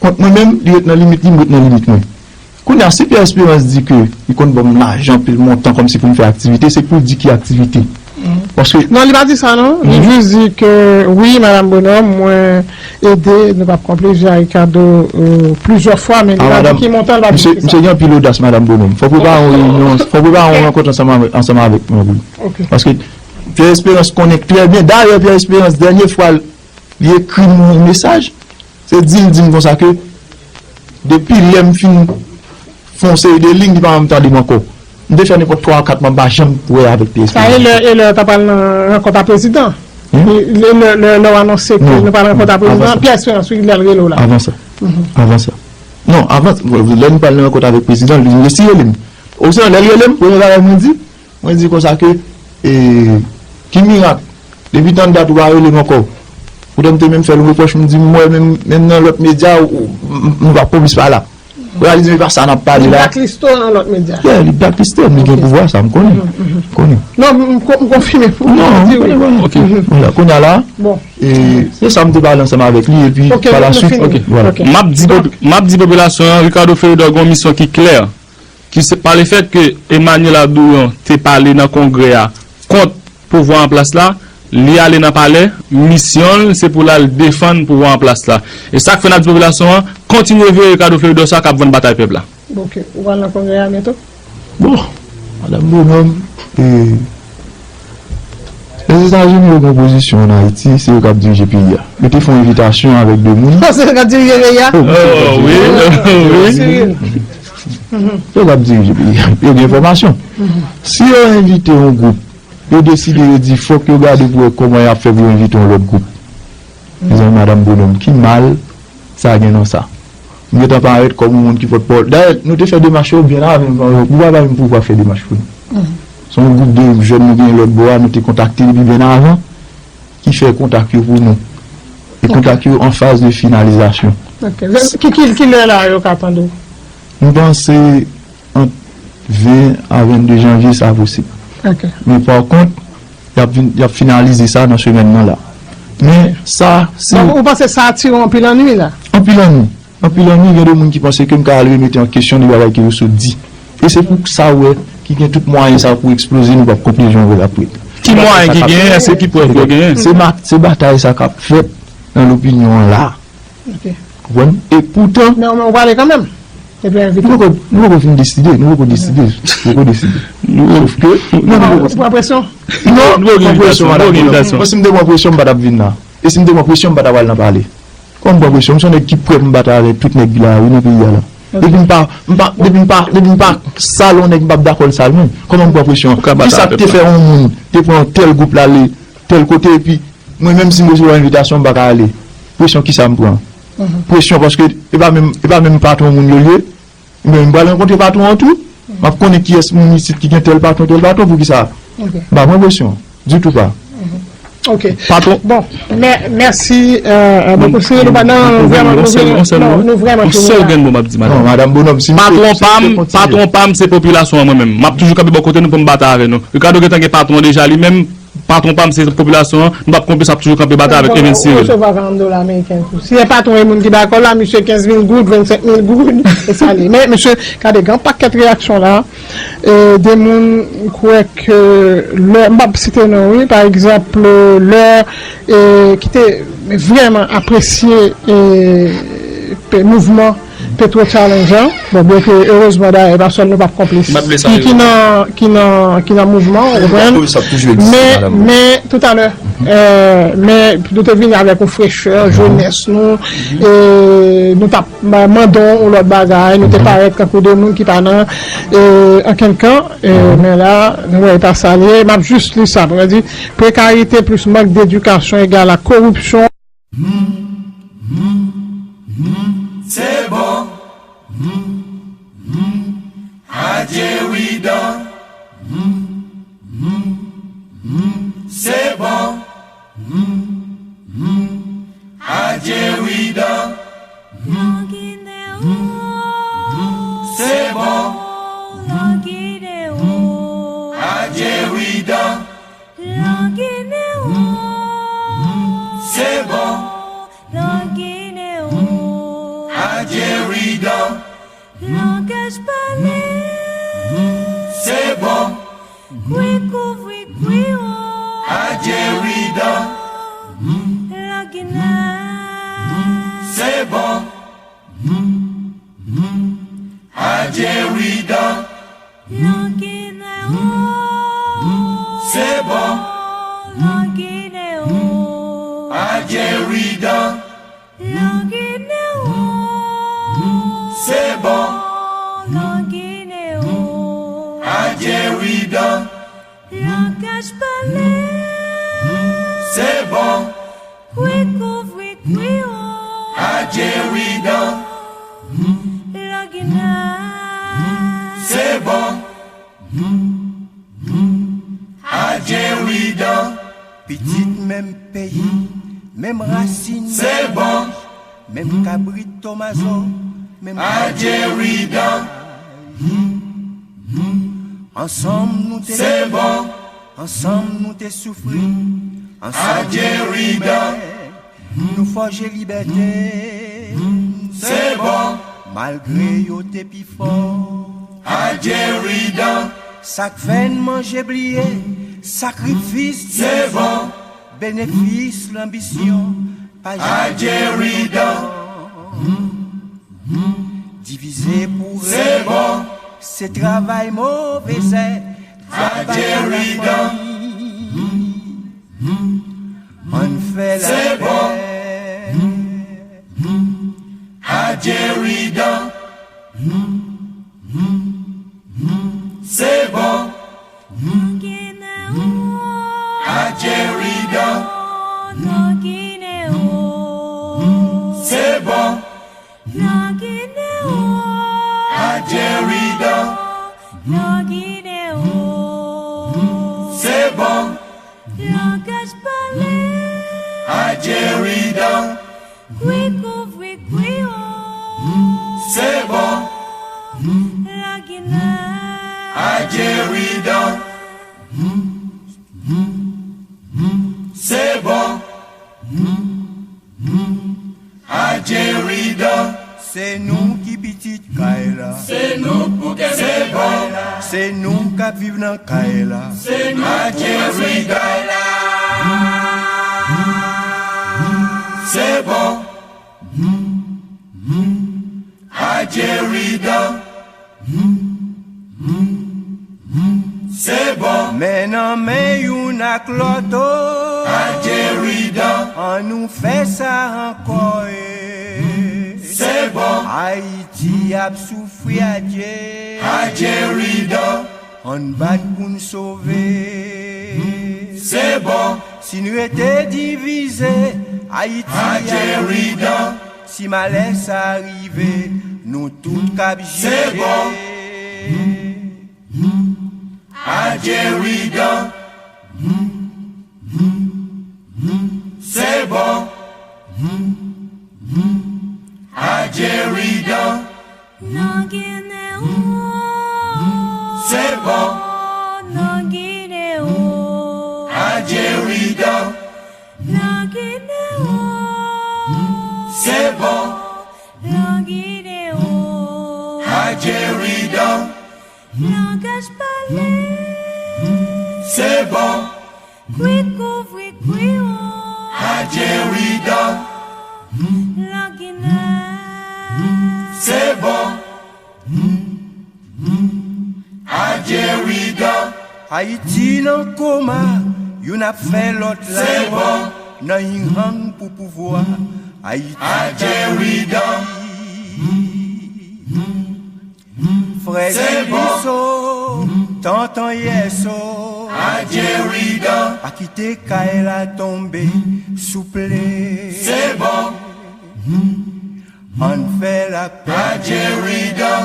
kont mwen menm, li ret nan limit li, m ret nan limit mwen. Kounye a, si Pierre Espérance di ke li konn ban m lajan anpil montan kòmsi pou m fè aktivite, se pou l di ki aktivite. Paske Non, li pa di sa non. Li jis di ke wi, Madanm Bonhomme, mwen ede, nou p ap konpli, Jean Ricardo, euh, plizyè fwa, men li pa di ki montan, li pa di ki sa. Misye gen anpil odas, Madanm Bonhomme. Fòk prepare yon reyinyon, fòk prepare yon rankont ansanm avèk, ansanm avèk mwen pou li. Paske Pierre Espérance konnen trè byen. Dayè, Pierre Espérance, dènye fwa li ekri m yon mesaj, se di l di m konsa ke depi lè m fin fè yon seri de liy, li pa janm tande m ankò. M te fè nenpòt twa a kat mwa, m pa janm wè avèk Pierre Espérance. Sa e lè, e lè w t ap pral nan rankont a prezidan? E lè, lè, lè, lè w anonse ke nou pral rankont a prezidan, Pierre Espérance, wi, lè l rele w la. Avan sa. Avan sa. Non, avan, lè nou pral nan rankont avèk prezidan, li resi rele m. Osnon, lè l rele m, premye bagay mwen di, mwen di konsa ke, e, ki mirak, depi tann dat ou pa rele m ankò. Poutèt m te menm fè l repwòch, m di, m wè menm, menm nan lòt medya, ou, m, m, nou pa konplis pa la. Kounye a, li di, men pa sa n ap pale la. Li blackliste w nan lòt medya. Yeah, li blackliste m, li gen pouvwa sa, m konnen. M konnen. Non, m, m ko- m konfime pou m di wi. Ok. Vwala, kounye a la, e, se sa m te pale ansanm avèk li, epi pa la swit, vwala. M ap di pop- m ap di popilasyon an, Ricardo Ferreira gen yon misyon ki klè, ki se pa lefèt ke Emmanuel Abdourion te pale nan kongrè a kont pouvwa an plas la, li ale nan palè, misyon l se pou l al defann pouvwa an plas la. E sa k fè n ap di popilasyon an, kontinye veye Ricardo Ferreira sa k ap vann batay pèp la. Bon, ok. Ou pral nan kongrè a byento? Bon, Madanm Bonhomme, e, Lèzetazini yo gen opozisyon ann Ayiti, se yo k ap dirije peyi a. Yo te fè yon envitasyon avèk de moun. Se yo k ap dirije peyi a? Oh, wi, wi. Se yo k ap dirije peyi a. Yo gen enfòmasyon. Si yo envite yon gwoup, yo deside, yo di fòk yo gade pou wè kòman y ap fè pou yo envite yon lòt gwoup. Mezanmi, Madanm Bonhomme, ki mal sa gen nan sa? M gentan parèt kòm yon moun ki pòtpawòl. Dayè, nou te fè demach yo byen avan, nou pa menm pouvwa fè demach pou nou. Se yon gwoup de jèn nou genyen lòt bò a, nou te kontakte depi byen avan, ki fè kontak yo pou nou. E kontak yo an faz de finalizasyon. Ok. Ki, ki, ki lè la yo ka tande w? M panse ant ven a vennde janvye, sa posib. Ok. Men pa kont, y ap vin, y ap finalize sa nan semèn nan la. Men sa, se... Donk, ou panse sa atire w anpil annwi la? Anpil annwi. Anpil annwi, gen de moun ki panse ke m ka al remete an kesyon de bagay ke yo sot di. E se pou sa w wè ki gen tout mwayen sa pou eksploze, nou p ap konpli jan w vle l ap ret. Ki mwayen ki genyen? Èske ki prèv yo genyen? Se ma- se batay sa k ap fèt nan lopinyon an la. Ok. Konprann? E poutan... Men, men w prale kanmenm? Epi envite. Nou poko, nou poko fin deside, nou poko deside. Nou poko deside. Sof ke, non, nou poko... Ou pran presyon? Non, m pran presyon, madanm Bonhomme. Mwen, si m te pran presyon, m pa t ap vin la. E si m te pran presyon, m pa t ap al nan palè. Kòman m pran presyon? M se yon nèg ki prè pou m batay avèk tout nèg ki la, wi, nan peyi a la. Depi m pa, m pa, depi m pa, depi m pa sal yon nèg, m p ap dakò l sal mwen. Kòman m pran presyon? Kisa k te fè yon moun te pran tèl gwoup la ale tèl kote, epi mwen menm si m resevwa envitasyon, m pa ka ale. Presyon kisa m pran? Presyon paske e pa menm, e pa menm patwon moun yo ye. Men m pral rankontre patwon an tou. M ap konnen kiyès moun isit ki gen tèl patwon, tèl patwon, poukisa? M pa pran presyon. Ditou pa. Ok. Patwon. Bon, mè- mèsi, euh, euh, bokou. Siril, ou pa nan, nou vrèman, nou vrèman, non, nou vrèman fini la. Yon sèl grenn mo m ap di, madanm. Non, madanm Bonhomme, si m te, patwon pa m, patwon pa m, se popilasyon an mwen menm. M ap toujou kanpe bò kote nou pou m batay avè nou. Ricardo gentan gen patwon deja li menm. Patwon pa m, se popilasyon an. Nou p ap konplis, ap toujou kanpe batay avèk Evens Cyril. Resevwa karant dola ameriken tou. Si e patwon e moun ki dakò la, misye kenz mil goud, vennsenk mil goud, e sa li. Men, mesye, gade, gen yon pakèt reyaksyon la. E, de moun, m kwè ke lè, m p ap site non, wi, pa egzanp, lè, e, ki te vrèman apresye, e, pe- mouvman Petro Challenge an, bon, byenke erezman dayè, e pa sèl nou p ap konplis, ki, ki nan, ki nan, ki nan mouvman, ou konprann? Men, men, toutalè, men, nou te vini avèk yon frechè, jenès nou, e nou t ap mande yon lòt bagay, nou te parèt tankou de moun ki pa nan, e, okenn kan, e, men la, nou wè e pa sa l ye, m ap jis li sa, pou di, prekarite plis mank dedikasyon egal a koripsyon. Hmm, hmm, hmm, se bon. Hmm, hmm, adje Widan. Hmm, hmm, hmm, se bon. Hmm, hmm, adje Widan. Hmm, hmm, hmm, se bon. Hmm, adje Widan. Langinewo, se bon. Langinewo, adje Widan. Langaj pale, se bon. Kwi kouvri kwi wo, adje Widan. Langinewo, se bon. Adje Widan. Langinewo, se bon. Langinewo, adje Widan. Langinewo, se bon. Langinewo, adje Widan. Langaj pale, se bon. Kwi kouvri kwi wo, adje Widan. Langinewo, se bon. Adje Widan. Pitit menm peyi, menm rasin, se bon. Menm kabrit tomazo, menm adje Widan. Ansanm nou te, se bon. Ansanm nou te soufri. Ansanm, adje Widan. Nou fòje libète. Se bon. Malgre yo te pi fò. Adje Widan. Sa k fè n manje bliye sakrifis, se bon. Benefis lanbisyon pa janm, adje Widan. Divize pou rèy, se bon. Se travay move zèb, adje Widan. Ann fè lapè, se bon. Adje Widan. Se bon. Adje Widan. Se bon. Adje Widan. Se bon. Langaj pale, adje Widan. Kwi kouvri kwi wo, se bon. Langinewo, adje Widan. Se bon. Adje Widan. Se nou ki pitit kay la. Se nou pou kenbe kay la. Se nou k ap viv nan kay la. Se nou pou kenbe kay la. Se bon. Adje Widan. Se bon. Men nan men youn ak lòt o. Adje Widan. An nou fè sa ankò e. Se bon. Ayiti ap soufri, adje. Adje Widan. Ann bat pou n sove. Se bon. Si n rete divize, Ayiti, adje Widan. Si malè sa rive, nou tout k ap jije. Se bon. Adje Widan. Se bon. Adje Widan. Langinewo. Se bon. Langinewo. Adje Widan. Langinewo. Se bon. Langinewo. Adje Widan. Langaj pale. Se bon. Kwi kouvri kwi wo. Adje Widan. Langinewo. Se bon. Adye Ridan. Ayiti nan koma, youn ap fè lòt la. Se bon. Nan yin hang pou pouvwa. Ayiti. Adye Ridan. Frè Giliso, tantan Yèso. Adye Ridan. Pa kite kay la tonbe, souple. Se bon. Ann fè lapè. Adye Ridan.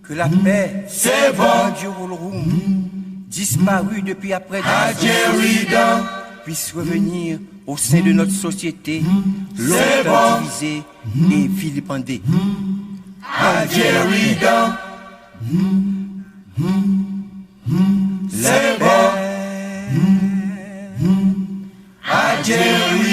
Que la paix, c'est bon. Dieu Roulroum, disparu depuis après. Adye Ridan. Puisse revenir au sein de notre société, longtemps divisée et vilipendée. Adye Ridan. Se bon. Adye Ridan.